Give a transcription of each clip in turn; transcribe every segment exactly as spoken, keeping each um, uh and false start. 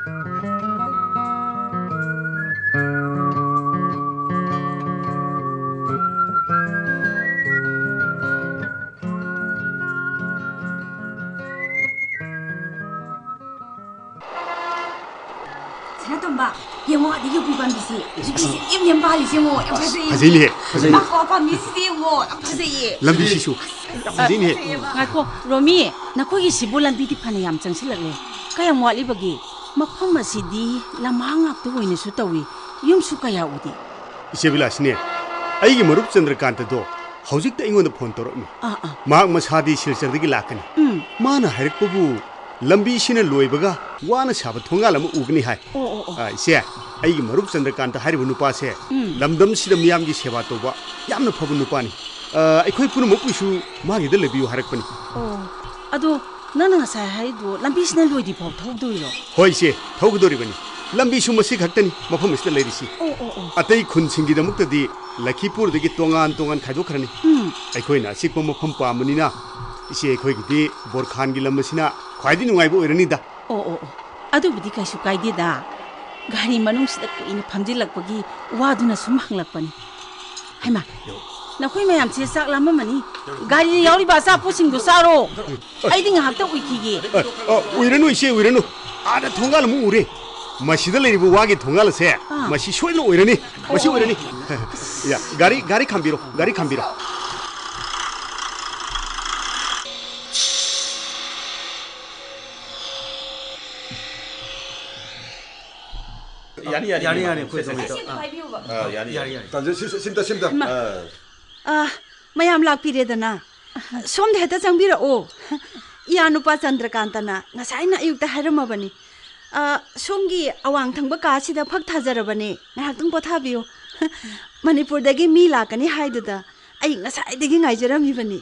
ꯁꯅꯥꯇꯣꯝꯕ, ꯌꯦꯡꯉꯣ, ꯑꯗꯒꯤ ꯌꯣꯡꯄꯤ ꯄꯥꯝꯕꯤꯁꯤ꯫ ꯌꯣꯡꯄꯤꯁꯤ name name policy ꯌꯦꯡꯉꯣ, ꯌꯥꯝ ꯐꯖꯩ꯫ ꯐꯖꯩꯅꯦ꯫ ꯐꯖꯩ꯫ ꯃꯥꯀꯣ ꯄꯥꯝꯕꯤꯁꯤꯗꯤ ꯌꯦꯡꯉꯣ, ꯌꯥꯝ ꯐꯖꯩꯌꯦ꯫ ꯂꯝꯕꯤꯁꯤꯁꯨ ꯌꯥꯝ ꯐꯖꯩꯅꯦ꯫ ꯐꯖꯩꯌꯦꯕ꯫ ꯉꯥꯏꯈꯣ, ꯔꯣꯃꯤ, ꯅꯈꯣꯏꯒꯤꯁꯤꯕꯨ ꯂꯝꯕꯤꯗꯤ ꯐꯅ ꯌꯥꯝ ꯆꯪꯁꯤꯜꯂꯛꯂꯦ꯫ ꯀꯌꯥꯝ ꯋꯥꯠꯂꯤꯕꯒꯦ? ꯃꯐꯝ ꯑꯁꯤꯗꯤ ꯂꯝꯍꯥꯡ ꯉꯥꯛꯇ ꯑꯣꯏꯅꯁꯨ ꯇꯧꯏ꯫ ꯌꯨꯝꯁꯨ ꯀꯌꯥ ꯎꯗꯦ꯫ ꯏꯆꯦ ꯕꯤꯂꯥꯁꯤꯅꯤ, ꯑꯩꯒꯤ ꯃꯔꯨꯞ ꯆꯟꯗ꯭ꯔꯀꯥꯟꯇꯗꯣ ꯍꯧꯖꯤꯛꯇ ꯑꯩꯉꯣꯟꯗ ꯐꯣꯟ ꯇꯧꯔꯛꯃꯤ꯫ ꯑꯥ, ꯑꯥ꯫ ꯃꯍꯥꯛ ꯃꯁꯥꯗꯤ ꯁꯤꯜꯆꯔꯗꯒꯤ ꯂꯥꯛꯀꯅꯤ꯫ ꯎꯝ꯫ ꯃꯥꯅ ꯍꯥꯏꯔꯛꯄꯕꯨ ꯂꯝꯕꯤꯁꯤꯅ ꯂꯣꯏꯕꯒ ꯋꯥꯅ ꯁꯥꯕ ꯊꯣꯡꯒꯥꯜ ꯑꯃ ꯎꯒꯅꯤ ꯍꯥꯏ꯫ ꯑꯣ, ꯑꯣ, ꯑꯣ꯫ ꯑ, ꯏꯆꯦ, ꯑꯩꯒꯤ ꯃꯔꯨꯞ ꯆꯟꯗ꯭ꯔꯀꯥꯟꯇ ꯍꯥꯏꯔꯤꯕ ꯅꯨꯄꯥꯁꯦ ꯎꯝ꯫ ꯂꯝꯗꯝꯁꯤꯗ ꯃꯤꯌꯥꯝꯒꯤ ꯁꯦꯕꯥ ꯇꯧꯕ ꯌꯥꯝꯅ ꯐꯕ ꯅꯨꯄꯥꯅꯤ꯫ ꯑ, ꯑꯩꯈꯣꯏ ꯄꯨꯝꯅꯃꯛꯄꯨꯁꯨ ꯃꯥꯒꯤꯗ ꯂꯩꯕꯤꯌꯨ ꯍꯥꯏꯔꯛꯄꯅꯤ꯫ ꯑꯣ, ꯑꯗꯣ ꯅꯪꯅ ꯉꯁꯥꯏ ꯍꯥꯏꯔꯤꯗꯣ ꯂꯝꯕꯤꯁꯤꯅ ꯂꯣꯏꯗ꯭ꯔꯤ ꯐꯥꯎ ꯊꯧꯗꯣꯏꯔꯣ? ꯍꯣꯏ ꯏꯆꯦ, ꯊꯧꯒꯗꯧꯔꯤꯕꯅꯤ꯫ ꯂꯝꯕꯤꯁꯨ ꯃꯁꯤ ꯈꯛꯇꯅꯤ ꯃꯐꯝ ꯑꯁꯤꯗ ꯂꯩꯔꯤꯁꯤ꯫ ꯑꯣ, ꯑꯣ, ꯑꯣ꯫ ꯑꯇꯩ ꯈꯨꯟꯁꯤꯡꯒꯤꯗꯃꯛꯇꯗꯤ ꯂꯈꯤꯄꯨꯔꯗꯒꯤ ꯇꯣꯉꯥꯟ ꯇꯣꯉꯥꯟ ꯈꯥꯏꯗꯣꯛꯈ꯭ꯔꯅꯤ꯫ ꯎꯝ꯫ ꯑꯩꯈꯣꯏꯅ ꯑꯆꯤꯛꯄ ꯃꯐꯝ ꯄꯥꯝꯕꯅꯤꯅ ꯏꯆꯦ ꯑꯩꯈꯣꯏꯒꯤꯗꯤ ꯕꯣꯔꯈꯥꯟꯒꯤ ꯂꯝ ꯑꯁꯤꯅ ꯈ꯭ꯋꯥꯏꯗꯒꯤ ꯅꯨꯡꯉꯥꯏꯕ ꯑꯣꯏꯔꯅꯤꯗ꯫ ꯑꯣ, ꯑꯣ, ꯑꯣ꯫ ꯑꯗꯨꯕꯨꯗꯤ ꯀꯩꯁꯨ ꯀꯥꯏꯗꯦꯗ꯫ ꯒꯥꯔꯤ ꯃꯅꯨꯡꯁꯤꯗ ꯀꯨꯏꯅ ꯐꯝꯖꯤꯜꯂꯛꯄꯒꯤ ꯋꯥꯗꯨꯅ ꯁꯨꯝ ꯍꯪꯂꯛꯄꯅꯤ꯫ ꯍꯩꯃꯥ, ꯅꯈꯣꯏ ꯃꯌꯥꯝꯁꯦ ꯆꯥꯛ ꯂꯥꯝꯃꯝꯃꯅꯤ꯫ ꯒꯥꯔꯤꯗ ꯌꯥꯎꯔꯤꯕ ꯑꯆꯥꯄꯣꯠꯁꯤꯡꯗꯣ ꯆꯥꯔꯣ꯫ ꯑꯩꯗꯤ ꯉꯥꯏꯍꯥꯛꯇ ꯎꯏꯈꯤꯒꯦ꯫ ꯑ, ꯑ, ꯎꯏꯔꯅꯨ ꯏꯆꯦ, ꯎꯏꯔꯅꯨ꯫ ꯑꯥꯗ ꯊꯣꯡꯒꯥꯜ ꯑꯃ ꯎꯔꯦ꯫ ꯃꯁꯤꯗ ꯂꯩꯔꯤꯕ ꯋꯥꯒꯤ ꯊꯣꯡꯒꯥꯜ ꯑꯁꯦ ꯑꯥ꯫ ꯃꯁꯤ ꯁꯣꯏꯗꯅ ꯑꯣꯏꯔꯅꯤ꯫ ꯃꯁꯤ ꯑꯣ꯫ ꯑꯣꯏꯔꯅꯤ꯫ ꯌꯥ, ꯒꯥꯔꯤ, ꯒꯥꯔꯤ ꯈꯥꯝꯕꯤꯔꯣ, ꯒꯥꯔꯤ ꯈꯥꯝꯕꯤꯔꯣ꯫ ꯌꯥꯅꯤ, ꯌꯥꯅꯤ, ꯌꯥꯅꯤ, ꯌꯥꯅꯤ, ꯁꯦ, ꯑꯩꯈꯣꯏ ꯁꯦ, ꯑꯗꯨꯝ ꯁꯦ꯫ ꯏꯆꯦ ꯑꯝꯇ ꯄꯥꯏꯕꯤꯌꯨꯕ꯫ ꯑꯥ, ꯌꯥꯅꯤ, ꯌꯥꯅꯤ, ꯌꯥꯅꯤ꯫ ꯇꯥꯟꯖ-, ꯁꯤ, ꯁꯤ, ꯁꯤꯝꯇ, ꯁꯤꯝꯇ꯫ ꯍꯩꯃꯥ꯫ ꯑꯥ꯫ ꯑꯥ, ꯃꯌꯥꯝ ꯂꯥꯛꯄꯤꯔꯦꯗꯅ꯫ ꯁꯣꯝꯗ ꯍꯦꯛꯇ ꯆꯪꯕꯤꯔꯛꯑꯣ꯫ ꯏꯌꯥ ꯅꯨꯄꯥ ꯆꯟꯗ꯭ꯔꯀꯥꯟꯇꯅ ꯉꯁꯥꯏꯅ ꯑꯌꯨꯛꯇ ꯍꯥꯏꯔꯝꯃꯕꯅꯤ꯫ ꯑꯥ, ꯁꯣꯝꯒꯤ ꯑꯋꯥꯡ ꯊꯪꯕ ꯀꯥꯁꯤꯗ ꯐꯛ ꯊꯥꯖꯔꯕꯅꯦ꯫ ꯉꯥꯏꯍꯥꯛꯇꯪ ꯄꯣꯊꯥꯕꯤꯌꯨ꯫ ꯃꯅꯤꯄꯨꯔꯗꯒꯤ ꯃꯤ ꯂꯥꯛꯀꯅꯤ ꯍꯥꯏꯗꯨꯗ ꯑꯩ ꯉꯁꯥꯏꯗꯒꯤ ꯉꯥꯏꯖꯔꯝꯃꯤꯕꯅꯤ꯫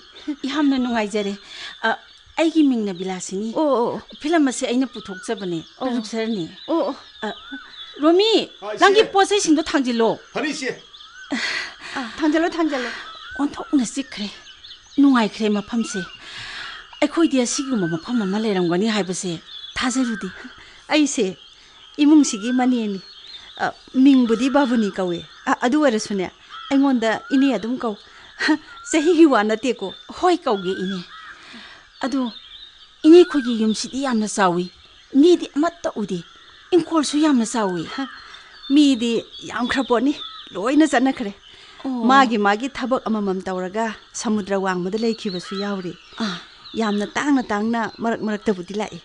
ꯌꯥꯝꯅ ꯅꯨꯡꯉꯥꯏꯖꯔꯦ꯫ ꯑ, ꯑꯩꯒꯤ ꯃꯤꯡꯅ ꯕꯤꯂꯥꯁꯤꯅꯤ꯫ ꯑꯣ, ꯑꯣ, ꯑꯣ꯫ ꯐꯤꯂꯝ ꯑꯁꯦ ꯑꯩꯅ ꯄꯨꯊꯣꯛꯆꯕꯅꯦ, ꯑꯣ꯫ ꯄ꯭ꯔꯣꯗ꯭ꯌꯨꯁꯔꯅꯤ꯫ ꯑꯣ, ꯑꯣ꯫ ꯑ, ꯔꯣꯃꯤ, ꯑ, ꯏꯆꯦ꯫ ꯅꯪꯒꯤ ꯄꯣꯠ ꯆꯩꯁꯤꯡꯗꯣ ꯊꯥꯡꯖꯤꯜꯂꯣ꯫ ꯐꯅꯤ, ꯏꯆꯦ꯫ ꯑ, ꯊꯥꯡꯖꯤꯜꯂꯣ, ꯊꯥꯡꯖꯤꯜꯂꯣ꯫ ꯑꯣꯟꯊꯣꯛꯅ ꯆꯤꯛꯈ꯭ꯔꯦ꯫ ꯅꯨꯡꯉꯥꯏꯈ꯭ꯔꯦ ꯃꯐꯝꯁꯦ꯫ ꯑꯩꯈꯣꯏꯗꯤ ꯑꯁꯤꯒꯨꯝꯕ ꯃꯐꯝ ꯑꯃ ꯂꯩꯔꯝꯒꯅꯤ ꯍꯥꯏꯕꯁꯦ ꯊꯥꯖꯔꯨꯗꯦ꯫ ꯑꯩꯁꯦ ꯏꯃꯨꯡꯁꯤꯒꯤ ꯃꯅꯦꯅꯤ꯫ ꯑ, ꯃꯤꯡꯕꯨꯗꯤ ꯕꯥꯕꯨꯅꯤ ꯀꯧꯏ꯫ ꯑ, ꯑꯗꯨ ꯑꯣꯏꯔꯁꯨꯅꯦ, ꯑꯩꯉꯣꯟꯗ ꯏꯅꯦ ꯑꯗꯨꯝ ꯀꯧ꯫ ꯆꯍꯤꯒꯤ ꯋꯥ ꯅꯠꯇꯦꯀꯣ꯫ ꯍꯣꯏ, ꯀꯧꯒꯦ, ꯏꯅꯦ꯫ ꯑꯗꯣ, ꯏꯅꯦ ꯈꯣꯏꯒꯤ ꯌꯨꯝꯁꯤꯗꯤ ꯌꯥꯝꯅ ꯆꯥꯎꯏ꯫ ꯃꯤꯗꯤ ꯑꯃꯠꯇ ꯎꯗꯦ꯫ ꯏꯪꯈꯣꯜꯁꯨ ꯌꯥꯝꯅ ꯆꯥꯎꯏ꯫ ꯃꯤꯗꯤ ꯌꯥꯝꯈ꯭ꯔ ꯄꯣꯠꯅꯤ, ꯂꯣꯏꯅ ꯆꯠꯅꯈ꯭ꯔꯦ꯫ ꯑꯣ꯫ ꯃꯥꯒꯤ ꯃꯥꯒꯤ ꯊꯕꯛ ꯑꯃꯃꯝ ꯇꯧꯔꯒ ꯁꯃꯨꯗ꯭ꯔ ꯋꯥꯡꯃꯗ ꯂꯩꯈꯤꯕꯁꯨ ꯌꯥꯎꯔꯤ꯫ ꯑꯥ꯫ ꯌꯥꯝꯅ ꯇꯥꯡꯅ ꯇꯥꯡꯅ ꯃꯔꯛ ꯃꯔꯛꯇꯕꯨꯗꯤ ꯂꯥꯛꯏ꯫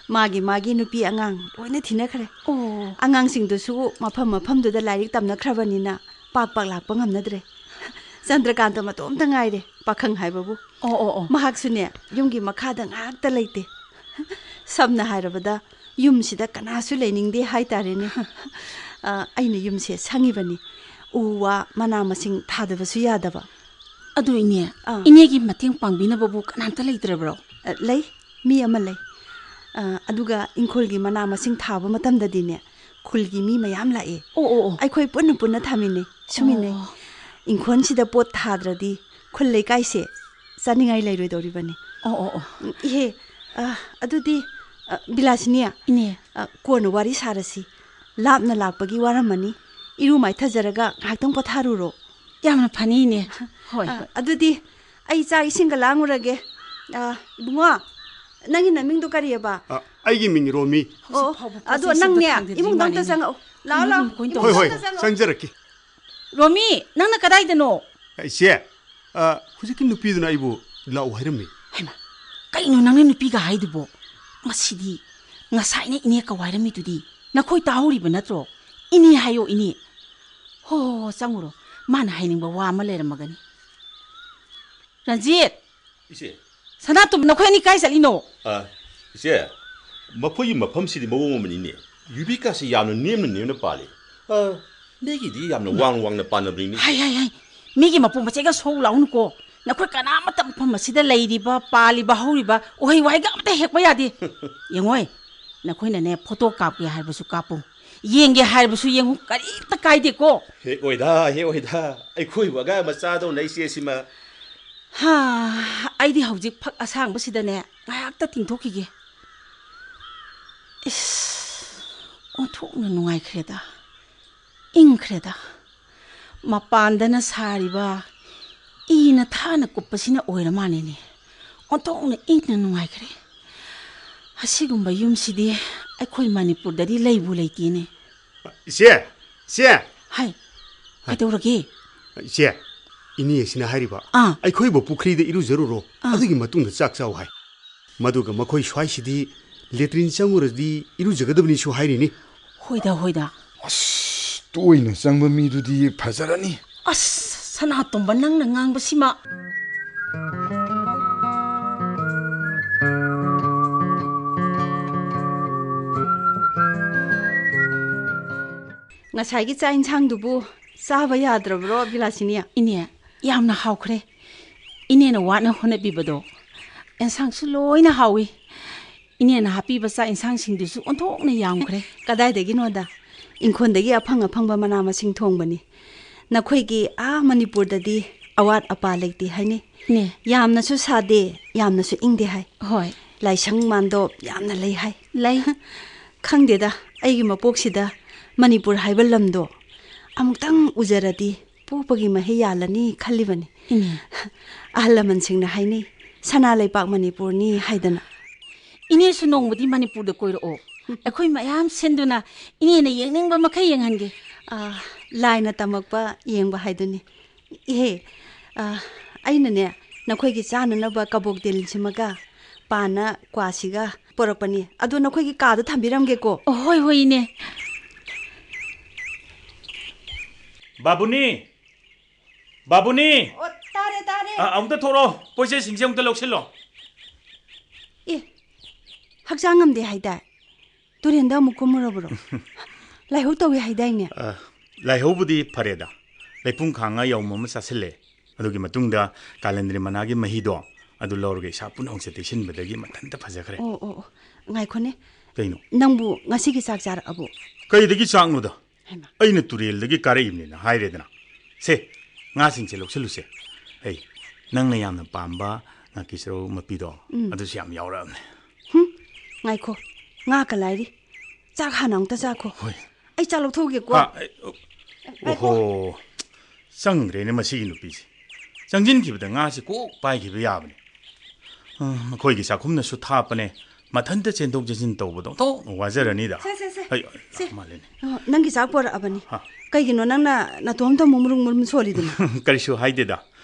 ꯃꯥꯒꯤ ꯃꯥꯒꯤ ꯅꯨꯄꯤ ꯑꯉꯥꯡ ꯂꯣꯏꯅ ꯊꯤꯅꯈ꯭ꯔꯦ꯫ ꯑꯣ꯫ ꯑꯉꯥꯡꯁꯤꯡꯗꯨꯁꯨ ꯃꯐꯝ ꯃꯐꯝꯗꯨꯗ ꯂꯥꯏꯔꯤꯛ ꯇꯝꯅꯈ꯭ꯔꯕꯅꯤꯅ ꯄꯥꯛ ꯄꯥꯛ ꯂꯥꯛꯄ ꯉꯝꯅꯗ꯭ꯔꯦ꯫ ꯆꯟꯗ꯭ꯔꯀꯥꯟꯇ ꯃꯇꯣꯝꯇ ꯉꯥꯏꯔꯦ, ꯄꯥꯈꯪ ꯍꯥꯏꯕꯕꯨ꯫ ꯑꯣ, ꯑꯣ, ꯑꯣ꯫ ꯃꯍꯥꯛꯁꯨꯅꯦ, ꯌꯨꯝꯒꯤ ꯃꯈꯥꯗ ꯉꯥꯏꯍꯥꯛꯇ ꯂꯩꯇꯦ꯫ ꯁꯝꯅ ꯍꯥꯏꯔꯕꯗ, ꯌꯨꯝꯁꯤꯗ ꯀꯅꯥꯁꯨ ꯂꯩꯅꯤꯡꯗꯦ ꯍꯥꯏꯇꯥꯔꯦꯅꯦ꯫ ꯑ, ꯑꯩꯅ ꯌꯨꯝꯁꯦ ꯁꯪꯉꯤꯕꯅꯤ꯫ ꯎ ꯋꯥ, ꯃꯅꯥ ꯃꯁꯤꯡ ꯊꯥꯗꯕꯁꯨ ꯌꯥꯗꯕ꯫ ꯑꯗꯨ ꯏꯅꯦ, ꯑꯥ꯫ ꯏꯅꯦꯒꯤ ꯃꯇꯦꯡ ꯄꯥꯡꯕꯤꯅꯕꯕꯨ ꯀꯅꯥꯝꯇ ꯂꯩꯇ꯭ꯔꯕ꯭ꯔꯣ? ꯑ, ꯂꯩ, ꯃꯤ ꯑꯃ ꯂꯩ꯫ ꯑ, ꯑꯗꯨꯒ ꯏꯪꯈꯣꯜꯒꯤ ꯃꯅꯥ ꯃꯁꯤꯡ ꯊꯥꯕ ꯃꯇꯝꯗꯗꯤꯅꯦ, ꯈꯨꯜꯒꯤ ꯃꯤ ꯃꯌꯥꯝ ꯂꯥꯛꯑꯦ꯫ ꯑꯣ, ꯑꯣ, ꯑꯣ꯫ ꯑꯩꯈꯣꯏ ꯄꯨꯟꯅ ꯄꯨꯟꯅ ꯊꯥꯃꯤꯟꯅꯩ, ꯁꯨꯃꯤꯟꯅꯩ꯫ ꯑꯣ꯫ ꯏꯪꯈꯣꯜꯁꯤꯗ ꯄꯣꯠ ꯊꯥꯗ꯭ꯔꯗꯤ ꯈꯨꯜ ꯂꯩꯀꯥꯏꯁꯦ ꯆꯥꯅꯤꯡꯉꯥꯏ ꯂꯩꯔꯣꯏꯗꯧꯔꯤꯕꯅꯤ꯫ ꯑꯣ, ꯑꯣ, ꯑꯣ꯫ ꯎꯝ, ꯏꯍꯦ, ꯑ, ꯑꯗꯨꯗꯤ, ꯑ, ꯕꯤꯂꯥꯁꯤꯅꯤ, ꯏꯅꯦ꯫ ꯑ, ꯀꯣꯟꯅ ꯋꯥꯔꯤ ꯁꯥꯔꯁꯤ꯫ ꯂꯥꯞꯅ ꯂꯥꯛꯄꯒꯤ ꯋꯥꯔꯝꯃꯅꯤ꯫ ꯏꯔꯨ ꯃꯥꯏꯊꯖꯔꯒ ꯉꯥꯏꯍꯥꯛꯇꯪ ꯄꯣꯊꯥꯔꯨꯔꯣ꯫ ꯌꯥꯝꯅ ꯐꯅꯤ, ꯏꯅꯦ꯫ ꯍꯣꯏ, ꯑ, ꯍꯣꯏ꯫ ꯑꯗꯨꯗꯤ ꯑꯩ ꯆꯥꯛ ꯏꯁꯤꯡꯒ ꯂꯥꯡꯉꯨꯔꯒꯦ꯫ ꯑ, ꯏꯕꯨꯡꯉꯣ, ꯅꯪꯒꯤ ꯅꯃꯤꯡꯗꯣ ꯀꯔꯤꯑꯕ? ꯑ, ꯑꯩꯒꯤ ꯃꯤꯡ ꯔꯣꯃꯤ꯫ ꯍꯧꯖꯤꯛ ꯑꯣ, ꯐꯥꯎꯕ ꯄꯣꯠ ꯑꯗꯣ ꯆꯩꯁꯦ ꯑꯝꯇ ꯅꯪꯅꯦ, ꯊꯥꯡꯗꯗ꯭ꯔꯤ ꯏꯃꯨꯡꯗ ꯑꯝꯇ ꯃꯥꯜꯂꯦꯅꯦ꯫ ꯆꯪꯉꯛꯑꯣ꯫ ꯂꯥꯛꯑꯣ, ꯂꯥꯛꯑꯣ꯫ ꯏꯃꯨꯡ ꯂꯣꯏ ꯍꯣꯏ, ꯍꯣꯏ, ꯇꯧꯔꯦ꯫ ꯆꯪꯖꯔꯛꯀꯦ꯫ ꯔꯣꯃꯤ, ꯅꯪꯅ ꯀꯗꯥꯏꯗꯅꯣ? ꯏꯆꯦ, ꯑ, ꯍꯧꯖꯤꯛꯀꯤ ꯅꯨꯄꯤꯗꯨꯅ ꯑꯩꯕꯨ ꯂꯥꯛꯎ ꯍꯥꯏꯔꯝꯃꯤ꯫ ꯍꯩꯃꯥ, ꯀꯩꯅꯣ ꯅꯪꯅ ꯅꯨꯄꯤꯒ ꯍꯥꯏꯗꯨꯕꯣ? ꯃꯁꯤꯗꯤ ꯉꯁꯥꯏꯅ ꯏꯅꯦ ꯀꯧ ꯍꯥꯏꯔꯝꯃꯤꯗꯨꯗꯤ꯫ ꯅꯈꯣꯏ ꯇꯥꯍꯧꯔꯤꯕ ꯅꯠꯇ꯭ꯔꯣ? ꯏꯅꯦ ꯍꯥꯏꯌꯣ, ꯏꯅꯦ꯫ ꯍꯣ, ꯍꯣ, ꯍꯣ, ꯆꯪꯉꯨꯔꯣ꯫ ꯃꯥꯅ ꯍꯥꯏꯅꯤꯡꯕ ꯋꯥ ꯑꯃ ꯂꯩꯔꯝꯃꯒꯅꯤ꯫ ꯔꯟꯖꯤꯠ! ꯏꯆꯦ꯫ ꯁꯅꯥꯇꯣꯝꯕꯤ, ꯅꯈꯣꯏ ꯑꯅꯤ ꯀꯥꯏ ꯆꯠꯂꯤꯅꯣ? ꯑ, ꯏꯆꯦ, ꯃꯈꯣꯏꯒꯤ ꯃꯐꯝꯁꯤꯗꯤ ꯃꯑꯣꯡ ꯑꯃꯅꯤꯅꯦ꯫ ꯌꯨꯕꯤꯀꯥꯁꯤ ꯌꯥꯝꯅ ꯅꯦꯝꯅ ꯅꯦꯝꯅ ꯄꯥꯜꯂꯤ꯫ ꯑ, ꯃꯤꯒꯤꯗꯤ ꯌꯥꯝꯅ ꯋꯥꯡ ꯋꯥꯡꯅ ꯄꯥꯟꯅꯕꯅꯤꯅꯦ꯫ ꯍꯥꯏ, ꯍꯥꯏ, ꯍꯥꯏ꯫ ꯃꯤꯒꯤ ꯃꯄꯣ ꯃꯆꯩꯒ ꯁꯣꯛꯎ ꯂꯥꯛꯎꯅꯨꯀꯣ꯫ ꯅꯈꯣꯏ ꯀꯅꯥꯃꯠꯇ ꯃꯐꯝ ꯑꯁꯤꯗ ꯂꯩꯔꯤꯕ, ꯄꯥꯜꯂꯤꯕ, ꯍꯧꯔꯤꯕ ꯎꯍꯩ ꯋꯥꯍꯩꯒ ꯑꯃꯠꯇ ꯍꯦꯛꯄ ꯌꯥꯗꯦ꯫ ꯌꯦꯡꯉꯣꯏ, ꯅꯈꯣꯏꯅꯅꯦ, ꯐꯣꯇꯣ ꯀꯥꯞꯀꯦ ꯍꯥꯏꯔꯕꯁꯨ ꯀꯥꯞꯄꯨ, ꯌꯦꯡꯒꯦ ꯍꯥꯏꯔꯕꯁꯨ ꯌꯦꯡꯉꯨ, ꯀꯔꯤꯝꯇ ꯀꯥꯏꯗꯦꯀꯣ꯫ ꯍꯦꯛ ꯑꯣꯏꯗ, ꯍꯦꯛ ꯑꯣꯏꯗ꯫ ꯑꯩꯈꯣꯏꯕꯨ ꯑꯉꯥꯡ ꯃꯆꯥꯗꯧꯅ ꯏꯆꯦꯁꯤꯃ꯫ ꯍꯥ, ꯑꯩꯗꯤ ꯍꯧꯖꯤꯛ ꯐꯛ ꯑꯁꯥꯡꯕꯁꯤꯗꯅꯦ ꯉꯥꯏꯍꯥꯛꯇ ꯇꯤꯡꯊꯣꯛꯈꯤꯒꯦ꯫ ꯏꯁ꯫ ꯑꯣꯟꯊꯣꯛꯅ ꯅꯨꯡꯉꯥꯏꯈ꯭ꯔꯦꯗ, ꯏꯪꯈ꯭ꯔꯦꯗ꯫ ꯃꯄꯥꯟꯗꯅ ꯁꯥꯔꯤꯕ ꯏꯅ ꯊꯥꯅ ꯀꯨꯞꯄꯁꯤꯅ ꯑꯣꯏꯔ ꯃꯥꯜꯂꯦꯅꯦ꯫ ꯑꯣꯟꯊꯣꯛꯅ ꯏꯪꯅ ꯅꯨꯡꯉꯥꯏꯈ꯭ꯔꯦ꯫ ꯑꯁꯤꯒꯨꯝꯕ ꯌꯨꯝꯁꯤꯗꯤ ꯑꯩꯈꯣꯏ ꯃꯅꯤꯄꯨꯔꯗꯗꯤ ꯂꯩꯕꯨ ꯂꯩꯇꯦꯅꯦ꯫ ꯏꯆꯦ! ꯏꯆꯦ! ꯍꯥꯏ, ꯍꯥꯏ꯫ ꯀꯩꯗꯧꯔꯒꯦ? ꯏꯆꯦ, ꯏꯅꯦꯁꯤꯅ ꯍꯥꯏꯔꯤꯕ, ꯑꯥ꯫ "ꯑꯩꯈꯣꯏꯕꯨ ꯄꯨꯈ꯭ꯔꯤꯗ ꯏꯔꯨꯖꯔꯨꯔꯣ, ꯑꯥ꯫ ꯑꯗꯨꯒꯤ ꯃꯇꯨꯡꯗ ꯆꯥꯛ ꯆꯥꯎ" ꯍꯥꯏ꯫ ꯃꯗꯨꯒ ꯃꯈꯣꯏ ꯁ꯭ꯋꯥꯏꯁꯤꯗꯤ ꯂꯦꯇ꯭ꯔꯤꯟ ꯆꯪꯉꯨꯔꯗꯤ ꯏꯔꯨꯖꯒꯗꯕꯅꯤꯁꯨ ꯍꯥꯏꯔꯤꯅꯤ꯫ ꯍꯣꯏꯗ, ꯍꯣꯏꯗ꯫ ꯑꯁ, ꯇꯣꯏꯅ ꯆꯪꯕ ꯃꯤꯗꯨꯗꯤ ꯐꯖꯔꯅꯤ꯫ ꯑꯁ, ꯁꯅꯥꯇꯣꯝꯕ, ꯅꯪꯅ ꯉꯥꯡꯕꯁꯤꯃ꯫ ꯉꯁꯥꯏꯒꯤ ꯆꯥꯛ ꯏꯟꯁꯥꯡꯗꯨꯕꯨ ꯆꯥꯕ ꯌꯥꯗ꯭ꯔꯕ꯭ꯔꯣ, ꯕꯤꯂꯥꯁꯤꯅꯤ? ꯏꯅꯦ, ꯌꯥꯝꯅ ꯍꯥꯎꯈ꯭ꯔꯦ꯫ ꯏꯅꯦꯅ ꯋꯥꯅ ꯍꯣꯠꯅꯕꯤꯕꯗꯣ꯫ ꯏꯟꯁꯥꯡꯁꯨ ꯂꯣꯏꯅ ꯍꯥꯎꯏ꯫ ꯏꯅꯦꯅ ꯍꯥꯞꯄꯤꯕ ꯆꯥꯛ ꯏꯟꯁꯥꯡꯁꯤꯡꯗꯨꯁꯨ ꯑꯣꯟꯊꯣꯛꯅ ꯌꯥꯝꯈ꯭ꯔꯦ꯫ ꯀꯗꯥꯏꯗꯒꯤꯅꯣꯗ? ꯏꯪꯈꯣꯜꯗꯒꯤ ꯑꯐꯪ ꯑꯐꯪꯕ ꯃꯅꯥ ꯃꯁꯤꯡ ꯊꯣꯡꯕꯅꯤ꯫ ꯅꯈꯣꯏꯒꯤ ꯑꯥ ꯃꯅꯤꯄꯨꯔꯗꯗꯤ ꯑꯋꯥꯠ ꯑꯄꯥ ꯂꯩꯇꯦ ꯍꯥꯏꯅꯩ꯫ ꯏꯅꯦ꯫ ꯌꯥꯝꯅꯁꯨ ꯁꯥꯗꯦ, ꯌꯥꯝꯅꯁꯨ ꯏꯪꯗꯦ ꯍꯥꯏ꯫ ꯍꯣꯏ꯫ ꯂꯥꯏꯁꯪ ꯃꯥꯟꯗꯣꯞ ꯌꯥꯝꯅ ꯂꯩ ꯍꯥꯏ꯫ ꯂꯩ꯫ ꯈꯪꯗꯦꯗ, ꯑꯩꯒꯤ ꯃꯄꯣꯛꯁꯤꯗ ꯃꯅꯤꯄꯨꯔ ꯍꯥꯏꯕ ꯂꯝꯗꯣ ꯑꯃꯨꯛꯇꯪ ꯎꯖꯔꯗꯤ ꯄꯣꯛꯄꯒꯤ ꯃꯍꯩ ꯌꯥꯜꯂꯅꯤ ꯈꯜꯂꯤꯕꯅꯤ꯫ ꯏꯅꯦ꯫ ꯑꯍꯜ ꯂꯃꯟꯁꯤꯡꯅ ꯍꯥꯏꯅꯩ, "ꯁꯅꯥ ꯂꯩꯄꯥꯛ ꯃꯅꯤꯄꯨꯔꯅꯤ" ꯍꯥꯏꯗꯅ꯫ ꯏꯅꯦꯁꯨ ꯅꯣꯡꯃꯗꯤ ꯃꯅꯤꯄꯨꯔꯗ ꯀꯣꯏꯔꯛꯑꯣ꯫ ꯑꯩꯈꯣꯏ ꯃꯌꯥꯝ ꯁꯤꯟꯗꯨꯅ ꯏꯅꯦꯅ ꯌꯦꯡꯅꯤꯡꯕ ꯃꯈꯩ ꯌꯦꯡꯍꯟꯒꯦ꯫ ꯑꯥ, ꯂꯥꯏꯅ ꯇꯝꯃꯛꯄ ꯌꯦꯡꯕ ꯍꯥꯏꯗꯨꯅꯤ꯫ ꯏꯍꯦ, ꯑꯥ, ꯑꯩꯅꯅꯦ, ꯅꯈꯣꯏꯒꯤ ꯆꯥꯅꯅꯕ ꯀꯕꯣꯛ ꯇꯦꯜꯁꯤꯃꯒ ꯄꯥꯟꯅ ꯀ꯭ꯋꯥꯁꯤꯒ ꯄꯣꯔꯛꯄꯅꯤ꯫ ꯑꯗꯣ ꯅꯈꯣꯏꯒꯤ ꯀꯥꯗ ꯊꯝꯕꯤꯔꯝꯒꯦꯀꯣ꯫ ꯍꯣꯏ, ꯍꯣꯏ, ꯏꯅꯦ꯫ ꯕꯥꯕꯨꯅꯤ! ꯕꯥꯕꯨꯅꯤ! ꯑꯣ, ꯇꯥꯔꯦ, ꯇꯥꯔꯦ꯫ ꯑ, ꯑꯃꯨꯛꯇ ꯊꯣꯛꯂꯛꯑꯣ꯫ ꯄꯣꯠ ꯆꯩꯁꯤꯡꯁꯦ ꯑꯃꯨꯛꯇ ꯂꯧꯁꯤꯜꯂꯣ꯫ ꯑꯦ, ꯍꯛꯆꯥꯡ ꯉꯝꯗꯦ ꯍꯥꯏꯗꯥꯏ? ꯇꯨꯔꯦꯟꯗ ꯑꯃꯨꯛ ꯀꯨꯝꯃꯨꯔꯕ꯭ꯔꯣ? ꯂꯥꯏꯍꯧ ꯇꯧꯏ ꯍꯥꯏꯗꯥꯏꯅꯦ? ꯑ, ꯂꯥꯏꯍꯧꯕꯨꯗꯤ ꯐꯔꯦꯗ꯫ ꯂꯩꯄꯨꯡ ꯈꯥꯡꯉ ꯌꯥꯎꯝ ꯑꯃ ꯆꯥꯁꯤꯜꯂꯦ꯫ ꯑꯗꯨꯒꯤ ꯃꯇꯨꯡꯗ ꯀꯥꯂꯦꯟꯗ꯭ꯔꯤ ꯃꯅꯥꯒꯤ ꯃꯍꯤꯗꯣ ꯑꯗꯨ ꯂꯧꯔꯒ ꯏꯁꯥ ꯄꯨꯝꯅꯃꯛꯁꯦ ꯇꯩꯁꯤꯟꯕꯗꯒꯤ ꯃꯊꯟꯇ ꯐꯖꯈ꯭ꯔꯦ꯫ ꯑꯣ, ꯑꯣ, ꯑꯣ꯫ ꯉꯥꯏꯈꯣꯅꯦ꯫ ꯀꯩꯅꯣ? ꯅꯪꯕꯨ ꯉꯁꯤꯒꯤ ꯆꯥꯛ ꯆꯥꯔꯛꯑꯕꯣ? ꯀꯩꯗꯒꯤ ꯆꯥꯛꯅꯣꯗ? ꯍꯩꯃꯥ꯫ ꯑꯩꯅ ꯇꯨꯔꯦꯜꯗꯒꯤ ꯀꯥꯔꯛꯏꯕꯅꯤꯅ ꯍꯥꯏꯔꯦꯗꯅ꯫ ꯁꯦ, ꯉꯥꯁꯤꯡꯁꯦ ꯂꯧꯁꯤꯜꯂꯨꯁꯦ꯫ ꯍꯩ, ꯅꯪꯅ ꯌꯥꯝꯅ ꯄꯥꯝꯕ ꯉꯥꯀꯤ ꯆꯔꯧ ꯃꯄꯤꯗꯣ, ꯎꯝ꯫ ꯑꯗꯨꯁꯨ ꯌꯥꯝ ꯌꯥꯎꯔꯛꯑꯕꯅꯦ꯫ ꯍꯨꯝ, ꯉꯥꯏꯈꯣ, ꯉꯥ ꯀ ꯂꯥꯏꯔꯤ꯫ ꯆꯥꯛ ꯍꯥꯟꯅ ꯑꯃꯨꯛꯇ ꯆꯥꯈꯣ꯫ ꯍꯣꯏ꯫ ꯑꯩ ꯆꯥꯛ ꯂꯧꯊꯣꯛꯎꯒꯦꯀꯣ꯫ ꯍꯥ, ꯑꯩ, ꯑꯣ, ꯉꯥꯏꯈꯣ꯫ ꯑꯣꯍꯣ, ꯆꯪꯗ꯭ꯔꯦꯅꯦ ꯃꯁꯤꯒꯤ ꯅꯨꯄꯤꯁꯦ꯫ ꯆꯪꯁꯤꯟꯈꯤꯕꯗ ꯉꯥꯁꯦ ꯀꯣꯛ ꯄꯥꯏꯈꯤꯕ ꯌꯥꯕꯅꯤ꯫ ꯑ, ꯃꯈꯣꯏꯒꯤ ꯆꯥꯛꯈꯨꯝꯅꯁꯨ ꯊꯥꯞꯄꯅꯦ꯫ ꯃꯊꯟꯇ ꯆꯦꯟꯊꯣꯛ ꯆꯦꯟꯁꯤꯟ ꯇꯧꯕꯗꯣ ꯑꯣꯟꯊꯣꯛꯅ ꯋꯥꯖꯔꯅꯤꯗ꯫ ꯁꯦ, ꯁꯦ, ꯁꯦ꯫ ꯑꯩ, ꯁꯦ꯫ ꯃꯥꯜꯂꯦꯅꯦ꯫ ꯑꯣ, ꯅꯪꯒꯤ ꯆꯥꯛ ꯄꯣꯔꯛꯑꯕꯅꯤ꯫ ꯍꯥ꯫ ꯀꯩꯒꯤꯅꯣ ꯅꯪꯅ ꯅꯇꯣꯝꯇ ꯑꯃꯨꯛ ꯃꯨꯔꯨꯝ ꯃꯨꯔꯨꯝ ꯁꯣꯜꯂꯤꯗꯨꯅ? ꯀꯔꯤꯁꯨ ꯍꯥꯏꯗꯦꯗ꯫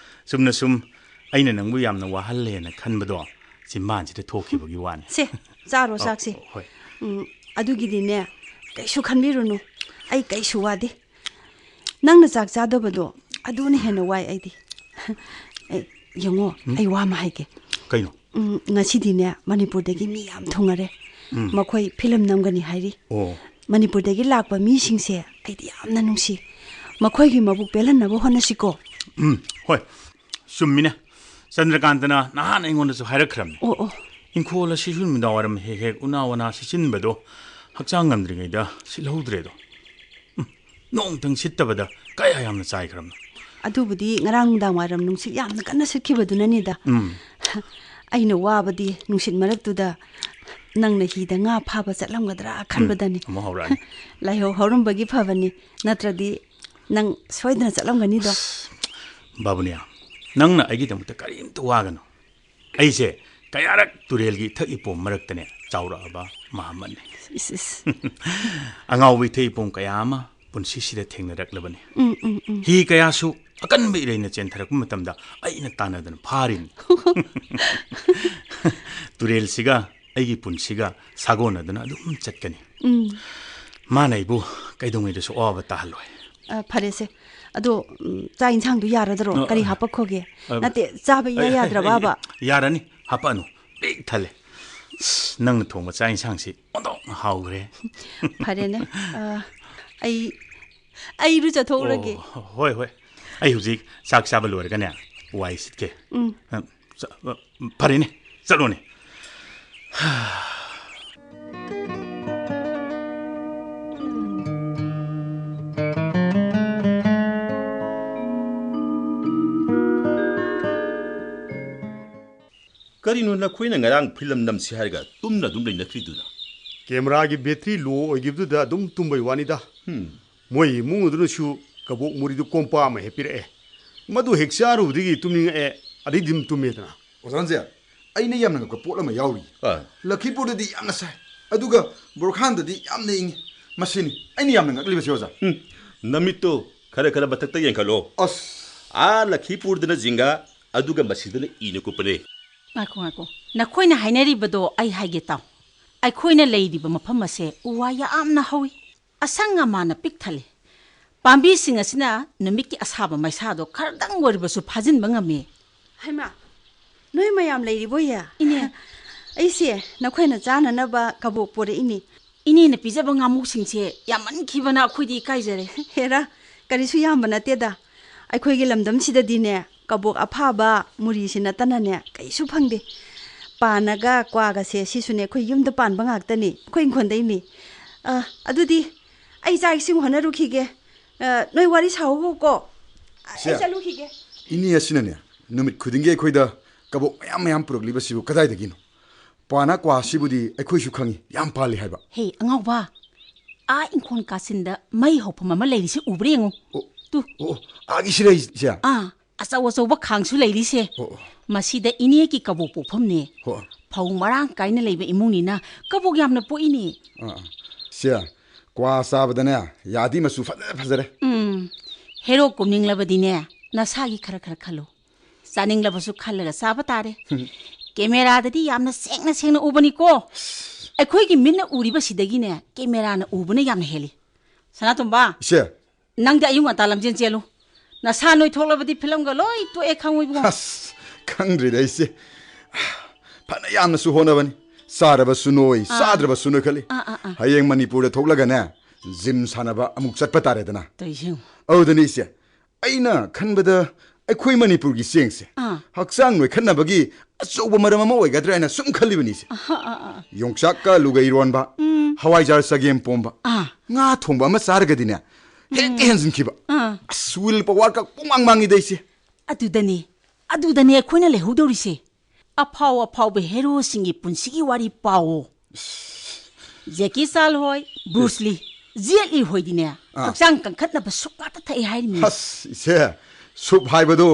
ꯆꯨꯝꯅ ꯁꯨꯝ ꯑꯩꯅ ꯅꯪꯕꯨ ꯌꯥꯝꯅ ꯋꯥꯍꯜꯂꯦꯅ ꯈꯟꯕꯗꯣ ꯆꯤꯝꯕꯥꯟꯁꯤꯗ ꯊꯣꯛꯈꯤꯕꯒꯤ ꯋꯥꯅꯤ꯫ ꯁꯦ, ꯆꯥꯔꯣ ꯑ, ꯆꯥꯛꯁꯦ꯫ ꯍꯣꯏ꯫ ꯎꯝ, ꯑꯗꯨꯒꯤꯗꯤꯅꯦ, ꯀꯩꯁꯨ ꯈꯟꯕꯤꯔꯨꯅꯨ꯫ ꯑꯩ ꯀꯩꯁꯨ ꯋꯥꯗꯦ꯫ ꯅꯪꯅ ꯆꯥꯛ ꯆꯥꯗꯕꯗꯣ ꯑꯗꯨꯅ ꯍꯦꯟꯅ ꯋꯥꯏ ꯑꯩꯗꯤ꯫ ꯑꯦ, ꯌꯦꯡꯉꯣ, ꯎꯝ? ꯑꯩ ꯋꯥ ꯑꯃ ꯍꯥꯏꯒꯦ꯫ ꯀꯩꯅꯣ? ꯎꯝ, ꯉꯁꯤꯗꯤꯅꯦ, ꯃꯅꯤꯄꯨꯔꯗꯒꯤ ꯃꯤ ꯌꯥꯝ ꯊꯨꯡꯉꯔꯦ꯫ ꯎꯝ꯫ ꯃꯈꯣꯏ ꯐꯤꯂꯝ ꯅꯝꯒꯅꯤ ꯍꯥꯏꯔꯤ꯫ ꯑꯣ꯫ ꯃꯅꯤꯄꯨꯔꯗꯒꯤ ꯂꯥꯛꯄ ꯃꯤꯁꯤꯡꯁꯦ ꯑꯩꯗꯤ ꯌꯥꯝꯅ ꯅꯨꯡꯁꯤ꯫ ꯃꯈꯣꯏꯒꯤ ꯃꯕꯨꯛ ꯄꯦꯜꯍꯟꯅꯕ ꯍꯣꯠꯅꯁꯤꯀꯣ꯫ ꯎꯝ, ꯍꯣꯏ꯫ ꯆꯨꯝꯃꯤꯅꯦ꯫ ꯆꯟꯗ꯭ꯔꯀꯥꯟꯇꯅ ꯅꯍꯥꯟ ꯑꯩꯉꯣꯟꯗꯁꯨ ꯍꯥꯏꯔꯛꯈ꯭ꯔꯕꯅꯤ꯫ ꯑꯣ, ꯑꯣ꯫ ꯏꯪꯈꯣꯜ ꯑꯁꯤꯁꯨ ꯅꯨꯃꯤꯗꯥꯡ ꯋꯥꯏꯔꯝ ꯍꯦꯛ ꯍꯦꯛ ꯎꯅꯥ ꯋꯥꯅꯥ ꯁꯤꯠꯆꯤꯟꯕꯗꯣ ꯍꯛꯆꯥꯡ ꯉꯝꯗ꯭ꯔꯤꯉꯩꯗ ꯁꯤꯠꯍꯧꯗ꯭ꯔꯦꯗꯣ꯫ ꯎꯝ, ꯅꯣꯡꯇꯪ ꯁꯤꯠꯇꯕꯗ ꯀꯌꯥ ꯌꯥꯝꯅ ꯆꯥꯏꯈ꯭ꯔꯕꯅꯣ꯫ ꯑꯗꯨꯕꯨꯗꯤ ꯉꯔꯥꯡ ꯅꯨꯡꯗꯥꯡ ꯋꯥꯏꯔꯝ ꯅꯨꯡꯁꯤꯠ ꯌꯥꯝꯅ ꯀꯟꯅ ꯁꯤꯠꯈꯤꯕꯗꯨꯅꯅꯤꯗ꯫ ꯎꯝ꯫ ꯑꯩꯅ ꯋꯥꯕꯗꯤ ꯅꯨꯡꯁꯤꯠ ꯃꯔꯛꯇꯨꯗ ꯅꯪꯅ ꯍꯤꯗ ꯉꯥ ꯐꯥꯕ ꯆꯠꯂꯝꯒꯗ꯭ꯔꯥ ꯎꯝ, ꯈꯟꯕꯗꯅꯤ꯫ ꯑꯃꯨꯛ ꯍꯧꯔꯛꯑꯅꯤ꯫ ꯂꯥꯏꯍꯧ ꯍꯧꯔꯝꯕꯒꯤ ꯐꯕꯅꯤ, ꯅꯠꯇ꯭ꯔꯗꯤ ꯅꯪ ꯁꯣꯏꯗꯅ ꯆꯠꯂꯝꯒꯅꯤꯗꯣ꯫ ꯑꯁ, ꯕꯥꯕꯨꯅꯤꯌꯥ, ꯅꯪꯅ ꯑꯩꯒꯤꯗꯃꯛꯇ ꯀꯔꯤꯝꯇ ꯋꯥꯒꯅꯨ꯫ ꯑꯩꯁꯦ ꯀꯌꯥꯔꯛ ꯇꯨꯔꯦꯜꯒꯤ ꯏꯊꯛ ꯏꯄꯣꯝ ꯃꯔꯛꯇꯅꯦ ꯆꯥꯎꯔꯛꯑꯕ ꯃꯍꯥꯃꯠꯅꯦ꯫ ꯏꯁ, ꯏꯁ꯫ ꯑꯉꯥꯎꯕ ꯏꯊꯛ ꯏꯄꯣꯝ ꯀꯌꯥ ꯑꯃ ꯄꯨꯟꯁꯤꯁꯤꯗ ꯊꯦꯡꯅꯔꯛꯂꯕꯅꯤ꯫ ꯎꯝ, ꯎꯝ, ꯎꯝ꯫ ꯍꯤ ꯀꯌꯥꯁꯨ ꯑꯀꯟꯕ ꯏꯔꯩꯅ ꯆꯦꯟꯊꯔꯛꯄ ꯃꯇꯝꯗ ꯑꯩꯅ ꯇꯥꯟꯅꯗꯅ ꯐꯥꯔꯤꯅꯤ꯫ ꯇꯨꯔꯦꯜꯁꯤꯒ ꯑꯩꯒꯤ ꯄꯨꯟꯁꯤꯒ ꯁꯥꯒꯣꯟꯅꯗꯨꯅ ꯑꯗꯨꯝ ꯆꯠꯀꯅꯤ꯫ ꯎꯝ꯫ ꯃꯥꯅ ꯑꯩꯕꯨ ꯀꯩꯗꯧꯉꯩꯗꯁꯨ ꯑꯋꯥꯕ ꯇꯥꯍꯜꯂꯣꯏ꯫ ꯑ, ꯐꯔꯦꯁꯦ꯫ ꯑꯗꯣ, ꯎꯝ, ꯆꯥꯛ ꯏꯟꯁꯥꯡꯗꯣ ꯌꯥꯔꯗ꯭ꯔꯣ? ꯑ, ꯀꯔꯤ ꯑ, ꯍꯥꯄꯛꯈꯣꯒꯦ? ꯑ, ꯅꯠꯇꯦ, ꯆꯥꯕ ꯏꯌꯥ ꯑ, ꯑ, ꯌꯥꯗ꯭ꯔꯕꯕ? ꯌꯥꯔꯅꯤ, ꯍꯥꯄꯛꯑꯅꯨ꯫ ꯄꯤꯛ ꯊꯜꯂꯦ꯫ ꯑꯁ, ꯅꯪꯅ ꯊꯣꯡꯕ ꯆꯥꯛ ꯏꯟꯁꯥꯡꯁꯤ ꯑꯣꯟꯊꯣꯛꯅ ꯍꯥꯎꯈ꯭ꯔꯦ꯫ ꯐꯔꯦꯅꯦ꯫ ꯑ, ꯑꯩ, ꯑꯩ ꯏꯔꯨꯖꯊꯣꯛꯎꯔꯒꯦ꯫ ꯑꯣ, ꯍꯣꯏ, ꯍꯣꯏ꯫ ꯑꯩ ꯍꯧꯖꯤꯛ ꯆꯥꯛ ꯆꯥꯕ ꯂꯣꯏꯔꯒꯅꯦ, ꯋꯥꯏ ꯁꯤꯠꯀꯦ꯫ ꯎꯝ꯫ ꯑ, ꯆ-, ꯑ, ꯐꯔꯦꯅꯦ, ꯆꯠꯂꯣꯅꯦ꯫ ꯀꯔꯤꯅꯣ ꯅꯈꯣꯏꯅ ꯉꯔꯥꯡ ꯐꯤꯂꯝ ꯅꯝꯁꯤ ꯍꯥꯏꯔꯒ ꯇꯨꯝꯅ ꯑꯗꯨꯝ ꯂꯩꯅꯈ꯭ꯔꯤꯗꯨꯅ? ꯀꯦꯃꯦꯔꯥꯒꯤ ꯕꯦꯇ꯭ꯔꯤ ꯂꯣ ꯑꯣꯏꯈꯤꯕꯗꯨꯗ ꯑꯗꯨꯝ ꯇꯨꯝꯕꯩ ꯋꯥꯅꯤꯗ꯫ ꯃꯣꯏ ꯏꯃꯨꯡ ꯑꯗꯨꯅꯁꯨ ꯀꯕꯣꯛ ꯃꯨꯔꯤꯗꯨ ꯀꯣꯝꯄꯥꯛ ꯑꯃ ꯍꯦꯛ ꯄꯤꯔꯛꯑꯦ꯫ ꯃꯗꯨ ꯍꯦꯛ ꯆꯥꯔꯨꯕꯗꯒꯤ ꯇꯨꯝꯅꯤꯡꯉꯛꯑꯦ, ꯑꯗꯩꯗꯤ ꯑꯗꯨꯝ ꯇꯨꯝꯃꯦꯗꯅ꯫ ꯑꯣꯖꯥ ꯔꯟꯖꯦ, ꯑꯩꯅ ꯌꯥꯝꯅ ꯉꯛꯄ ꯄꯣꯠ ꯑꯃ ꯌꯥꯎꯔꯤ꯫ ꯑꯥ꯫ ꯂꯈꯤꯄꯨꯔꯗꯗꯤ ꯌꯥꯝꯅ ꯁꯥꯏ, ꯑꯗꯨꯒ ꯕꯣꯔꯈꯥꯟꯗꯗꯤ ꯌꯥꯝꯅ ꯏꯪꯉꯤ꯫ ꯃꯁꯤꯅꯤ ꯑꯩꯅ ꯌꯥꯝꯅ ꯉꯛꯂꯤꯕꯁꯤ, ꯑꯣꯖꯥ꯫ ꯎꯝ, ꯅꯃꯤꯠꯇꯣ ꯈꯔ ꯈꯔ ꯃꯊꯛꯇ ꯌꯦꯡꯈꯠꯂꯣ꯫ ꯑꯁ꯫ ꯑꯥ ꯂꯈꯤꯄꯨꯔꯗꯅ ꯖꯤꯡꯒ, ꯑꯗꯨꯒ ꯃꯁꯤꯗꯅ ꯏꯅ ꯀꯨꯞꯄꯅꯦ꯫ ꯉꯥꯏꯈꯣ, ꯉꯥꯏꯈꯣ꯫ ꯅꯈꯣꯏꯅ ꯍꯥꯏꯅꯔꯤꯕꯗꯣ ꯑꯩ ꯍꯥꯏꯒꯦ ꯇꯥꯎ꯫ ꯑꯩꯈꯣꯏꯅ ꯂꯩꯔꯤꯕ ꯃꯐꯝ ꯑꯁꯦ ꯎ ꯋꯥ ꯌꯥꯝꯅ ꯍꯧꯏ꯫ ꯑꯁꯪ ꯑꯃꯥꯟꯅ ꯄꯤꯛ ꯊꯜꯂꯤ꯫ ꯄꯥꯝꯕꯤꯁꯤꯡ ꯑꯁꯤꯅ ꯅꯨꯃꯤꯠꯀꯤ ꯑꯁꯥꯕ ꯃꯩꯁꯥꯗꯣ ꯈꯔꯗꯪ ꯑꯣꯏꯔꯕꯁꯨ ꯐꯥꯖꯤꯟꯕ ꯉꯝꯃꯤ꯫ ꯍꯩꯃꯥ, ꯅꯣꯏ ꯃꯌꯥꯝ ꯂꯩꯔꯤꯕꯣꯌꯦ? ꯏꯅꯦ꯫ ꯑꯩꯁꯦ ꯅꯈꯣꯏꯅ ꯆꯥꯅꯅꯕ ꯀꯕꯣꯛ ꯄꯣꯔꯛꯏꯅꯤ꯫ ꯏꯅꯦꯅ ꯄꯤꯖꯕ ꯉꯥꯃꯨꯁꯤꯡꯁꯦ ꯌꯥꯝꯃꯟꯈꯤꯕꯅ ꯑꯩꯈꯣꯏꯗꯤ ꯏꯀꯥꯏꯖꯔꯦ꯫ ꯍꯦꯔꯥ, ꯀꯔꯤꯁꯨ ꯌꯥꯝꯕ ꯅꯠꯇꯦꯗ꯫ ꯑꯩꯈꯣꯏꯒꯤ ꯂꯝꯗꯝꯁꯤꯗꯗꯤꯅꯦ, ꯀꯕꯣꯛ ꯑꯐꯥꯕ ꯃꯨꯔꯤꯁꯤ ꯅꯠꯇꯅꯅꯦ ꯀꯩꯁꯨ ꯐꯪꯗꯦ꯫ ꯄꯥꯟꯒ ꯀ꯭ꯋꯥꯒꯁꯦ ꯁꯤꯁꯨꯅꯦ ꯑꯩꯈꯣꯏ ꯌꯨꯝꯗ ꯄꯥꯟꯕ ꯉꯥꯛꯇꯅꯤ, ꯑꯩꯈꯣꯏ ꯏꯪꯈꯣꯜꯗꯩꯅꯤ꯫ ꯑ, ꯑꯗꯨꯗꯤ ꯑꯩ ꯆꯥꯛ ꯏꯁꯤꯡ ꯍꯣꯠꯅꯔꯨꯈꯤꯒꯦ꯫ ꯑ, ꯅꯣꯏ ꯋꯥꯔꯤ ꯁꯥꯍꯧꯀꯣ꯫ ꯑꯩ ꯁꯦ, ꯆꯠꯂꯨꯈꯤꯒꯦ꯫ ꯏꯅꯦ ꯑꯁꯤꯅꯅꯦ ꯅꯨꯃꯤꯠ ꯈꯨꯗꯤꯡꯒꯤ ꯑꯩꯈꯣꯏꯗ ꯀꯕꯣꯛ ꯃꯌꯥꯝ ꯃꯌꯥꯝ ꯄꯨꯔꯛꯂꯤꯕꯁꯤꯕꯨ ꯀꯗꯥꯏꯗꯒꯤꯅꯣ? ꯄꯥꯅ ꯀ꯭ꯋꯥꯁꯤꯕꯨꯗꯤ ꯑꯩꯈꯣꯏꯁꯨ ꯈꯪꯉꯤ, ꯌꯥꯝ ꯄꯥꯜꯂꯤ ꯍꯥꯏꯕ꯫ ꯍꯦ, ꯑꯉꯥꯎꯕ, ꯑꯥ ꯏꯪꯈꯣꯜ ꯀꯥꯆꯤꯟꯗ ꯃꯩ ꯍꯧꯐꯝ ꯑꯃ ꯂꯩꯔꯤꯁꯤ ꯎꯕ꯭ꯔꯥ ꯌꯦꯡꯉꯨ꯫ ꯑꯣ, ꯇꯨ꯫ ꯑꯣ, ꯑꯥꯒꯤꯁꯤꯔ ꯏꯆꯦ? ꯑꯥ, ꯑꯆꯧ ꯑꯆꯧꯕ ꯈꯥꯡꯁꯨ ꯂꯩꯔꯤꯁꯦ꯫ ꯑꯣ, ꯑꯣ꯫ ꯃꯁꯤꯗ ꯏꯅꯦꯒꯤ ꯀꯕꯣꯛ ꯄꯣꯛꯐꯝꯅꯦ꯫ ꯍꯣ꯫ ꯐꯧ ꯃꯔꯥꯡ ꯀꯥꯏꯅ ꯂꯩꯕ ꯏꯃꯨꯡꯅꯤꯅ ꯀꯕꯣꯛ ꯌꯥꯝꯅ ꯄꯣꯛꯏꯅꯦ꯫ ꯑꯥ, ꯑꯥ꯫ ꯁꯦ, ꯀ꯭ꯋꯥ ꯆꯥꯕꯗꯅꯦ ꯌꯥꯗꯤ ꯃꯆꯨ ꯐꯖ ꯐꯖꯔꯦ꯫ ꯎꯝ, ꯍꯦꯔꯣ ꯀꯨꯝꯅꯤꯡꯂꯕꯗꯤꯅꯦ ꯅꯁꯥꯒꯤ ꯈꯔ ꯈꯔ ꯈꯜꯂꯨ꯫ ꯆꯥꯅꯤꯡꯂꯕꯁꯨ ꯈꯜꯂꯒ ꯆꯥꯕ ꯇꯥꯔꯦ꯫ ꯀꯦꯃꯦꯔꯥꯗꯗꯤ ꯌꯥꯝꯅ ꯁꯦꯡꯅ ꯁꯦꯡꯅ ꯎꯕꯅꯤꯀꯣ꯫ ꯑꯩꯈꯣꯏꯒꯤ ꯃꯤꯠꯅ ꯎꯔꯤꯕꯁꯤꯗꯒꯤꯅꯦ ꯀꯦꯃꯦꯔꯥꯅ ꯎꯕꯅ ꯌꯥꯝꯅ ꯍꯦꯜꯂꯤ꯫ ꯁꯅꯥꯇꯣꯝꯕ, ꯏꯆꯦ꯫ ꯅꯪꯗꯤ ꯑꯌꯨꯛ ꯉꯟꯇꯥ ꯂꯝꯖꯦꯟ ꯆꯦꯜꯂꯨ꯫ ꯅꯁꯥ ꯅꯣꯏꯊꯣꯛꯂꯕꯗꯤ ꯐꯤꯂꯝꯒ ꯂꯣꯏ ꯇꯣꯛꯑꯦ ꯈꯪꯉꯨ ꯏꯕꯨꯡꯉꯣ꯫ ꯑꯁ, ꯈꯪꯗ꯭ꯔꯤꯗ ꯏꯆꯦ꯫ ꯐꯅ ꯌꯥꯝꯅꯁꯨ ꯍꯣꯠꯅꯕꯅꯤ꯫ ꯆꯥꯔꯕꯁꯨ ꯅꯣꯏ, ꯑꯥ꯫ ꯆꯥꯗ꯭ꯔꯕꯁꯨ ꯅꯣꯏꯈꯠꯂꯤ꯫ ꯑꯥ, ꯑꯥ, ꯑꯥ꯫ ꯍꯌꯦꯡ ꯃꯅꯤꯄꯨꯔꯗ ꯊꯣꯛꯂꯒꯅꯦ, ꯖꯤꯝ ꯁꯥꯟꯅꯕ ꯑꯃꯨꯛ ꯆꯠꯄ ꯇꯥꯔꯦꯗꯅ꯫ ꯇꯧꯏꯁꯦ ꯌꯦꯡꯉꯨ꯫ ꯑꯗꯨꯗꯅꯤ ꯏꯆꯦ, ꯑꯩꯅ ꯈꯟꯕꯗ ꯑꯩꯈꯣꯏ ꯃꯅꯤꯄꯨꯔꯒꯤ ꯆꯦꯡꯁꯦ ꯑꯥ꯫ ꯍꯛꯆꯥꯡ ꯅꯣꯏꯈꯠꯅꯕꯒꯤ ꯑꯆꯧꯕ ꯃꯔꯝ ꯑꯃ ꯑꯣꯏꯒꯗ꯭ꯔꯥ ꯍꯥꯏꯅ ꯁꯨꯝ ꯈꯜꯂꯤꯕꯅꯤ ꯏꯆꯦ꯫ ꯑꯥ, ꯑꯥ, ꯑꯥ꯫ ꯌꯣꯡꯆꯥꯛꯀ ꯑꯂꯨꯒ ꯏꯔꯣꯟꯕ, ꯎꯝ꯫ ꯍꯋꯥꯏꯖꯥꯔ ꯆꯒꯦꯝ ꯄꯣꯝꯕ, ꯑꯥ꯫ ꯉꯥ ꯊꯣꯡꯕ ꯑꯃ ꯆꯥꯔꯒꯗꯤꯅꯦ, ꯍꯦꯛꯇ ꯎꯝ꯫ ꯍꯦꯟꯖꯤꯟꯈꯤꯕ꯫ ꯑꯥ꯫ ꯑꯁ, ꯋꯤꯜ ꯄꯋꯥꯔꯒ ꯄꯨꯡꯃꯥꯡ ꯃꯥꯡꯉꯤꯗ ꯏꯆꯦ꯫ ꯑꯗꯨꯗꯅꯦ, ꯑꯗꯨꯗꯅꯦ ꯑꯩꯈꯣꯏꯅ ꯂꯩꯍꯧꯗꯧꯔꯤꯁꯦ꯫ ꯑꯐꯥꯎ ꯑꯐꯥꯎꯕ ꯍꯦꯔꯣꯁꯤꯡꯒꯤ ꯄꯨꯟꯁꯤꯒꯤ ꯋꯥꯔꯤ ꯄꯥꯎꯑꯣ꯫ ꯖꯦꯀꯤ ꯆꯥꯟ ꯍꯣꯏ, ꯕ꯭ꯔꯨꯁ ꯂꯤ, ꯖꯦꯠ ꯂꯤ ꯍꯣꯏꯗꯤꯅꯦ, ꯑꯥ꯫ ꯍꯛꯆꯥꯡ ꯀꯟꯈꯠꯅꯕ ꯁꯨꯞ ꯉꯥꯛꯇ ꯊꯛꯏ ꯍꯥꯏꯔꯤꯃꯤ꯫ ꯑꯁ, ꯏꯆꯦ, ꯁꯨꯞ ꯍꯥꯏꯕꯗꯨ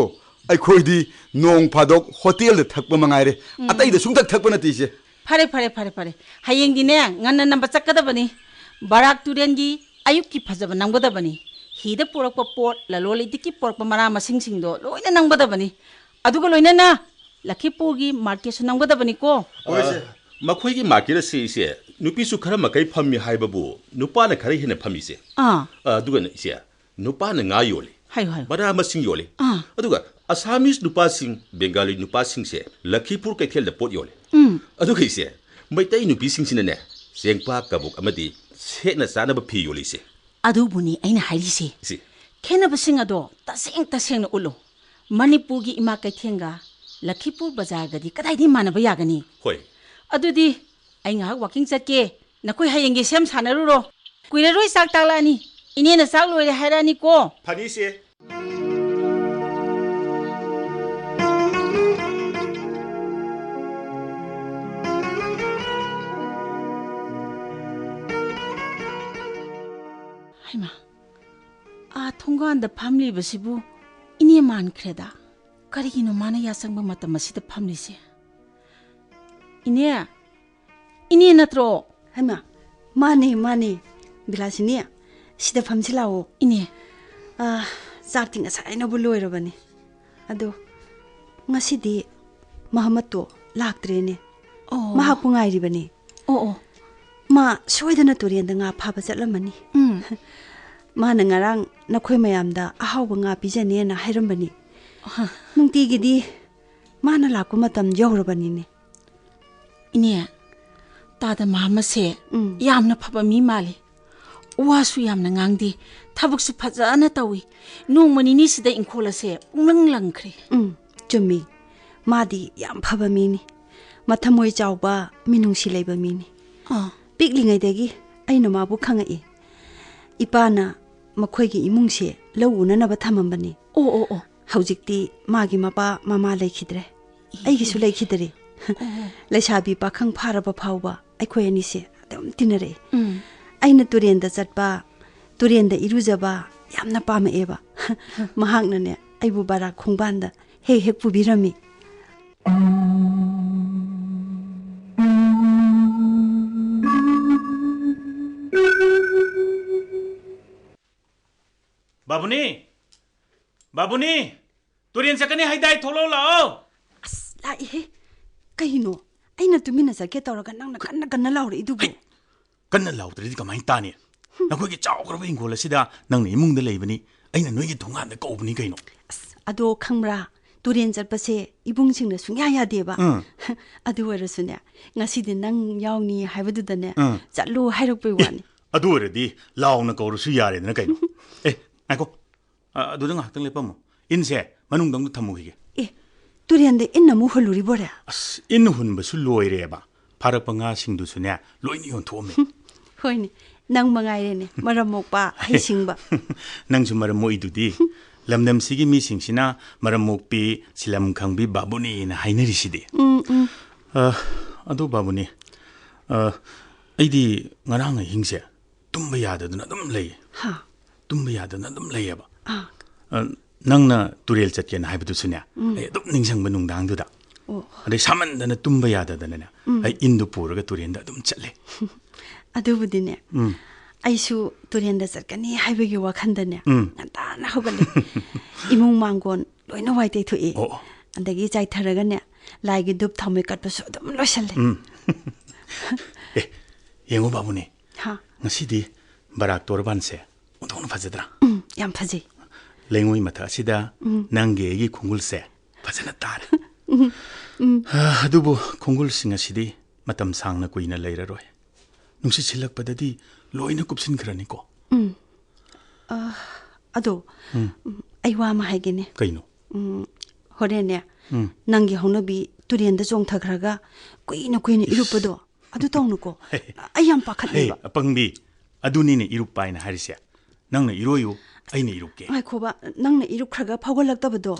ꯑꯩꯈꯣꯏꯗꯤ ꯅꯣꯡ ꯐꯥꯗꯣꯛ ꯍꯣꯇꯦꯜꯗ ꯊꯛꯄ ꯃꯉꯥꯏꯔꯦ꯫ ꯎꯝ꯫ ꯑꯇꯩꯗ ꯁꯨꯡꯊꯛ ꯊꯛꯄ ꯅꯠꯇꯦ, ꯏꯆꯦ꯫ ꯐꯔꯦ, ꯐꯔꯦ, ꯐꯔꯦ, ꯐꯔꯦ꯫ ꯍꯌꯦꯡꯗꯤꯅꯦ, ꯉꯟꯅ ꯅꯝꯕ ꯆꯠꯀꯗꯕꯅꯤ꯫ ꯕꯔꯥꯛ ꯇꯨꯔꯦꯟꯒꯤ ꯑꯌꯨꯛꯀꯤ ꯐꯖꯕ ꯅꯝꯒꯗꯕꯅꯤ꯫ ꯍꯤꯗ ꯄꯨꯔꯛꯄ ꯄꯣꯠ, ꯂꯂꯣꯟ ꯏꯇꯤꯛꯀꯤ ꯄꯨꯔꯛꯄ ꯃꯅꯥ ꯃꯁꯤꯡꯁꯤꯡꯗꯣ ꯂꯣꯏꯅ ꯅꯝꯒꯗꯕꯅꯤ꯫ ꯑꯗꯨꯒ ꯂꯣꯏꯅꯅ ꯂꯈꯤꯄꯨꯔꯒꯤ ꯃꯥꯔꯀꯦꯠꯁꯨ ꯅꯝꯒꯗꯕꯅꯤꯀꯣ꯫ ꯍꯣꯏ, ꯏꯆꯦ꯫ ꯑ, ꯃꯈꯣꯏꯒꯤ ꯃꯥꯔꯀꯦꯠ ꯑꯁꯤ, ꯏꯆꯦ, ꯅꯨꯄꯤꯁꯨ ꯈꯔ ꯃꯈꯩ ꯐꯝꯃꯤ ꯍꯥꯏꯕꯕꯨ ꯅꯨꯄꯥꯅ ꯈꯔ ꯍꯦꯟꯅ ꯐꯝꯃꯤꯁꯦ꯫ ꯑꯥ꯫ ꯑ, ꯑꯗꯨꯒꯅ, ꯏꯆꯦ, ꯅꯨꯄꯥꯅ ꯉꯥ ꯌꯣꯜꯂꯤ, ꯍꯥꯏꯌꯨ, ꯍꯥꯏꯌꯨ꯫ ꯃꯅꯥ ꯃꯁꯤꯡ ꯌꯣꯜꯂꯤ꯫ ꯑꯥ꯫ ꯑꯗꯨꯒ ꯑꯁꯥꯃꯤꯁ ꯅꯨꯄꯥꯁꯤꯡ, ꯕꯦꯡꯒꯥꯂꯤ ꯅꯨꯄꯥꯁꯤꯡꯁꯦ ꯂꯈꯤꯄꯨꯔ ꯀꯩꯊꯦꯜꯗ ꯄꯣꯠ ꯌꯣꯜꯂꯤ꯫ ꯎꯝ꯫ ꯑꯗꯨꯒ, ꯏꯆꯦ, ꯃꯩꯇꯩ ꯅꯨꯄꯤꯁꯤꯡꯁꯤꯅꯅꯦ, ꯆꯦꯡꯄꯥꯛ ꯀꯕꯣꯛ ꯑꯃꯗꯤ ꯁꯦꯠꯅ ꯆꯥꯅꯕ ꯐꯤ ꯌꯣꯜꯂꯤꯁꯦ꯫ ꯑꯗꯨꯕꯨꯅꯤ ꯑꯩꯅ ꯍꯥꯏꯔꯤꯁꯦ꯫ ꯏꯆꯦ꯫ ꯈꯦꯠꯅꯕꯁꯤꯡ ꯑꯗꯣ ꯇꯁꯦꯡ ꯇꯁꯦꯡꯅ ꯎꯠꯂꯨ꯫ ꯃꯅꯤꯄꯨꯔꯒꯤ ꯏꯃꯥ ꯀꯩꯊꯦꯜꯒ ꯂꯈꯤꯄꯨꯔ ꯕꯖꯥꯔꯒꯗꯤ ꯀꯗꯥꯏꯗꯒꯤ ꯃꯥꯟꯅꯕ ꯌꯥꯒꯅꯤ? ꯍꯣꯏ꯫ ꯑꯗꯨꯗꯤ ꯑꯩ ꯉꯥꯏꯍꯥꯛ ꯋꯥꯀꯤꯡ ꯆꯠꯀꯦ, ꯅꯈꯣꯏ ꯍꯌꯦꯡꯒꯤ ꯁꯦꯝ ꯁꯥꯟꯅꯔꯨꯔꯣ꯫ ꯀꯨꯏꯔꯔꯣꯏ ꯆꯥꯛ ꯇꯥꯛꯂꯛꯑꯅꯤ꯫ ꯏꯅꯦꯅ ꯆꯥꯛ ꯂꯣꯏꯔꯦ ꯍꯥꯏꯔꯛꯑꯅꯤꯀꯣ꯫ ꯐꯅꯤ, ꯏꯆꯦ꯫ ꯍꯩꯃꯥ, ꯑꯥ ꯊꯣꯡꯒꯥꯟꯗ ꯐꯝꯂꯤꯕꯁꯤꯕꯨ ꯏꯅꯦ ꯃꯥꯟꯈ꯭ꯔꯦꯗ꯫ ꯀꯔꯤꯒꯤꯅꯣ ꯃꯥꯅ ꯌꯥꯆꯪꯕ ꯃꯇꯝ ꯑꯁꯤꯗ ꯐꯝꯂꯤꯁꯦ? ꯏꯅꯦ, ꯏꯅꯦ ꯅꯠꯇ꯭ꯔꯣ? ꯍꯩꯃꯥ, ꯃꯥꯅꯦ, ꯃꯥꯅꯦ꯫ ꯕꯤꯂꯥꯁꯤꯅꯤ, ꯁꯤꯗ ꯐꯝꯁꯤ ꯂꯥꯛꯑꯣ꯫ ꯏꯅꯦ꯫ ꯑꯥ, ꯆꯥꯛꯇꯤ ꯉꯁꯥꯏꯅꯕꯨ ꯂꯣꯏꯔꯕꯅꯤ꯫ ꯑꯗꯣ ꯉꯁꯤꯗꯤ ꯃꯍꯃꯠꯇꯣ ꯂꯥꯛꯇ꯭ꯔꯦꯅꯦ꯫ ꯑꯣ꯫ ꯃꯍꯥꯛꯄꯨ ꯉꯥꯏꯔꯤꯕꯅꯤ꯫ ꯑꯣ, ꯑꯣ꯫ ꯃꯥ ꯁꯣꯏꯗꯅ ꯇꯨꯔꯦꯟꯗ ꯉꯥ ꯐꯥꯕ ꯆꯠꯂꯝꯃꯅꯤ꯫ ꯎꯝ꯫ ꯃꯥꯅ ꯉꯔꯥꯡ ꯅꯈꯣꯏ ꯃꯌꯥꯝꯗ ꯑꯍꯥꯎꯕ ꯉꯥ ꯄꯤꯖꯅꯦꯅ ꯍꯥꯏꯔꯝꯕꯅꯤ꯫ ꯑꯍ꯫ ꯅꯨꯡꯇꯤꯒꯤꯗꯤ ꯃꯥꯅ ꯂꯥꯛꯄ ꯃꯇꯝ ꯌꯧꯔꯕꯅꯤꯅꯦ꯫ ꯏꯅꯦ, ꯇꯥꯗ ꯃꯍꯃꯠꯁꯦ ꯎꯝ꯫ ꯌꯥꯝꯅ ꯐꯕ ꯃꯤ ꯃꯥꯜꯂꯤ꯫ ꯋꯥꯁꯨ ꯌꯥꯝꯅ ꯉꯥꯡꯗꯦ, ꯊꯕꯛꯁꯨ ꯐꯖꯅ ꯇꯧꯏ꯫ ꯅꯣꯡꯃ ꯅꯤꯅꯤꯁꯤꯗ ꯏꯪꯈꯣꯜ ꯑꯁꯦ ꯄꯨꯡꯂꯪ ꯂꯪꯈ꯭ꯔꯦ꯫ ꯎꯝ, ꯆꯨꯝꯃꯤ꯫ ꯃꯥꯗꯤ ꯌꯥꯝ ꯐꯕ ꯃꯤꯅꯤ꯫ ꯃꯊꯃꯣꯏ ꯆꯥꯎꯕ, ꯃꯤꯅꯨꯡꯁꯤ ꯂꯩꯕ ꯃꯤꯅꯤ꯫ ꯑꯥ꯫ ꯄꯤꯛꯂꯤꯉꯩꯗꯒꯤ ꯑꯩꯅ ꯃꯥꯕꯨ ꯈꯪꯉꯛꯏ꯫ ꯏꯄꯥꯅ ꯃꯈꯣꯏꯒꯤ ꯏꯃꯨꯡꯁꯦ ꯂꯧ ꯎꯅꯅꯕ ꯊꯝꯃꯝꯕꯅꯤ꯫ ꯑꯣ, ꯑꯣ, ꯑꯣ꯫ ꯍꯧꯖꯤꯛꯇꯤ ꯃꯥꯒꯤ ꯃꯄꯥ ꯃꯃꯥ ꯂꯩꯈꯤꯗ꯭ꯔꯦ꯫ ꯑꯩꯒꯤꯁꯨ ꯂꯩꯈꯤꯗ꯭ꯔꯦ꯫ ꯑꯣ꯫ ꯂꯩꯁꯥꯕꯤ ꯄꯥꯈꯪ ꯐꯥꯔꯕ ꯐꯥꯎꯕ ꯑꯩꯈꯣꯏ ꯑꯅꯤꯁꯦ ꯑꯗꯨꯝ ꯇꯤꯟꯅꯔꯛꯑꯦ꯫ ꯎꯝ꯫ ꯑꯩꯅ ꯇꯨꯔꯦꯟꯗ ꯆꯠꯄ, ꯇꯨꯔꯦꯟꯗ ꯏꯔꯨꯖꯕ ꯌꯥꯝꯅ ꯄꯥꯝꯃꯛꯑꯦꯕ꯫ ꯃꯍꯥꯛꯅꯅꯦ, ꯑꯩꯕꯨ ꯕꯔꯥꯛ ꯈꯣꯡꯕꯥꯟꯗ ꯍꯦꯛ ꯍꯦꯛ ꯄꯨꯕꯤꯔꯝꯃꯤ꯫ ꯕꯥꯕꯨꯅꯤ! ꯕꯥꯕꯨꯅꯤ! ꯇꯨꯔꯦꯟ ꯆꯠꯀꯅꯤ ꯍꯥꯏꯗꯥꯏ, ꯊꯣꯛꯂꯛꯑꯣ ꯂꯥꯛꯑꯣ! ꯑꯁ, ꯂꯥꯛꯏꯍꯦ꯫ ꯀꯩꯅꯣ? ꯑꯩꯅ ꯇꯨꯃꯤꯟꯅ ꯆꯠꯀꯦ ꯇꯧꯔꯒ ꯅꯪꯅ ꯀꯟꯅ ꯀꯟꯅ ꯂꯥꯎꯔꯛꯏꯗꯨꯕꯨ? ꯑꯩ ꯀꯟꯅ ꯂꯥꯎꯗ꯭ꯔꯗꯤ ꯀꯃꯥꯏꯅ ꯇꯥꯅꯤ? ꯅꯈꯣꯏꯒꯤ ꯆꯥꯎꯈ꯭ꯔꯕ ꯍꯤꯡꯒꯣꯜ ꯑꯁꯤꯗ ꯅꯪꯅ ꯏꯃꯨꯡꯗ ꯂꯩꯕꯅꯤ, ꯑꯩꯅ ꯅꯣꯏꯒꯤ ꯊꯣꯡꯒꯥꯟꯗ ꯀꯧꯕꯅꯤ ꯀꯩꯅꯣ꯫ ꯑꯁ, ꯑꯗꯣ ꯈꯪꯕ꯭ꯔꯥ? ꯇꯨꯔꯦꯟ ꯆꯠꯄꯁꯦ ꯏꯕꯨꯡꯁꯤꯡꯅ ꯁꯨꯡꯌꯥ ꯌꯥꯗꯦꯕ꯫ ꯎꯝ꯫ ꯑꯗꯨ ꯑꯣꯏꯔꯁꯨꯅꯦ, ꯉꯁꯤꯗꯤ ꯅꯪ ꯌꯥꯎꯅꯤ ꯍꯥꯏꯕꯗꯨꯗꯅꯦ, ꯎꯝ꯫ ꯆꯠꯂꯨ ꯍꯥꯏꯔꯛꯄꯩ ꯋꯥꯅꯤ꯫ ꯑꯗꯨ ꯑꯣꯏꯔꯗꯤ ꯂꯥꯎꯅ ꯀꯧꯔꯁꯨ ꯌꯥꯔꯦꯗꯅ ꯀꯩꯅꯣ꯫ ꯑꯦ, ꯉꯥꯏꯈꯣ꯫ ꯑ, ꯑꯗꯨꯗ ꯉꯥꯏꯍꯥꯛꯇꯪ ꯂꯦꯞꯄꯝꯃꯣ꯫ ꯏꯟꯁꯦ ꯃꯅꯨꯡꯗ ꯑꯃꯨꯛ ꯊꯝꯃꯨꯈꯤꯒꯦ꯫ ꯑꯦ, ꯇꯨꯔꯦꯟꯗ ꯏꯟ ꯑꯃꯨꯛ ꯍꯨꯜꯂꯨꯔꯤꯕꯣꯔꯦ? ꯑꯁ, ꯏꯟ ꯍꯨꯟꯕꯁꯨ ꯂꯣꯏꯔꯦꯕ꯫ ꯐꯥꯔꯛꯄ ꯉꯥꯁꯤꯡꯗꯨꯁꯨꯅꯦ, ꯂꯣꯏꯅ ꯌꯣꯟꯊꯣꯛꯑꯝꯃꯦ꯫ ꯍꯣꯏꯅꯦ, ꯅꯪ ꯃꯉꯥꯏꯔꯦꯅꯦ, ꯃꯔꯝ ꯃꯣꯛꯄ, ꯍꯩꯁꯤꯡꯕ꯫ ꯅꯪꯁꯨ ꯃꯔꯝ ꯃꯣꯛꯏꯗꯨꯗꯤ꯫ ꯂꯝꯗꯝꯁꯤꯒꯤ ꯃꯤꯁꯤꯡꯁꯤꯅ ꯃꯔꯝ ꯃꯣꯛꯄꯤ, ꯁꯤꯂꯝ ꯈꯪꯕꯤ ꯕꯥꯕꯨꯅꯤꯅ ꯍꯥꯏꯅꯔꯤꯁꯤꯗꯤ꯫ ꯎꯝ, ꯎꯝ꯫ ꯑ, ꯑꯗꯨ ꯕꯥꯕꯨꯅꯤ, ꯑ, ꯑꯩꯗꯤ ꯉꯔꯥꯡ ꯑꯍꯤꯡꯁꯦ ꯇꯨꯝꯕ ꯌꯥꯗꯗꯅ ꯑꯗꯨꯝ ꯂꯩ꯫ ꯍꯥ? ꯇꯨꯝꯕ ꯌꯥꯗꯅ ꯑꯗꯨꯝ ꯂꯩꯌꯦꯕ꯫ ꯑꯥ꯫ ꯑ, ꯅꯪꯅ ꯇꯨꯔꯦꯜ ꯆꯠꯀꯦꯅ ꯍꯥꯏꯕꯗꯨꯁꯨꯅꯦ, ꯎꯝ꯫ ꯑꯩ ꯑꯗꯨꯝ ꯅꯤꯡꯁꯤꯡꯕ ꯅꯨꯡꯗꯥꯡꯗꯨꯗ꯫ ꯑꯣ꯫ ꯑꯗꯩ ꯁꯥꯃꯟꯗꯅ ꯇꯨꯝꯕ ꯌꯥꯗꯗꯅꯅꯦ, ꯎꯝ꯫ ꯑꯩ ꯏꯟꯗꯨ ꯄꯨꯔꯒ ꯇꯨꯔꯦꯟꯗ ꯑꯗꯨꯝ ꯆꯠꯂꯦ꯫ ꯑꯗꯨꯕꯨꯗꯤꯅꯦ, ꯎꯝ꯫ ꯑꯩꯁꯨ ꯇꯨꯔꯦꯟꯗ ꯆꯠꯀꯅꯤ ꯍꯥꯏꯕꯒꯤ ꯋꯥꯈꯟꯗꯅꯦ, ꯎꯝ꯫ ꯉꯟꯇꯥꯅ ꯍꯧꯒꯠꯂꯦ꯫ ꯏꯃꯨꯡ ꯃꯥꯡꯒꯣꯟ ꯂꯣꯏꯅ ꯋꯥꯏ ꯇꯩꯊꯣꯛꯑꯦ꯫ ꯑꯣ, ꯑꯣ꯫ ꯑꯗꯒꯤ ꯆꯥꯏꯊꯔꯒꯅꯦ, ꯂꯥꯏꯒꯤ ꯙꯨꯞ ꯊꯥꯎꯃꯩ ꯀꯠꯄꯁꯨ ꯑꯗꯨꯝ ꯂꯣꯏꯁꯜꯂꯦ꯫ ꯎꯝ꯫ ꯑꯦ, ꯌꯦꯡꯉꯣ ꯕꯥꯕꯨꯅꯤ, ꯍꯥ? ꯉꯁꯤꯗꯤ ꯕꯔꯥꯛ ꯇꯣꯔꯕꯥꯟꯁꯦ ꯑꯣꯟꯊꯣꯛꯅ ꯐꯖꯗ꯭ꯔꯥ? ꯎꯝ, ꯌꯥꯝ ꯐꯖꯩ꯫ ꯂꯩꯉꯣꯏ ꯃꯊꯛ ꯑꯁꯤꯗ ꯎꯝ꯫ ꯅꯪꯒꯤ ꯑꯩꯒꯤ ꯈꯣꯡꯒꯨꯜꯁꯦ ꯐꯖꯅ ꯇꯥꯔꯦ꯫ ꯎꯝ, ꯎꯝ꯫ ꯑ, ꯑꯗꯨꯕꯨ ꯈꯣꯡꯒꯨꯜꯁꯤꯡ ꯑꯁꯤꯗꯤ ꯃꯇꯝ ꯁꯥꯡꯅ ꯀꯨꯏꯅ ꯂꯩꯔꯔꯣꯏ꯫ ꯅꯨꯡꯁꯤꯠ ꯁꯤꯜꯂꯛꯄꯗꯗꯤ ꯂꯣꯏꯅ ꯀꯨꯞꯁꯤꯟꯈ꯭ꯔꯅꯤꯀꯣ꯫ ꯎꯝ꯫ ꯑ, ꯑꯗꯣ, ꯎꯝ꯫ ꯎꯝ, ꯑꯩ ꯋꯥ ꯑꯃ ꯍꯥꯏꯒꯦꯅꯦ꯫ ꯀꯩꯅꯣ? ꯎꯝ, ꯍꯣꯔꯦꯟꯅꯦ, ꯎꯝ꯫ ꯅꯪꯒꯤ ꯍꯧꯅꯕꯤ ꯇꯨꯔꯦꯟꯗ ꯆꯣꯡꯊꯈ꯭ꯔꯒ ꯀꯨꯏꯅ ꯀꯨꯏꯅ ꯏꯁ꯫ ꯏꯔꯨꯞꯄꯗꯣ, ꯑꯗꯨ ꯇꯧꯅꯨꯀꯣ꯫ ꯍꯦ꯫ ꯑꯩ ꯌꯥꯝ ꯄꯥꯈꯠꯂꯦꯕ꯫ ꯍꯦ, ꯑꯄꯪꯕꯤ, ꯑꯗꯨꯅꯤꯅꯦ ꯏꯔꯨꯞꯄ ꯍꯥꯏꯅ ꯍꯥꯏꯔꯤꯁꯦ꯫ ꯅꯪꯅ ꯏꯔꯣꯏꯌꯨ, ꯑꯩꯅ ꯏꯔꯨꯞꯀꯦ꯫ ꯉꯥꯏꯈꯣꯕ, ꯅꯪꯅ ꯏꯔꯨꯞꯈ꯭ꯔꯒ ꯐꯥꯎꯒꯠꯂꯛꯇꯕꯗꯣ,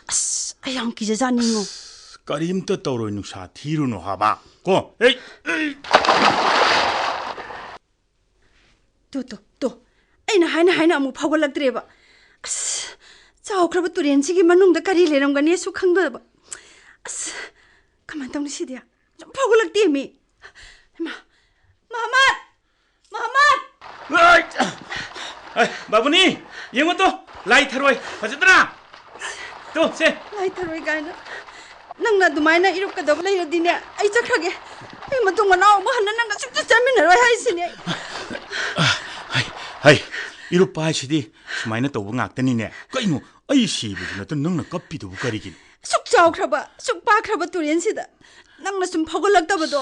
ꯑꯁ, ꯑꯩ ꯌꯥꯝ ꯀꯤꯖꯖꯥꯠꯅꯤꯉꯣ꯫ ꯑꯁ, ꯀꯔꯤꯝꯇ ꯇꯧꯔꯣꯏ, ꯅꯨꯡꯁꯥ ꯊꯤꯔꯨꯅꯨ ꯍꯥꯏꯕ꯫ ꯀꯣ, ꯑꯩ, ꯑꯩ꯫ ꯇꯣ, ꯇꯣ, ꯇꯣ꯫ ꯑꯩꯅ ꯍꯥꯏꯅ ꯍꯥꯏꯅ ꯑꯃꯨꯛ ꯐꯥꯎꯒꯠꯂꯛꯇ꯭ꯔꯦꯕ꯫ ꯑꯁ, ꯆꯥꯎꯈ꯭ꯔꯕ ꯇꯨꯔꯦꯟꯁꯤꯒꯤ ꯃꯅꯨꯡꯗ ꯀꯔꯤ ꯂꯩꯔꯝꯒꯅꯤꯁꯨ ꯈꯪꯗꯕ꯫ ꯑꯁ, ꯀꯃꯥꯏꯅ ꯇꯧꯅꯤ ꯁꯤꯗꯤ? ꯁꯨꯝ ꯐꯥꯎꯒꯠꯂꯛꯇꯦꯃꯤ꯫ ꯍꯩꯃꯥ, ꯃꯍꯃꯠ! ꯃꯍꯃꯠ! ꯑꯩ! ꯑꯩ, ꯕꯥꯕꯨꯅꯤ, ꯌꯦꯡꯉꯨ ꯇꯣ, ꯂꯥꯏ ꯊꯔꯣꯏ, ꯐꯖꯗ꯭ꯔꯥ? ꯇꯣ, ꯁꯦ꯫ ꯂꯥꯏ ꯊꯔꯣꯏ ꯀꯥꯏꯅ꯫ ꯅꯪꯅ ꯑꯗꯨꯃꯥꯏꯅ ꯏꯔꯨꯞꯀꯗꯕ ꯂꯩꯔꯗꯤꯅꯦ, ꯑꯩ ꯆꯠꯈ꯭ꯔꯒꯦ꯫ ꯑꯩ ꯃꯇꯨꯡ ꯃꯅꯥꯎ ꯑꯃꯨꯛ ꯍꯟꯅ ꯅꯪꯒ ꯁꯨꯡꯆꯠ ꯆꯠꯃꯤꯟꯅꯔꯣꯏ ꯍꯥꯏꯁꯤꯅꯦ꯫ ꯍꯩ, ꯍꯩ, ꯏꯔꯨꯞꯄ ꯍꯥꯏꯁꯤꯗꯤ ꯁꯨꯃꯥꯏꯅ ꯇꯧꯕ ꯉꯥꯛꯇꯅꯤꯅꯦ꯫ ꯀꯩꯅꯣ, ꯑꯩ ꯁꯤꯕꯁꯨ ꯅꯠꯇꯅ ꯅꯪꯅ ꯀꯞꯄꯤꯗꯨꯕꯨ ꯀꯔꯤꯒꯤꯅꯣ? ꯁꯨꯛ ꯆꯥꯎꯈ꯭ꯔꯕ, ꯁꯨꯛ ꯄꯥꯛꯈ꯭ꯔꯕ ꯇꯨꯔꯦꯟꯁꯤꯗ ꯅꯪꯅ ꯁꯨꯝ ꯐꯥꯎꯒꯠꯂꯛꯇꯕꯗꯣ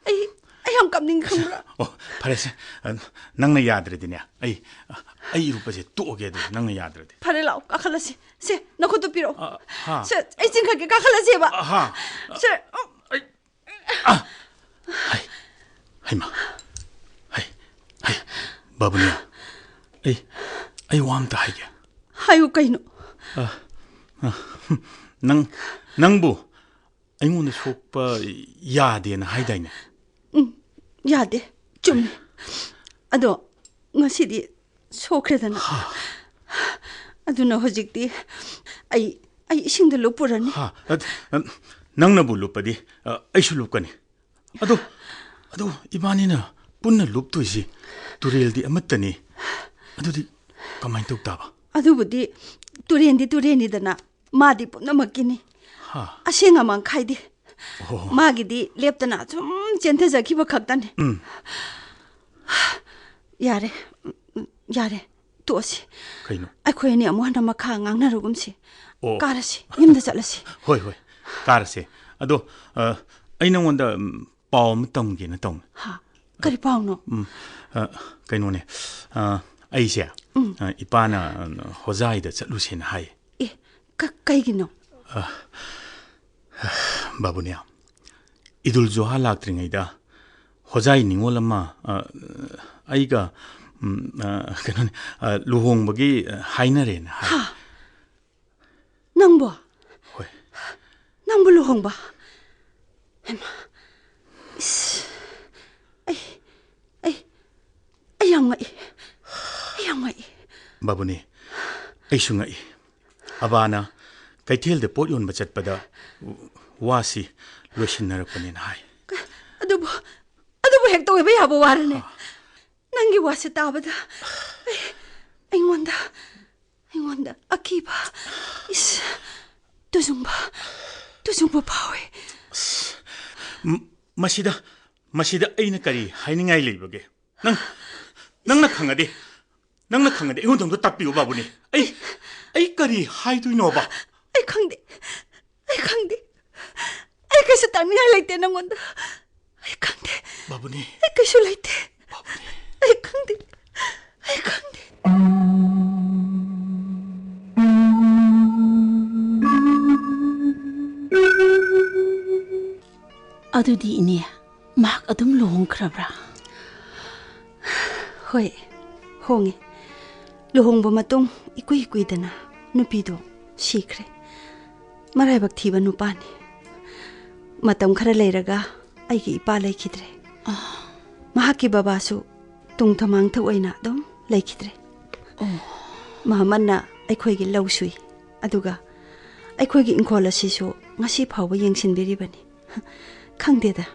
ꯑꯩ, ꯑꯩ ꯌꯥꯝ ꯀꯞꯅꯤꯡ ꯈꯪꯕ꯭ꯔꯥ? ꯑꯣ, ꯐꯔꯦꯁꯦ꯫ ꯑ, ꯅꯪꯅ ꯌꯥꯗ꯭ꯔꯗꯤꯅꯦ, ꯑꯩ, ꯑꯩ ꯏꯔꯨꯞꯄꯁꯦ ꯇꯣꯛꯑꯒꯦ ꯑꯗꯨꯗꯤ, ꯅꯪꯅ ꯌꯥꯗ꯭ꯔꯗꯤ꯫ ꯐꯔꯦ, ꯂꯥꯛꯑꯣ, ꯀꯥꯈꯠꯂꯁꯤ꯫ ꯁꯦ, ꯅꯈꯨꯠꯇꯨ ꯄꯤꯔꯛꯑꯣ꯫ ꯑ, ꯍꯥ꯫ ꯁꯦ, ꯑꯩ ꯆꯤꯡꯈꯠꯀꯦ, ꯀꯥꯈꯠꯂꯁꯦꯕ꯫ ꯑ, ꯍꯥ꯫ ꯁꯦ, ꯎꯝ꯫ ꯑꯩ, ꯑ, ꯍꯩ, ꯍꯩꯃꯥ, ꯍꯩ, ꯍꯩ, ꯕꯥꯕꯨꯅꯤ, ꯑꯩ, ꯑꯩ ꯋꯥ ꯑꯝꯇ ꯍꯥꯏꯒꯦ꯫ ꯍꯥꯏꯌꯨ ꯀꯩꯅꯣ? ꯑ, ꯑ, ꯅꯪ, ꯅꯪꯕꯨ ꯑꯩꯉꯣꯟꯗ ꯁꯣꯛꯄ ꯌꯥꯗꯦꯅ ꯍꯥꯏꯗꯥꯏꯅꯦ? ꯎꯝ, ꯌꯥꯗꯦ꯫ ꯆꯨꯝꯃꯤ꯫ ꯑꯗꯣ ꯉꯁꯤꯗꯤ ꯁꯣꯛꯈ꯭ꯔꯦꯗꯅ꯫ ꯍꯥ꯫ ꯑꯗꯨꯅ ꯍꯧꯖꯤꯛꯇꯤ ꯑꯩ, ꯑꯩ ꯏꯁꯤꯡꯗ ꯂꯨꯞꯄꯨꯔꯅꯤ꯫ ꯍꯥ, ꯑ, ꯑ, ꯅꯪꯅꯕꯨ ꯂꯨꯞꯄꯗꯤ, ꯑ, ꯑꯩꯁꯨ ꯂꯨꯞꯀꯅꯤ꯫ ꯑꯗꯣ, ꯑꯗꯣ ꯏꯕꯥꯅꯤꯅ ꯄꯨꯟꯅ ꯂꯨꯞꯇꯣꯏꯁꯤ ꯇꯨꯔꯦꯜꯗꯤ ꯑꯃꯠꯇꯅꯤ꯫ ꯑꯗꯨꯗꯤ ꯀꯃꯥꯏꯅ ꯇꯧ ꯇꯥꯕ? ꯑꯗꯨꯕꯨꯗꯤ ꯇꯨꯔꯦꯟꯗꯤ ꯇꯨꯔꯦꯟꯅꯤꯗꯅ, ꯃꯥꯗꯤ ꯄꯨꯝꯅꯃꯛꯀꯤꯅꯤ꯫ ꯍꯥ꯫ ꯑꯁꯦꯡ ꯑꯃꯥꯡ ꯈꯥꯏꯗꯦ꯫ ꯑꯣ꯫ ꯃꯥꯒꯤꯗꯤ ꯂꯦꯞꯇꯅ ꯑꯗꯨꯝ ꯆꯦꯟꯊꯖꯈꯤꯕ ꯈꯛꯇꯅꯤ꯫ ꯎꯝ꯫ ꯌꯥꯔꯦ, ꯎꯝ, ꯌꯥꯔꯦ, ꯇꯣꯛꯑꯁꯤ꯫ ꯀꯩꯅꯣ? ꯑꯩꯈꯣꯏ ꯑꯅꯤ ꯑꯃꯨꯛ ꯍꯟꯅ ꯃꯈꯥ ꯉꯥꯡꯅꯔꯨꯒꯨꯝꯁꯤ꯫ ꯑꯣ꯫ ꯀꯥꯔꯁꯤ, ꯌꯨꯝꯗ ꯆꯠꯂꯁꯤ꯫ ꯍꯣꯏ, ꯍꯣꯏ, ꯀꯥꯔꯁꯦ꯫ ꯑꯗꯣ, ꯑ, ꯑꯩ ꯅꯉꯣꯟꯗ, ꯎꯝ, ꯄꯥꯎ ꯑꯃ ꯇꯝꯒꯦꯅ ꯇꯧꯅꯤ꯫ ꯍꯥ? ꯀꯔꯤ ꯄꯥꯎꯅꯣ? ꯎꯝ, ꯑ, ꯀꯩꯅꯣꯅꯦ, ꯑ, ꯑꯩꯁꯦ, ꯎꯝ꯫ ꯑ, ꯏꯄꯥꯅ, ꯑ, ꯍꯣꯖꯥꯏꯗ ꯆꯠꯂꯨꯁꯦꯅ ꯍꯥꯏ꯫ ꯑꯦ, ꯀ-, ꯀꯩꯒꯤꯅꯣ? ꯑ, ꯕꯥꯕꯨꯅꯤꯌꯥ, ꯏꯗꯨꯜ ꯖꯨꯍꯥ ꯂꯥꯛꯇ꯭ꯔꯤꯉꯩꯗ ꯍꯣꯖꯥꯏ ꯅꯤꯉꯣꯜ ꯑꯃ, ꯑ, ꯑꯩꯒ, ꯎꯝ, ꯑ, ꯀꯩꯅꯣꯅꯦ, ꯑ, ꯂꯨꯍꯣꯡꯕꯒꯤ, ꯑ, ꯍꯥꯏꯅꯔꯦꯅ ꯍꯥꯏ꯫ ꯍꯥ? ꯅꯪꯕꯣ? ꯍꯣꯏ꯫ ꯅꯪꯕꯨ ꯂꯨꯍꯣꯡꯕ? ꯍꯩꯃꯥ꯫ ꯏꯁ꯫ ꯑꯩ, ꯑꯩ, ꯑꯩ ꯌꯥꯝ ꯉꯛꯏ꯫ ꯕꯥꯕꯨꯅꯤ, ꯑꯩꯁꯨ ꯉꯛꯏ꯫ ꯑꯕꯥꯅ ꯀꯩꯊꯦꯜꯗ ꯄꯣꯠ ꯌꯣꯟꯕ ꯆꯠꯄꯗ ꯋꯥꯁꯤ ꯂꯣꯏꯁꯤꯟꯅꯔꯛꯄꯅꯦꯅ ꯍꯥꯏ꯫ ꯑꯗꯨꯕꯨ, ꯑꯗꯨꯕꯨ ꯍꯦꯛꯇ ꯑꯣꯏꯕ ꯌꯥꯕ ꯋꯥꯔꯅꯦ꯫ ꯅꯪꯒꯤ ꯋꯥꯁꯦ ꯇꯥꯕꯗ ꯑꯩ, ꯑꯩꯉꯣꯟꯗ, ꯑꯩꯉꯣꯟꯗ ꯑꯀꯤꯕ, ꯏꯁ, ꯇꯨꯖꯨꯡꯕ, ꯇꯨꯖꯨꯡꯕ ꯐꯥꯎꯏ꯫ ꯃ-, ꯃꯁꯤꯗ, ꯃꯁꯤꯗ ꯑꯩꯅ ꯀꯔꯤ ꯍꯥꯏꯅꯤꯡꯉꯥꯏ ꯂꯩꯕꯒꯦ? ꯅꯪ, ꯅꯪꯅ ꯈꯪꯉꯗꯤ, ꯅꯪꯅ ꯈꯪꯉꯗꯤ ꯑꯩꯉꯣꯟꯗ ꯑꯝꯇ ꯇꯥꯛꯄꯤꯌꯨ, ꯕꯥꯕꯨꯅꯤ꯫ ꯑꯩ, ꯑꯩ ꯀꯔꯤ ꯍꯥꯏꯗꯣꯏꯅꯣꯕ? ꯑꯩ ꯈꯪꯗꯦ꯫ ꯑꯩ ꯈꯪꯗꯦ꯫ ꯑꯩ ꯀꯩꯁꯨ ꯇꯥꯛꯅꯤꯡꯉꯥꯏ ꯂꯩꯇꯦ ꯅꯪꯉꯣꯟꯗ꯫ ꯑꯩ ꯈꯪꯗꯦ꯫ ꯕꯥꯕꯨꯅꯤ꯫ ꯑꯩ ꯀꯩꯁꯨ ꯂꯩꯇꯦ꯫ ꯕꯥꯕꯨꯅꯤ꯫ ꯑꯩ ꯈꯪꯗꯦ꯫ ꯑꯩ ꯈꯪꯗꯦ꯫ ꯑꯗꯨꯗꯤ ꯏꯅꯦ, ꯃꯍꯥꯛ ꯑꯗꯨꯝ ꯂꯨꯍꯣꯡꯈ꯭ꯔꯕ꯭ꯔꯥ? ꯍꯣꯏ, ꯍꯣꯡꯉꯦ꯫ ꯂꯨꯍꯣꯡꯕ ꯃꯇꯨꯡ ꯏꯀꯨꯏ ꯀꯨꯏꯗꯅ ꯅꯨꯄꯤꯗꯣ ꯁꯤꯈ꯭ꯔꯦ꯫ ꯃꯔꯥꯏꯕꯛ ꯊꯤꯕ ꯅꯨꯄꯥꯅꯤ꯫ ꯃꯇꯝ ꯈꯔ ꯂꯩꯔꯒ ꯑꯩꯒꯤ ꯏꯄꯥ ꯂꯩꯈꯤꯗ꯭ꯔꯦ꯫ ꯑꯥ꯫ ꯃꯍꯥꯛꯀꯤ ꯕꯕꯥꯁꯨ ꯇꯨꯡ ꯊꯃꯥꯡꯊ ꯑꯣꯏꯅ ꯑꯗꯨꯝ ꯂꯩꯈꯤꯗ꯭ꯔꯦ꯫ ꯑꯣ꯫ ꯃꯍꯃꯟꯅ ꯑꯩꯈꯣꯏꯒꯤ ꯂꯧ ꯁꯨꯏ, ꯑꯗꯨꯒ ꯑꯩꯈꯣꯏꯒꯤ ꯏꯪꯈꯣꯜ ꯑꯁꯤꯁꯨ ꯉꯁꯤ ꯐꯥꯎꯕ ꯌꯦꯡꯁꯤꯟꯕꯤꯔꯤꯕꯅꯤ꯫ ꯈꯪꯗꯦꯗ,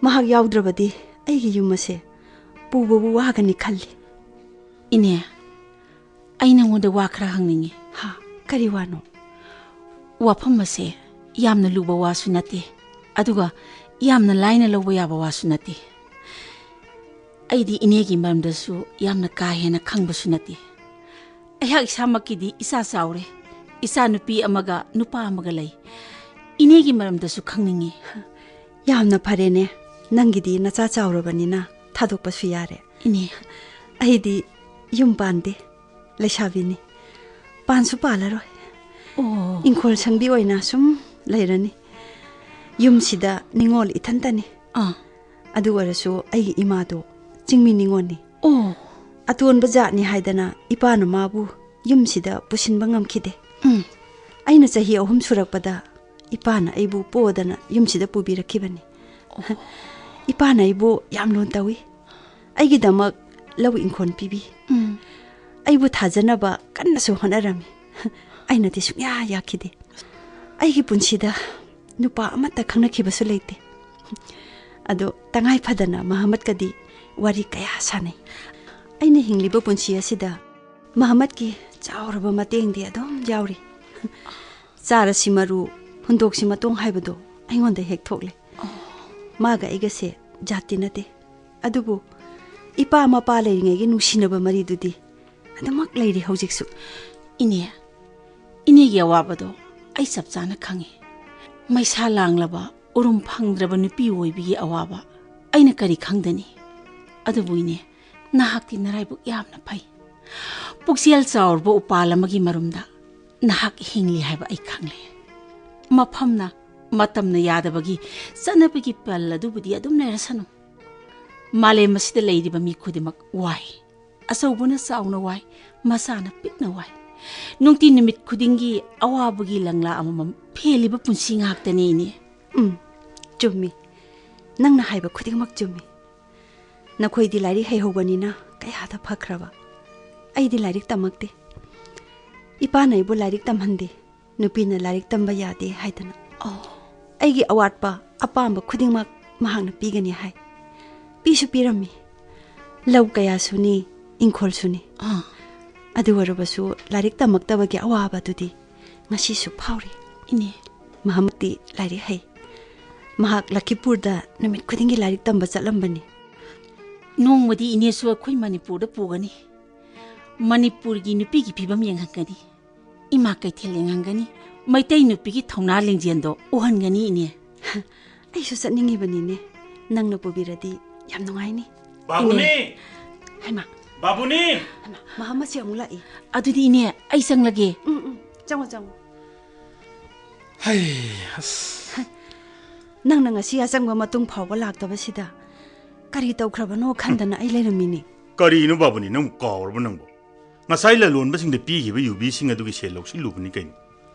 ꯃꯍꯥꯛ ꯌꯥꯎꯗ꯭ꯔꯕꯗꯤ ꯑꯩꯒꯤ ꯌꯨꯝ ꯑꯁꯦ ꯄꯨꯕꯕꯨ ꯋꯥꯒꯅꯤ ꯈꯜꯂꯤ꯫ ꯏꯅꯦ, ꯑꯩ ꯅꯉꯣꯟꯗ ꯋꯥ ꯈꯔ ꯍꯪꯅꯤꯡꯉꯤ꯫ ꯍꯥ, ꯀꯔꯤ ꯋꯥꯅꯣ? ꯋꯥꯐꯝ ꯑꯁꯦ ꯌꯥꯝꯅ ꯂꯨꯕ ꯋꯥꯁꯨ ꯅꯠꯇꯦ, ꯑꯗꯨꯒ ꯌꯥꯝꯅ ꯂꯥꯏꯅ ꯂꯧꯕ ꯌꯥꯕ ꯋꯥꯁꯨ ꯅꯠꯇꯦ꯫ ꯑꯩꯗꯤ ꯏꯅꯦꯒꯤ ꯃꯔꯝꯗꯁꯨ ꯌꯥꯝꯅ ꯀꯥ ꯍꯦꯟꯅ ꯈꯪꯕꯁꯨ ꯅꯠꯇꯦ꯫ ꯑꯩꯍꯥꯛ ꯏꯁꯥꯃꯛꯀꯤꯗꯤ ꯏꯆꯥ ꯆꯥꯎꯔꯦ꯫ ꯏꯆꯥ ꯅꯨꯄꯤ ꯑꯃꯒ ꯅꯨꯄꯥ ꯑꯃꯒ ꯂꯩ꯫ ꯏꯅꯦꯒꯤ ꯃꯔꯝꯗꯁꯨ ꯈꯪꯅꯤꯡꯉꯤ꯫ ꯌꯥꯝꯅ ꯐꯔꯦꯅꯦ, ꯅꯪꯒꯤꯗꯤ ꯅꯆꯥ ꯆꯥꯎꯔꯕꯅꯤꯅ ꯊꯥꯗꯣꯛꯄꯁꯨ ꯌꯥꯔꯦ꯫ ꯏꯅꯦ꯫ ꯑꯩꯗꯤ ꯌꯨꯝ ꯄꯥꯟꯗꯦ, ꯂꯩꯁꯥꯕꯤꯅꯤ꯫ ꯄꯥꯟꯁꯨ ꯄꯥꯜꯂꯔꯣꯏ꯫ ꯑꯣ꯫ ꯏꯪꯈꯣꯜ ꯁꯪꯕꯤ ꯑꯣꯏꯅ ꯁꯨꯝ ꯂꯩꯔꯅꯤ꯫ ꯌꯨꯝꯁꯤꯗ ꯅꯤꯉꯣꯜ ꯏꯊꯟꯇꯅꯤ꯫ ꯑꯥ꯫ ꯑꯗꯨ ꯑꯣꯏꯔꯁꯨ ꯑꯩꯒꯤ ꯏꯃꯥꯗꯣ ꯆꯤꯡꯃꯤ ꯅꯤꯉꯣꯜꯅꯤ꯫ ꯑꯣ꯫ ꯑꯇꯣꯟꯕ ꯖꯥꯠꯅꯤ ꯍꯥꯏꯗꯅ ꯏꯄꯥꯅ ꯃꯥꯕꯨ ꯌꯨꯝꯁꯤꯗ ꯄꯨꯁꯤꯟꯕ ꯉꯝꯈꯤꯗꯦ꯫ ꯎꯝ꯫ ꯑꯩꯅ ꯆꯍꯤ ꯑꯍꯨꯝ ꯁꯨꯔꯛꯄꯗ ꯏꯄꯥꯅ ꯑꯩꯕꯨ ꯄꯣꯗꯅ ꯌꯨꯝꯁꯤꯗ ꯄꯨꯕꯤꯔꯛꯈꯤꯕꯅꯤ꯫ ꯑꯣ꯫ ꯏꯄꯥꯅ ꯑꯩꯕꯨ ꯌꯥꯝ ꯂꯨꯅ ꯇꯧꯏ꯫ ꯑꯩꯒꯤꯗꯃꯛ ꯂꯧ ꯏꯪꯈꯣꯜ ꯄꯤꯕꯤ꯫ ꯎꯝ꯫ ꯑꯩꯕꯨ ꯊꯥꯖꯅꯕ ꯀꯟꯅꯁꯨ ꯍꯣꯠꯅꯔꯝꯃꯤ꯫ ꯑꯩꯅꯗꯤ ꯁꯨꯡꯌꯥ ꯌꯥꯈꯤꯗꯦ꯫ ꯑꯩꯒꯤ ꯄꯨꯟꯁꯤꯗ ꯅꯨꯄꯥ ꯑꯃꯠꯇ ꯈꯪꯅꯈꯤꯕꯁꯨ ꯂꯩꯇꯦ꯫ ꯑꯗꯣ ꯇꯉꯥꯏ ꯐꯗꯅ ꯃꯍꯝꯃꯗꯀꯗꯤ ꯋꯥꯔꯤ ꯀꯌꯥ ꯁꯥꯟꯅꯩ꯫ ꯑꯩꯅ ꯍꯤꯡꯂꯤꯕ ꯄꯨꯟꯁꯤ ꯑꯁꯤꯗ ꯃꯍꯝꯃꯗꯀꯤ ꯆꯥꯎꯔꯕ ꯃꯇꯦꯡꯗꯤ ꯑꯗꯨꯝ ꯌꯥꯎꯔꯤ꯫ "ꯆꯥꯔꯁꯤ ꯃꯔꯨ, ꯍꯨꯟꯗꯣꯛꯁꯤ ꯃꯇꯣꯡ" ꯍꯥꯏꯕꯗꯣ ꯑꯩꯉꯣꯟꯗ ꯍꯦꯛ ꯊꯣꯛꯂꯦ꯫ ꯃꯥꯒ ꯑꯩꯒꯁꯦ ꯖꯥꯇꯤ ꯅꯠꯇꯦ, ꯑꯗꯨꯕꯨ ꯏꯄꯥ ꯃꯄꯥ ꯂꯩꯔꯤꯉꯩꯒꯤ ꯅꯨꯡꯁꯤꯅꯕ ꯃꯔꯤꯗꯨꯗꯤ ꯑꯗꯨꯃꯛ ꯂꯩꯔꯤ ꯍꯧꯖꯤꯛꯁꯨ꯫ ꯏꯅꯦ, ꯏꯅꯦꯒꯤ ꯑꯋꯥꯕꯗꯣ ꯑꯩ ꯆꯞ ꯆꯥꯅ ꯈꯪꯉꯤ꯫ ꯃꯩꯁꯥ ꯂꯥꯡꯂꯕ, ꯎꯔꯨꯝ ꯐꯪꯗ꯭ꯔꯕ ꯅꯨꯄꯤ ꯑꯣꯏꯕꯒꯤ ꯑꯋꯥꯕ ꯑꯩꯅ ꯀꯔꯤ ꯈꯪꯗꯅꯤ? ꯑꯗꯨꯕꯨ ꯏꯅꯦ, ꯅꯍꯥꯛꯇꯤ ꯅꯔꯥꯏꯕꯛ ꯌꯥꯝꯅ ꯐꯩ꯫ ꯄꯨꯛꯆꯦꯜ ꯆꯥꯎꯔꯕ ꯎꯄꯥꯜ ꯑꯃꯒꯤ ꯃꯔꯨꯝꯗ ꯅꯍꯥꯛ ꯍꯤꯡꯂꯤ ꯍꯥꯏꯕ ꯑꯩ ꯈꯪꯂꯦ꯫ ꯃꯐꯝꯅ, ꯃꯇꯝꯅ ꯌꯥꯗꯕꯒꯤ ꯆꯠꯅꯕꯒꯤ ꯄꯜ ꯑꯗꯨꯕꯨꯗꯤ ꯑꯗꯨꯝ ꯂꯩꯔꯁꯅꯨ꯫ ꯃꯥꯂꯦꯝ ꯑꯁꯤꯗ ꯂꯩꯔꯤꯕ ꯃꯤ ꯈꯨꯗꯤꯡꯃꯛ ꯋꯥꯏ꯫ ꯑꯆꯧꯕꯅ ꯆꯥꯎꯅ ꯋꯥꯏ, ꯃꯆꯥꯅ ꯄꯤꯛꯅ ꯋꯥꯏ꯫ ꯅꯨꯡꯇꯤ ꯅꯨꯃꯤꯠ ꯈꯨꯗꯤꯡꯒꯤ ꯑꯋꯥꯕꯒꯤ ꯂꯪꯂꯥ ꯑꯃꯃꯝ ꯐꯦꯜꯂꯤꯕ ꯄꯨꯟꯁꯤ ꯉꯥꯛꯇꯅꯤ ꯏꯅꯦ꯫ ꯎꯝ, ꯆꯨꯝꯃꯤ꯫ ꯅꯪꯅ ꯍꯥꯏꯕ ꯈꯨꯗꯤꯡꯃꯛ ꯆꯨꯝꯃꯤ꯫ ꯅꯈꯣꯏꯗꯤ ꯂꯥꯏꯔꯤꯛ ꯍꯩꯍꯧꯕꯅꯤꯅ ꯀꯌꯥꯗ ꯐꯈ꯭ꯔꯕ꯫ ꯑꯩꯗꯤ ꯂꯥꯏꯔꯤꯛ ꯇꯝꯃꯛꯇꯦ꯫ ꯏꯄꯥꯅ ꯑꯩꯕꯨ ꯂꯥꯏꯔꯤꯛ ꯇꯝꯍꯟꯗꯦ꯫ ꯅꯨꯄꯤꯅ ꯂꯥꯏꯔꯤꯛ ꯇꯝꯕ ꯌꯥꯗꯦ ꯍꯥꯏꯗꯅ꯫ ꯑꯣ꯫ ꯑꯩꯒꯤ ꯑꯋꯥꯠꯄ ꯑꯄꯥꯝꯕ ꯈꯨꯗꯤꯡꯃꯛ ꯃꯍꯥꯛꯅ ꯄꯤꯒꯅꯤ ꯍꯥꯏ꯫ ꯄꯤꯁꯨ ꯄꯤꯔꯝꯃꯤ꯫ ꯂꯧ ꯀꯌꯥ ꯁꯨꯅꯤ, ꯏꯪꯈꯣꯜ ꯁꯨꯅꯤ꯫ ꯑꯥ꯫ ꯑꯗꯨ ꯑꯣꯏꯔꯕꯁꯨ ꯂꯥꯏꯔꯤꯛ ꯇꯝꯃꯛꯇꯕꯒꯤ ꯑꯋꯥꯕꯗꯨꯗꯤ ꯉꯁꯤꯁꯨ ꯐꯥꯎꯔꯤ꯫ ꯏꯅꯦ꯫ ꯃꯍꯝꯃꯗꯇꯤ ꯂꯥꯏꯔꯤꯛ ꯍꯩ꯫ ꯃꯍꯥꯛ ꯂꯈꯤꯄꯨꯔꯗ ꯅꯨꯃꯤꯠ ꯈꯨꯗꯤꯡꯒꯤ ꯂꯥꯏꯔꯤꯛ ꯇꯝꯕ ꯆꯠꯂꯝꯕꯅꯤ꯫ ꯅꯣꯡꯃꯗꯤ ꯏꯅꯦꯁꯨ ꯑꯩꯈꯣꯏ ꯃꯅꯤꯄꯨꯔꯗ ꯄꯨꯒꯅꯤ꯫ ꯃꯅꯤꯄꯨꯔꯒꯤ ꯅꯨꯄꯤꯒꯤ ꯐꯤꯕꯝ ꯌꯦꯡꯍꯟꯒꯅꯤ꯫ ꯏꯃꯥ ꯀꯩꯊꯦꯜ ꯌꯦꯡꯍꯟꯒꯅꯤ꯫ ꯃꯩꯇꯩ ꯅꯨꯄꯤꯒꯤ ꯊꯧꯅꯥ ꯂꯤꯡꯖꯦꯜꯗꯣ ꯎꯍꯟꯒꯅꯤ ꯏꯅꯦ꯫ ꯑꯩꯁꯨ ꯆꯠꯅꯤꯡꯉꯤꯕꯅꯤꯅꯦ꯫ ꯅꯪꯅ ꯄꯨꯕꯤꯔꯗꯤ ꯌꯥꯝ ꯅꯨꯡꯉꯥꯏꯅꯤ꯫ ꯕꯥꯕꯨꯅꯤ! ꯏꯅꯦ꯫ ꯍꯩꯃꯥ꯫ ꯕꯥꯕꯨꯅꯤ! ꯍꯩꯃꯥ, ꯃꯍꯝꯃꯗꯁꯦ ꯑꯃꯨꯛ ꯂꯥꯛꯏ꯫ ꯑꯗꯨꯗꯤ ꯏꯅꯦ, ꯑꯩ ꯆꯪꯂꯒꯦ꯫ ꯎꯝ, ꯎꯝ, ꯆꯪꯉꯣ, ꯆꯪꯉꯣ꯫ ꯍꯩ, ꯑꯁ꯫ ꯅꯪꯅ ꯉꯁꯤ ꯑꯆꯪꯕ ꯃꯇꯨꯡ ꯐꯥꯎꯕ ꯂꯥꯛꯇꯕꯁꯤꯗ ꯀꯔꯤ ꯇꯧꯈ꯭ꯔꯕꯅꯣ ꯈꯟꯗꯅ ꯑꯩ ꯂꯩꯔꯝꯃꯤꯅꯤ꯫ ꯀꯔꯤꯅꯣ ꯕꯥꯕꯨꯅꯤ, ꯅꯪꯕꯨ ꯀꯥꯎꯔꯕ ꯅꯪꯕꯨ? ꯉꯁꯥꯏ ꯂꯂꯣꯟꯕꯁꯤꯡꯗ ꯄꯤꯈꯤꯕ ꯌꯨꯕꯤꯁꯤꯡ ꯑꯗꯨꯒꯤ ꯁꯦꯜ ꯂꯧꯁꯤꯜꯂꯨꯕꯅꯤ ꯀꯩꯅꯣ꯫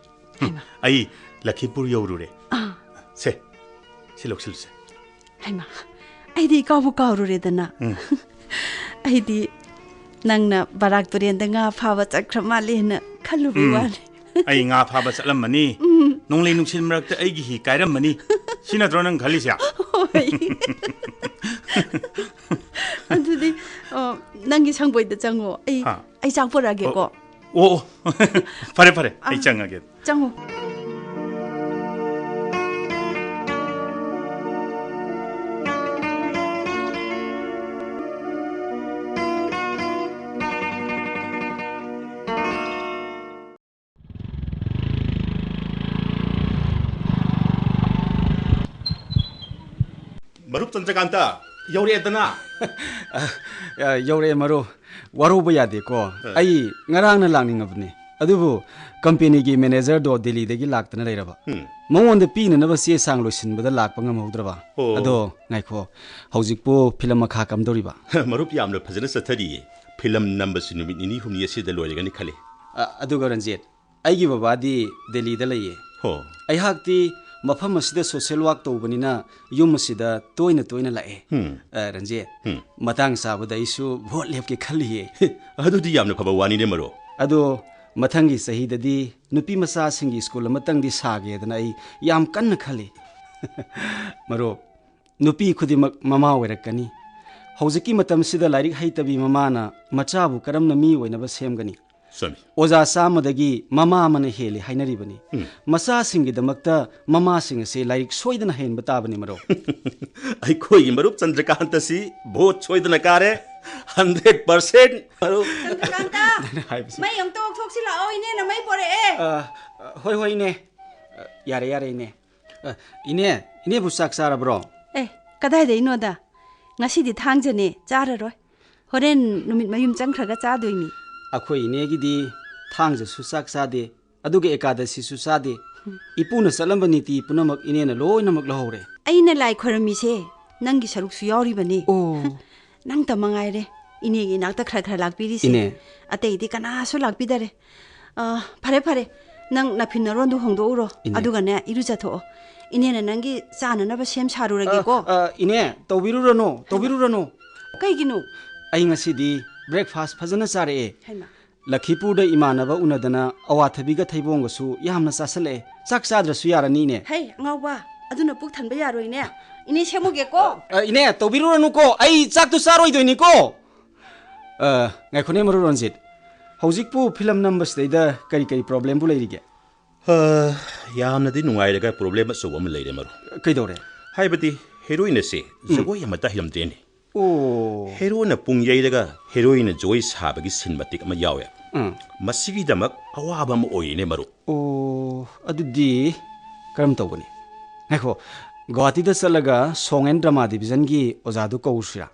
ꯍꯨꯝ, ꯍꯩꯃꯥ꯫ ꯑꯩ ꯂꯈꯤꯄꯨꯔ ꯌꯧꯔꯨꯔꯦ꯫ ꯑꯥ꯫ ꯁꯦ, ꯁꯤ ꯂꯧꯁꯤꯜꯂꯨꯁꯦ꯫ ꯍꯩꯃꯥ, ꯑꯩꯗꯤ ꯏꯀꯥꯎꯕꯨ ꯀꯥꯎꯔꯨꯔꯦꯗꯅ꯫ ꯎꯝ꯫ ꯑꯩꯗꯤ ꯅꯪꯅ ꯕꯔꯥꯛ ꯇꯨꯔꯦꯟꯗ ꯉꯥ ꯐꯥꯕ ꯆꯠꯈ꯭ꯔ ꯃꯥꯜꯂꯦꯅ ꯈꯜꯂꯨꯕꯩ ꯎꯝ꯫ ꯋꯥꯅꯤ꯫ ꯑꯩ ꯉꯥ ꯐꯥꯕ ꯆꯠꯂꯝꯃꯅꯤ꯫ ꯎꯝ꯫ ꯅꯣꯡꯂꯩ ꯅꯨꯡꯁꯤꯠ ꯃꯔꯛꯇ ꯑꯩꯒꯤ ꯍꯤ ꯀꯥꯏꯔꯝꯃꯅꯤ꯫ ꯁꯤ ꯅꯠꯇ꯭ꯔꯣ ꯅꯪ ꯈꯜꯂꯤꯁꯦ? ꯍꯣꯏ꯫ ꯑꯗꯨꯗꯤ, ꯑ, ꯅꯪꯒꯤ ꯁꯪꯒꯣꯏꯗ ꯆꯪꯉꯣ꯫ ꯑꯩ, ꯍꯥ꯫ ꯑꯩ ꯆꯥꯛ ꯄꯨꯔꯛꯑꯒꯦꯀꯣ꯫ ꯑꯣ, ꯑꯣ꯫ ꯐꯔꯦ, ꯐꯔꯦ꯫ ꯑꯩ ꯑ, ꯆꯪꯉꯒꯦ꯫ ꯆꯪꯉꯣ꯫ ꯃꯔꯨꯞ ꯆꯟꯗ꯭ꯔꯀꯥꯟꯇ, ꯌꯧꯔꯛꯑꯦꯗꯅ꯫ ꯑ, ꯑ, ꯌꯧꯔꯛꯑꯦ ꯃꯔꯨꯞ꯫ ꯋꯥꯔꯧꯕ ꯌꯥꯗꯦꯀꯣ꯫ ꯑ꯫ ꯑꯩ ꯉꯔꯥꯡꯅ ꯂꯥꯛꯅꯤꯡꯉꯕꯅꯦ꯫ ꯑꯗꯨꯕꯨ ꯀꯝꯄꯦꯅꯤꯒꯤ ꯃꯦꯅꯦꯖꯔꯗꯣ ꯗꯦꯜꯂꯤꯗꯒꯤ ꯂꯥꯛꯇꯅ ꯂꯩꯔꯕ꯫ ꯎꯝ꯫ ꯃꯉꯣꯟꯗ ꯄꯤꯅꯅꯕ ꯆꯦ ꯆꯥꯡ ꯂꯣꯏꯁꯤꯟꯕꯗ ꯂꯥꯛꯄ ꯉꯝꯍꯧꯗ꯭ꯔꯕ꯫ ꯑꯣ꯫ ꯑꯗꯣ ꯉꯥꯏꯈꯣ, ꯍꯧꯖꯤꯛꯄꯨ ꯐꯤꯂꯝ ꯃꯈꯥ ꯀꯝꯗꯧꯔꯤꯕ? ꯃꯔꯨꯞ, ꯌꯥꯝꯅ ꯐꯖꯅ ꯆꯠꯊꯔꯤꯌꯦ꯫ ꯐꯤꯂꯝ ꯅꯝꯕꯁꯤ ꯅꯨꯃꯤꯠ ꯅꯤꯅꯤ ꯍꯨꯝꯅꯤ ꯑꯁꯤꯗ ꯂꯣꯏꯔꯒꯅꯤ ꯈꯜꯂꯤ꯫ ꯑ, ꯑꯗꯨꯒ ꯔꯟꯖꯤꯠ, ꯑꯩꯒꯤ ꯕꯕꯥꯗꯤ ꯗꯦꯜꯂꯤꯗ ꯂꯩꯌꯦ꯫ ꯍꯣ꯫ ꯑꯩꯍꯥꯛꯇꯤ ꯃꯐꯝ ꯑꯁꯤꯗ ꯁꯣꯁꯦꯜ ꯋꯥꯛ ꯇꯧꯕꯅꯤꯅ ꯌꯨꯝ ꯑꯁꯤꯗ ꯇꯣꯏꯅ ꯇꯣꯏꯅ ꯂꯥꯛꯑꯦ꯫ ꯍꯨꯝ꯫ ꯑ, ꯔꯟꯖꯤꯠ, ꯍꯨꯝ꯫ ꯃꯇꯥꯡ ꯆꯥꯕꯗ ꯑꯩꯁꯨ ꯚꯣꯠ ꯂꯦꯞꯀꯦ ꯈꯜꯂꯤꯌꯦ꯫ ꯑꯗꯨꯗꯤ ꯌꯥꯝꯅ ꯐꯕ ꯋꯥꯅꯤꯅꯦ, ꯃꯔꯨꯞ꯫ ꯑꯗꯣ ꯃꯊꯪꯒꯤ ꯆꯍꯤꯗꯗꯤ ꯅꯨꯄꯤ ꯃꯆꯥꯁꯤꯡꯒꯤ ꯁ꯭ꯀꯨꯜ ꯑꯃꯇꯪꯗꯤ ꯁꯥꯒꯦꯗꯅ ꯑꯩ ꯌꯥꯝ ꯀꯟꯅ ꯈꯜꯂꯤ꯫ ꯃꯔꯨꯞ, ꯅꯨꯄꯤ ꯈꯨꯗꯤꯡꯃꯛ ꯃꯃꯥ ꯑꯣꯏꯔꯛꯀꯅꯤ꯫ ꯍꯧꯖꯤꯛꯀꯤ ꯃꯇꯝꯁꯤꯗ ꯂꯥꯏꯔꯤꯛ ꯍꯩꯇꯕꯤ ꯃꯃꯥꯅ ꯃꯆꯥꯕꯨ ꯀꯔꯝꯅ ꯃꯤ ꯑꯣꯏꯅꯕ ꯁꯦꯝꯒꯅꯤ? ꯆꯨꯝꯃꯤ꯫ ꯑꯣꯖꯥ ꯆꯥꯝꯃꯗꯒꯤ ꯃꯃꯥ ꯑꯃꯅ ꯍꯦꯜꯂꯤ ꯍꯥꯏꯅꯔꯤꯕꯅꯤ꯫ ꯎꯝ꯫ ꯃꯆꯥꯁꯤꯡꯒꯤꯗꯃꯛꯇ ꯃꯃꯥꯁꯤꯡ ꯑꯁꯦ ꯂꯥꯏꯔꯤꯛ ꯁꯣꯏꯗꯅ ꯍꯩꯍꯟꯕ ꯇꯥꯕꯅꯤ, ꯃꯔꯨꯞ꯫ ꯑꯩꯈꯣꯏꯒꯤ ꯃꯔꯨꯞ ꯆꯟꯗ꯭ꯔꯀꯥꯟꯇ ꯑꯁꯤ ꯚꯣꯠ ꯁꯣꯏꯗꯅ ꯀꯥꯔꯦ꯫ ꯍꯟꯗ꯭ꯔꯦꯠ ꯄꯥꯔꯁꯦꯟ, ꯃꯔꯨꯞ꯫ ꯆꯟꯗ꯭ꯔꯀꯥꯟꯇ, ꯅꯪꯅ ꯍꯥꯏꯕꯁꯤ꯫ ꯃꯩ ꯑꯝꯇ ꯑꯣꯛꯊꯣꯛꯁꯤ ꯂꯥꯛꯑꯣ, ꯏꯅꯦꯅ ꯃꯩ ꯄꯣꯔꯛꯑꯦ꯫ ꯑ, ꯍꯣꯏ, ꯍꯣꯏ, ꯏꯅꯦ꯫ ꯑ, ꯌꯥꯔꯦ, ꯌꯥꯔꯦ, ꯏꯅꯦ꯫ ꯑ, ꯏꯅꯦ, ꯏꯅꯦꯕꯨ ꯆꯥꯛ ꯆꯥꯔꯕ꯭ꯔꯣ? ꯑꯦ, ꯀꯗꯥꯏꯗꯩꯅꯣꯗ? ꯉꯁꯤꯗꯤ ꯊꯥꯡꯖꯅꯦ, ꯆꯥꯔꯔꯣꯏ꯫ ꯍꯣꯔꯦꯟ ꯅꯨꯃꯤꯠ ꯃꯌꯨꯝ ꯆꯪꯈ꯭ꯔꯒ ꯆꯥꯗꯣꯏꯅꯤ꯫ ꯑꯩꯈꯣꯏ ꯏꯅꯦꯒꯤꯗꯤ ꯊꯥꯡꯖꯁꯨ ꯆꯥꯛ ꯆꯥꯗꯦ, ꯑꯗꯨꯒ ꯑꯦꯀꯥꯗꯁꯤꯁꯨ ꯆꯥꯗꯦ꯫ ꯏꯄꯨꯅ ꯆꯠꯂꯝꯕ ꯅꯤꯇꯤ ꯄꯨꯝꯅꯃꯛ ꯏꯅꯦꯅ ꯂꯣꯏꯅꯃꯛ ꯂꯧꯍꯧꯔꯦ꯫ ꯑꯩꯅ ꯂꯥꯏ ꯈꯣꯏꯔꯝꯃꯤꯁꯦ ꯅꯪꯒꯤ ꯁꯔꯨꯛꯁꯨ ꯌꯥꯎꯔꯤꯕꯅꯤ꯫ ꯑꯣ꯫ ꯅꯪꯇ ꯃꯉꯥꯏꯔꯦ ꯏꯅꯦꯒꯤ ꯏꯅꯥꯛꯇ ꯈꯔ ꯈꯔ ꯂꯥꯛꯄꯤꯔꯤꯁꯦ꯫ ꯏꯅꯦ꯫ ꯑꯇꯩꯗꯤ ꯀꯅꯥꯁꯨ ꯂꯥꯛꯄꯤꯗꯔꯦ꯫ ꯑ, ꯐꯔꯦ, ꯐꯔꯦ꯫ ꯅꯪ ꯅꯐꯤ ꯅꯔꯣꯟꯗꯨ ꯍꯣꯡꯗꯣꯛꯎꯔꯣ꯫ ꯏꯅꯦ꯫ ꯑꯗꯨꯒꯅꯦ, ꯏꯔꯨꯖꯊꯣꯛꯑꯣ꯫ ꯏꯅꯦꯅ ꯅꯪꯒꯤ ꯆꯥꯅꯅꯕ ꯁꯦꯝ ꯁꯥꯔꯨꯔꯒꯦꯀꯣ꯫ ꯑ, ꯑ, ꯏꯅꯦ, ꯇꯧꯕꯤꯔꯨꯔꯅꯨ, ꯇꯧꯕꯤꯔꯨꯔꯅꯨ꯫ ꯀꯩꯒꯤꯅꯣ? ꯑꯩ ꯉꯁꯤꯗꯤ ꯕ꯭ꯔꯦꯛꯐꯥꯁ ꯐꯖꯅ ꯆꯥꯔꯛꯑꯦ꯫ ꯍꯩꯃꯥ꯫ ꯂꯈꯤꯄꯨꯔꯗ ꯏꯃꯥꯟꯅꯕ ꯎꯅꯗꯅ ꯑꯋꯥꯊꯕꯤꯒ ꯊꯩꯕꯣꯡꯒꯁꯨ ꯌꯥꯝꯅ ꯆꯥꯁꯜꯂꯛꯑꯦ꯫ ꯆꯥꯛ ꯆꯥꯗ꯭ꯔꯁꯨ ꯌꯥꯔꯅꯤꯅꯦ꯫ ꯍꯩ, ꯑꯉꯥꯎꯕ, ꯑꯗꯨꯅ ꯄꯨꯛ ꯊꯟꯕ ꯌꯥꯔꯣꯏꯅꯦ꯫ ꯏꯅꯦ, ꯁꯦꯝꯃꯨꯒꯦꯀꯣ꯫ ꯑ, ꯏꯅꯦ, ꯇꯧꯕꯤꯔꯨꯔꯅꯨꯀꯣ, ꯑꯩ ꯆꯥꯛꯇꯨ ꯆꯥꯔꯣꯏꯗꯣꯏꯅꯤꯀꯣ꯫ ꯑ, ꯉꯥꯏꯈꯣꯅꯦ, ꯃꯔꯨꯞ ꯔꯟꯖꯤꯠ, ꯍꯧꯖꯤꯛꯄꯨ ꯐꯤꯂꯝ ꯅꯝꯕꯁꯤꯗꯩꯗ ꯀꯔꯤ ꯀꯔꯤ ꯄ꯭ꯔꯣꯕ꯭ꯂꯦꯝꯕꯨ ꯂꯩꯔꯤꯒꯦ? ꯑ, ꯌꯥꯝꯅꯗꯤ ꯅꯨꯡꯉꯥꯏꯔꯒ ꯄ꯭ꯔꯣꯕ꯭ꯂꯦꯝ ꯑꯆꯧꯕ ꯑꯃ ꯂꯩꯔꯦ, ꯃꯔꯨꯞ꯫ ꯀꯩꯗꯧꯔꯦ? ꯍꯥꯏꯕꯗꯤ, ꯍꯦꯔꯣꯏꯟ ꯑꯁꯦ ꯎꯝ꯫ ꯖꯒꯣꯏ ꯑꯃꯠꯇ ꯍꯩꯔꯝꯗ꯭ꯔꯦꯅꯦ꯫ ꯑꯣ꯫ ꯍꯦꯔꯣꯅ ꯄꯨꯡ ꯌꯩꯔꯒ ꯍꯦꯔꯣꯏꯟꯅ ꯖꯒꯣꯏ ꯁꯥꯕꯒꯤ ꯁꯤꯟ ꯃꯇꯦꯛ ꯑꯃ ꯌꯥꯎꯋꯦ꯫ ꯎꯝ꯫ ꯃꯁꯤꯒꯤꯗꯃꯛ ꯑꯋꯥꯕ ꯑꯃ ꯑꯣꯏꯔꯤꯅꯦ, ꯃꯔꯨꯞ꯫ ꯑꯣ, ꯑꯗꯨꯗꯤ ꯀꯔꯝ ꯇꯧꯒꯅꯤ? ꯉꯥꯏꯈꯣ, ꯒꯨꯋꯥꯍꯥꯇꯤꯗ ꯆꯠꯂꯒ Song and Drama Divisionꯒꯤ ꯑꯣꯖꯥꯗꯨ ꯀꯧꯔꯨꯁꯤꯔꯥ?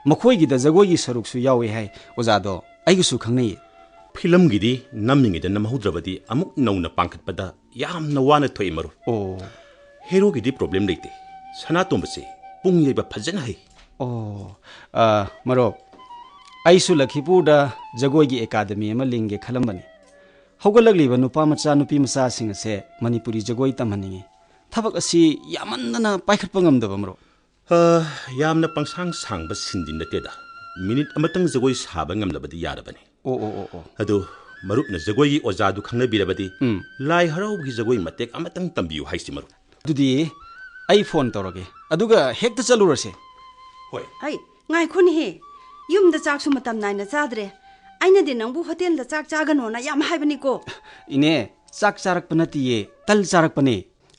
ꯃꯈꯣꯏꯒꯤꯗ ꯖꯒꯣꯏꯒꯤ ꯁꯔꯨꯛꯁꯨ ꯌꯥꯎꯋꯦ ꯍꯥꯏ꯫ ꯑꯣꯖꯥꯗꯣ ꯑꯩꯒꯁꯨ ꯈꯪꯅꯩꯌꯦ꯫ ꯐꯤꯂꯝꯒꯤꯗꯤ ꯅꯝꯃꯤꯉꯩꯗ ꯅꯝꯍꯧꯗ꯭ꯔꯕꯗꯤ ꯑꯃꯨꯛ ꯅꯧꯅ ꯄꯥꯡꯈꯠꯄꯗ ꯌꯥꯝꯅ ꯋꯥꯅ ꯊꯣꯛꯏ, ꯃꯔꯨꯞ꯫ ꯑꯣ꯫ ꯍꯦꯔꯣꯒꯤꯗꯤ ꯄ꯭ꯔꯣꯕ꯭ꯂꯦꯝ ꯂꯩꯇꯦ꯫ ꯁꯅꯥꯇꯣꯝꯕꯁꯦ ꯄꯨꯡ ꯌꯩꯕ ꯐꯖꯅ ꯍꯩ꯫ ꯑꯣ, ꯑ, ꯃꯔꯨꯞ, ꯑꯩꯁꯨ ꯂꯈꯤꯄꯨꯔꯗ ꯖꯒꯣꯏꯒꯤ ꯑꯦꯀꯥꯗꯃꯤ ꯑꯃ ꯂꯤꯡꯒꯦ ꯈꯜꯂꯝꯕꯅꯤ꯫ ꯍꯧꯒꯠꯂꯛꯂꯤꯕ ꯅꯨꯄꯥ ꯃꯆꯥ, ꯅꯨꯄꯤ ꯃꯆꯥꯁꯤꯡ ꯑꯁꯦ ꯃꯅꯤꯄꯨꯔꯤ ꯖꯒꯣꯏ ꯇꯝꯍꯟꯅꯤꯡꯉꯤ꯫ ꯊꯕꯛ ꯑꯁꯤ ꯌꯥꯝꯃꯟꯗꯅ ꯄꯥꯏꯈꯠꯄ ꯉꯝꯗꯕ, ꯃꯔꯨꯞ꯫ ꯑ, ꯌꯥꯝꯅ ꯄꯪꯁꯥꯡ ꯁꯥꯡꯕ ꯁꯤꯟꯗꯤ ꯅꯠꯇꯦꯗ꯫ ꯃꯤꯅꯤꯠ ꯑꯃꯇꯪ ꯖꯒꯣꯏ ꯁꯥꯕ ꯉꯝꯂꯕꯗꯤ ꯌꯥꯔꯕꯅꯤ꯫ ꯑꯣ, ꯑꯣ, ꯑꯣ, ꯑꯣ꯫ ꯑꯗꯨ ꯃꯔꯨꯞꯅ ꯖꯒꯣꯏꯒꯤ ꯑꯣꯖꯥꯗꯨ ꯈꯪꯅꯕꯤꯔꯕꯗꯤ, ꯎꯝ꯫ ꯂꯥꯏ ꯍꯔꯥꯎꯕꯒꯤ ꯖꯒꯣꯏ ꯃꯇꯦꯛ ꯑꯃꯇꯪ ꯇꯝꯕꯤꯌꯨ ꯍꯥꯏꯁꯤ, ꯃꯔꯨꯞ꯫ ꯑꯗꯨꯗꯤ ꯑꯩ ꯐꯣꯟ ꯇꯧꯔꯒꯦ, ꯑꯗꯨꯒ ꯍꯦꯛꯇ ꯆꯠꯂꯨꯔꯁꯦ꯫ ꯍꯣꯏ꯫ ꯍꯩ, ꯉꯥꯏꯈꯣꯅꯦꯍꯦ꯫ ꯌꯨꯝꯗ ꯆꯥꯛꯁꯨ ꯃꯇꯝ ꯅꯥꯏꯅ ꯆꯥꯗ꯭ꯔꯦ꯫ ꯑꯩꯅꯗꯤ ꯅꯪꯕꯨ ꯍꯣꯇꯦꯜꯗ ꯆꯥꯛ ꯆꯥꯒꯅꯣꯅ ꯌꯥꯝ ꯍꯥꯏꯕꯅꯤꯀꯣ꯫ ꯏꯅꯦ, ꯆꯥꯛ ꯆꯥꯔꯛꯄ ꯅꯠꯇꯤꯌꯦ, ꯇꯜ ꯆꯥꯔꯛꯄꯅꯦ꯫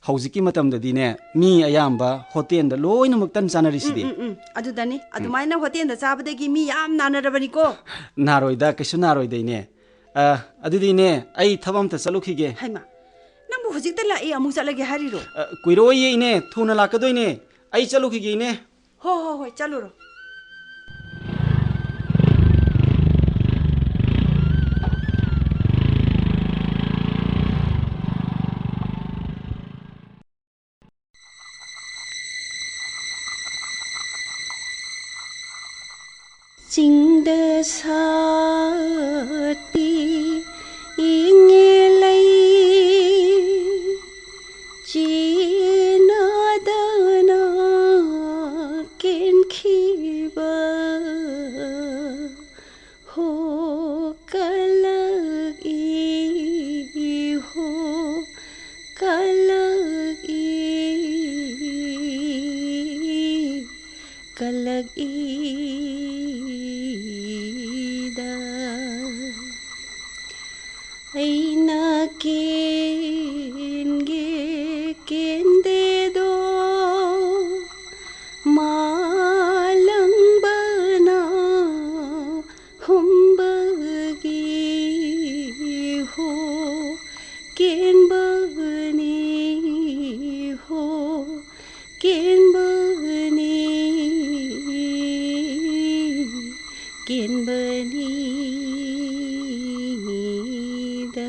ꯍꯧꯖꯤꯛꯀꯤ ꯃꯇꯝꯗꯗꯤꯅꯦ, ꯃꯤ ꯑꯌꯥꯝꯕ ꯍꯣꯇꯦꯜꯗ ꯂꯣꯏꯅꯃꯛ ꯇꯟ ꯆꯥꯅꯔꯤꯁꯤꯗꯤ꯫ ꯎꯝ, ꯎꯝ, ꯎꯝ, ꯑꯗꯨꯗꯅꯤ꯫ ꯎꯝ꯫ ꯑꯗꯨꯃꯥꯏꯅ ꯍꯣꯇꯦꯜꯗ ꯆꯥꯕꯗꯒꯤ ꯃꯤ ꯌꯥꯝ ꯅꯥꯅꯔꯕꯅꯤꯀꯣ꯫ ꯅꯥꯔꯣꯏꯗ, ꯀꯩꯁꯨ ꯅꯥꯔꯣꯏꯗ, ꯏꯅꯦ꯫ ꯑ, ꯑꯗꯨꯗꯤ, ꯏꯅꯦ, ꯑꯩ ꯊꯕꯛ ꯑꯝꯇ ꯆꯠꯂꯨꯈꯤꯒꯦ꯫ ꯍꯩꯃꯥ, ꯅꯪꯕꯨ ꯍꯧꯖꯤꯛꯇ ꯂꯥꯛꯑꯦ, ꯑꯃꯨꯛ ꯆꯠꯂꯒꯦ ꯍꯥꯏꯔꯤꯔꯣ? ꯑ, ꯀꯨꯏꯔꯛꯑꯣꯏꯌꯦ, ꯏꯅꯦ, ꯊꯨꯅ ꯂꯥꯛꯀꯗꯣꯏꯅꯦ꯫ ꯑꯩ ꯆꯠꯂꯨꯈꯤꯒꯦ, ꯏꯅꯦ꯫ ꯍꯣ, ꯍꯣ, ꯍꯣꯏ, ꯆꯠꯂꯨꯔꯣ꯫ ꯆꯤꯡꯗ ꯁꯥꯠꯄꯤ ꯏꯪꯉꯦ ꯂꯩ, ꯆꯦꯅꯥꯗꯅ ꯀꯦꯟꯈꯤꯕ ꯑꯩꯅ ꯀꯦꯟꯒꯦ ꯀꯦꯟꯗꯦꯗꯣ, ꯃꯥꯂꯪꯕꯅ ꯍꯨꯝꯕꯒꯤ ꯍꯣ, ꯀꯦꯟꯕꯅꯤ ꯍꯣ, ꯀꯦꯟꯕꯅꯤ, ꯀꯦꯟꯕꯅꯤꯗ꯫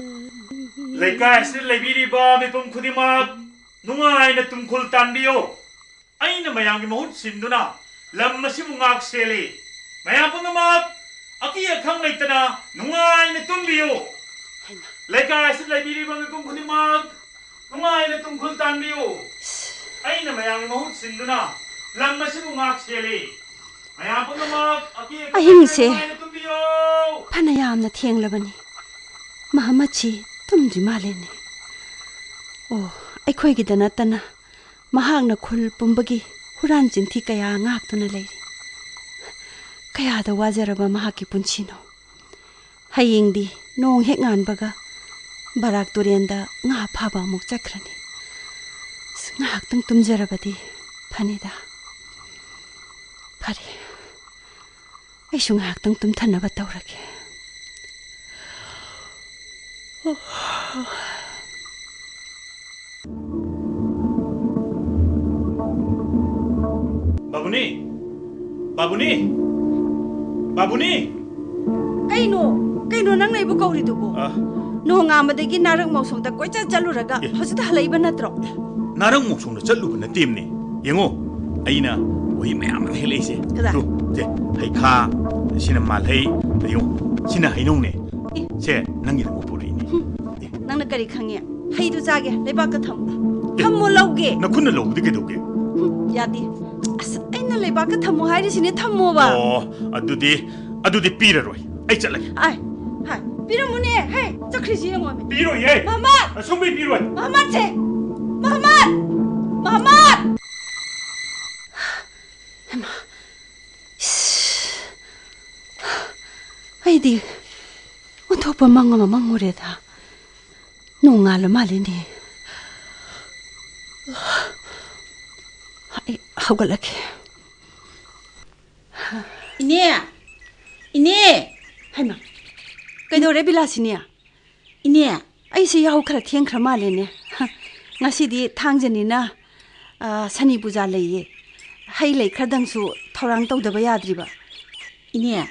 ꯂꯩꯀꯥꯏ ꯑꯁꯤꯗ ꯂꯩꯕꯤꯔꯤꯕ ꯃꯤꯄꯨꯝ ꯈꯨꯗꯤꯡꯃꯛ ꯅꯨꯡꯉꯥꯏꯅ ꯇꯨꯝꯈꯨꯜ ꯇꯥꯟꯕꯤꯌꯨ꯫ ꯑꯩꯅ ꯃꯌꯥꯝꯒꯤ ꯃꯍꯨꯠ ꯁꯤꯟꯗꯨꯅ ꯂꯝ ꯑꯁꯤꯕꯨ ꯉꯥꯛ ꯁꯦꯜꯂꯤ꯫ ꯃꯌꯥꯝ ꯄꯨꯝꯅꯃꯛ ꯑꯀꯤ ꯑꯈꯪ ꯂꯩꯇꯅ ꯅꯨꯡꯉꯥꯏꯅ ꯇꯨꯝꯕꯤꯌꯨ꯫ ꯍꯩꯃꯥ꯫ ꯂꯩꯀꯥꯏ ꯑꯁꯤꯗ ꯂꯩꯕꯤꯔꯤꯕ ꯃꯤꯄꯨꯝ ꯈꯨꯗꯤꯡꯃꯛ ꯅꯨꯡꯉꯥꯏꯅ ꯇꯨꯝꯈꯨꯜ ꯇꯥꯟꯕꯤꯌꯨ꯫ ꯑꯩꯅ ꯃꯌꯥꯝꯒꯤ ꯃꯍꯨꯠ ꯁꯤꯟꯗꯨꯅ ꯂꯝ ꯑꯁꯤꯕꯨ ꯉꯥꯛ ꯁꯦꯜꯂꯤ꯫ ꯃꯌꯥꯝ ꯄꯨꯝꯅꯃꯛ ꯑꯀꯤ ꯑꯈꯪ ꯑꯍꯤꯡꯁꯦ ꯂꯩꯇꯅ ꯅꯨꯡꯉꯥꯏꯅ ꯇꯨꯝꯕꯤꯌꯨ꯫ ꯐꯅ ꯌꯥꯝꯅ ꯊꯦꯡꯂꯕꯅꯤ꯫ ꯃꯍꯝꯃꯗꯁꯤ ꯇꯨꯝꯗ꯭ꯔꯤ ꯃꯥꯜꯂꯦꯅꯦ꯫ ꯑꯣ, ꯑꯩꯈꯣꯏꯒꯤꯗ ꯅꯠꯇꯅ ꯃꯍꯥꯛꯅ ꯈꯨꯜ ꯄꯨꯝꯕꯒꯤ ꯍꯨꯔꯥꯟ ꯆꯤꯟꯊꯤ ꯀꯌꯥ ꯉꯥꯛꯇꯨꯅ ꯂꯩꯔꯤ꯫ ꯀꯌꯥꯗ ꯋꯥꯖꯔꯕ ꯃꯍꯥꯛꯀꯤ ꯄꯨꯟꯁꯤꯅꯣ꯫ ꯍꯌꯦꯡꯗꯤ ꯅꯣꯡ ꯍꯦꯛ ꯉꯥꯟꯕꯒ ꯕꯔꯥꯛ ꯇꯨꯔꯦꯟꯗ ꯉꯥ ꯐꯥꯕ ꯑꯃꯨꯛ ꯆꯠꯈ꯭ꯔꯅꯤ꯫ ꯑꯁ, ꯉꯥꯏꯍꯥꯛꯇꯪ ꯇꯨꯝꯖꯔꯕꯗꯤ ꯐꯅꯤꯗ꯫ ꯐꯔꯦ, ꯑꯩꯁꯨ ꯉꯥꯏꯍꯥꯛꯇꯪ ꯇꯨꯝꯊꯅꯕ ꯇꯧꯔꯒꯦ꯫ ꯕꯥꯕꯨꯅꯤ! ꯕꯥꯕꯨꯅꯤ! ꯕꯥꯕꯨꯅꯤ! ꯀꯩꯅꯣ? ꯀꯩꯅꯣ ꯅꯪꯅ ꯑꯩꯕꯨ ꯀꯧꯔꯤꯗꯨꯕꯨ? ꯑ꯫ ꯅꯣꯡꯉꯥꯟꯕꯗꯒꯤ ꯅꯥꯔꯛ ꯃꯣꯡꯁꯣꯡꯗ ꯀꯣꯏꯆꯠ ꯆꯠꯂꯨꯔꯒ ꯑꯦ꯫ ꯍꯧꯖꯤꯛꯇ ꯍꯜꯂꯛꯏꯕ ꯅꯠꯇ꯭ꯔꯣ? ꯅꯥꯔꯛ ꯃꯣꯡꯁꯣꯡꯗ ꯆꯠꯂꯨꯕ ꯅꯠꯇꯦꯝꯅꯦ꯫ ꯌꯦꯡꯉꯣ, ꯑꯩꯅ ꯎꯍꯩ ꯃꯌꯥꯝ ꯑꯃ ꯍꯦꯛꯂꯛꯏꯁꯦ꯫ ꯀꯗꯥꯏ? ꯇꯨ, ꯁꯦ, ꯍꯩꯈꯥ, ꯁꯤꯅ ꯃꯥꯜꯍꯩ, ꯌꯦꯡꯉꯣ, ꯁꯤꯅ ꯍꯩꯅꯧꯅꯦ꯫ ꯑꯦ꯫ ꯁꯦ, ꯅꯪꯒꯤꯗꯃꯛ ꯄꯨꯔꯛꯏꯅꯦ꯫ ꯍꯨꯝ, ꯑꯦ꯫ ꯅꯪꯅ ꯀꯔꯤ ꯈꯪꯉꯤ? ꯍꯩꯗꯨ ꯆꯥꯒꯦ, ꯂꯩꯕꯥꯛꯇ ꯊꯝꯃꯨ꯫ ꯑꯦ꯫ ꯊꯝꯃꯣ, ꯂꯧꯒꯦ꯫ ꯅꯈꯨꯠꯅ ꯂꯧꯕꯗꯤ ꯀꯩꯗꯧꯒꯦ? ꯍꯨꯝ, ꯌꯥꯗꯦ꯫ ꯑꯁ, ꯑꯩꯅ ꯂꯩꯕꯥꯛꯇ ꯊꯝꯃꯨ ꯍꯥꯏꯔꯤꯁꯤꯅꯦ, ꯊꯝꯃꯣꯕ꯫ ꯑꯣ, ꯑꯗꯨꯗꯤ, ꯑꯗꯨꯗꯤ ꯄꯤꯔꯔꯣꯏ꯫ ꯑꯩ ꯆꯠꯂꯒꯦ꯫ ꯑꯥꯏ, ꯍꯥꯏ, ꯄꯤꯔꯝꯃꯨꯅꯦ, ꯍꯦ, ꯆꯠꯈ꯭ꯔꯤꯁꯤ ꯌꯦꯡꯉꯣꯃꯦ꯫ ꯄꯤꯔꯣꯏꯌꯦ꯫ ꯃꯍꯝꯃꯗ! ꯑꯁꯨꯡꯕꯤ ꯄꯤꯔꯣꯏ꯫ ꯃꯍꯝꯃꯗꯁꯦ! ꯃꯍꯝꯃꯗ! ꯃꯍꯝꯃꯗ! ꯍꯩꯃꯥ, ꯏꯁ, ꯑꯩꯗꯤ ꯑꯣꯟꯊꯣꯛꯄ ꯃꯪ ꯑꯃ ꯃꯪꯉꯨꯔꯦꯗ꯫ ꯅꯣꯡꯉꯥꯜꯂ ꯃꯥꯜꯂꯤꯅꯦ꯫ ꯑꯩ ꯍꯧꯒꯠꯂꯒꯦ꯫ ꯏꯅꯦ! ꯏꯅꯦ! ꯍꯩꯃꯥ! ꯀꯩꯗꯧꯔꯦ ꯕꯤꯂꯥꯁꯤꯅꯤ? ꯏꯅꯦ! ꯑꯩꯁꯦ ꯌꯥꯍꯧ ꯈꯔ ꯊꯦꯡꯈ꯭ꯔ ꯃꯥꯜꯂꯦꯅꯦ꯫ ꯉꯁꯤꯗꯤ ꯊꯥꯡꯖꯅꯤꯅ, ꯑ, ꯁꯅꯤ ꯄꯨꯖꯥ ꯂꯩꯌꯦ꯫ ꯍꯩ ꯂꯩ ꯈꯔꯗꯪꯁꯨ ꯊꯧꯔꯥꯡ ꯇꯧꯗꯕ ꯌꯥꯗ꯭ꯔꯤꯕ꯫ ꯏꯅꯦ,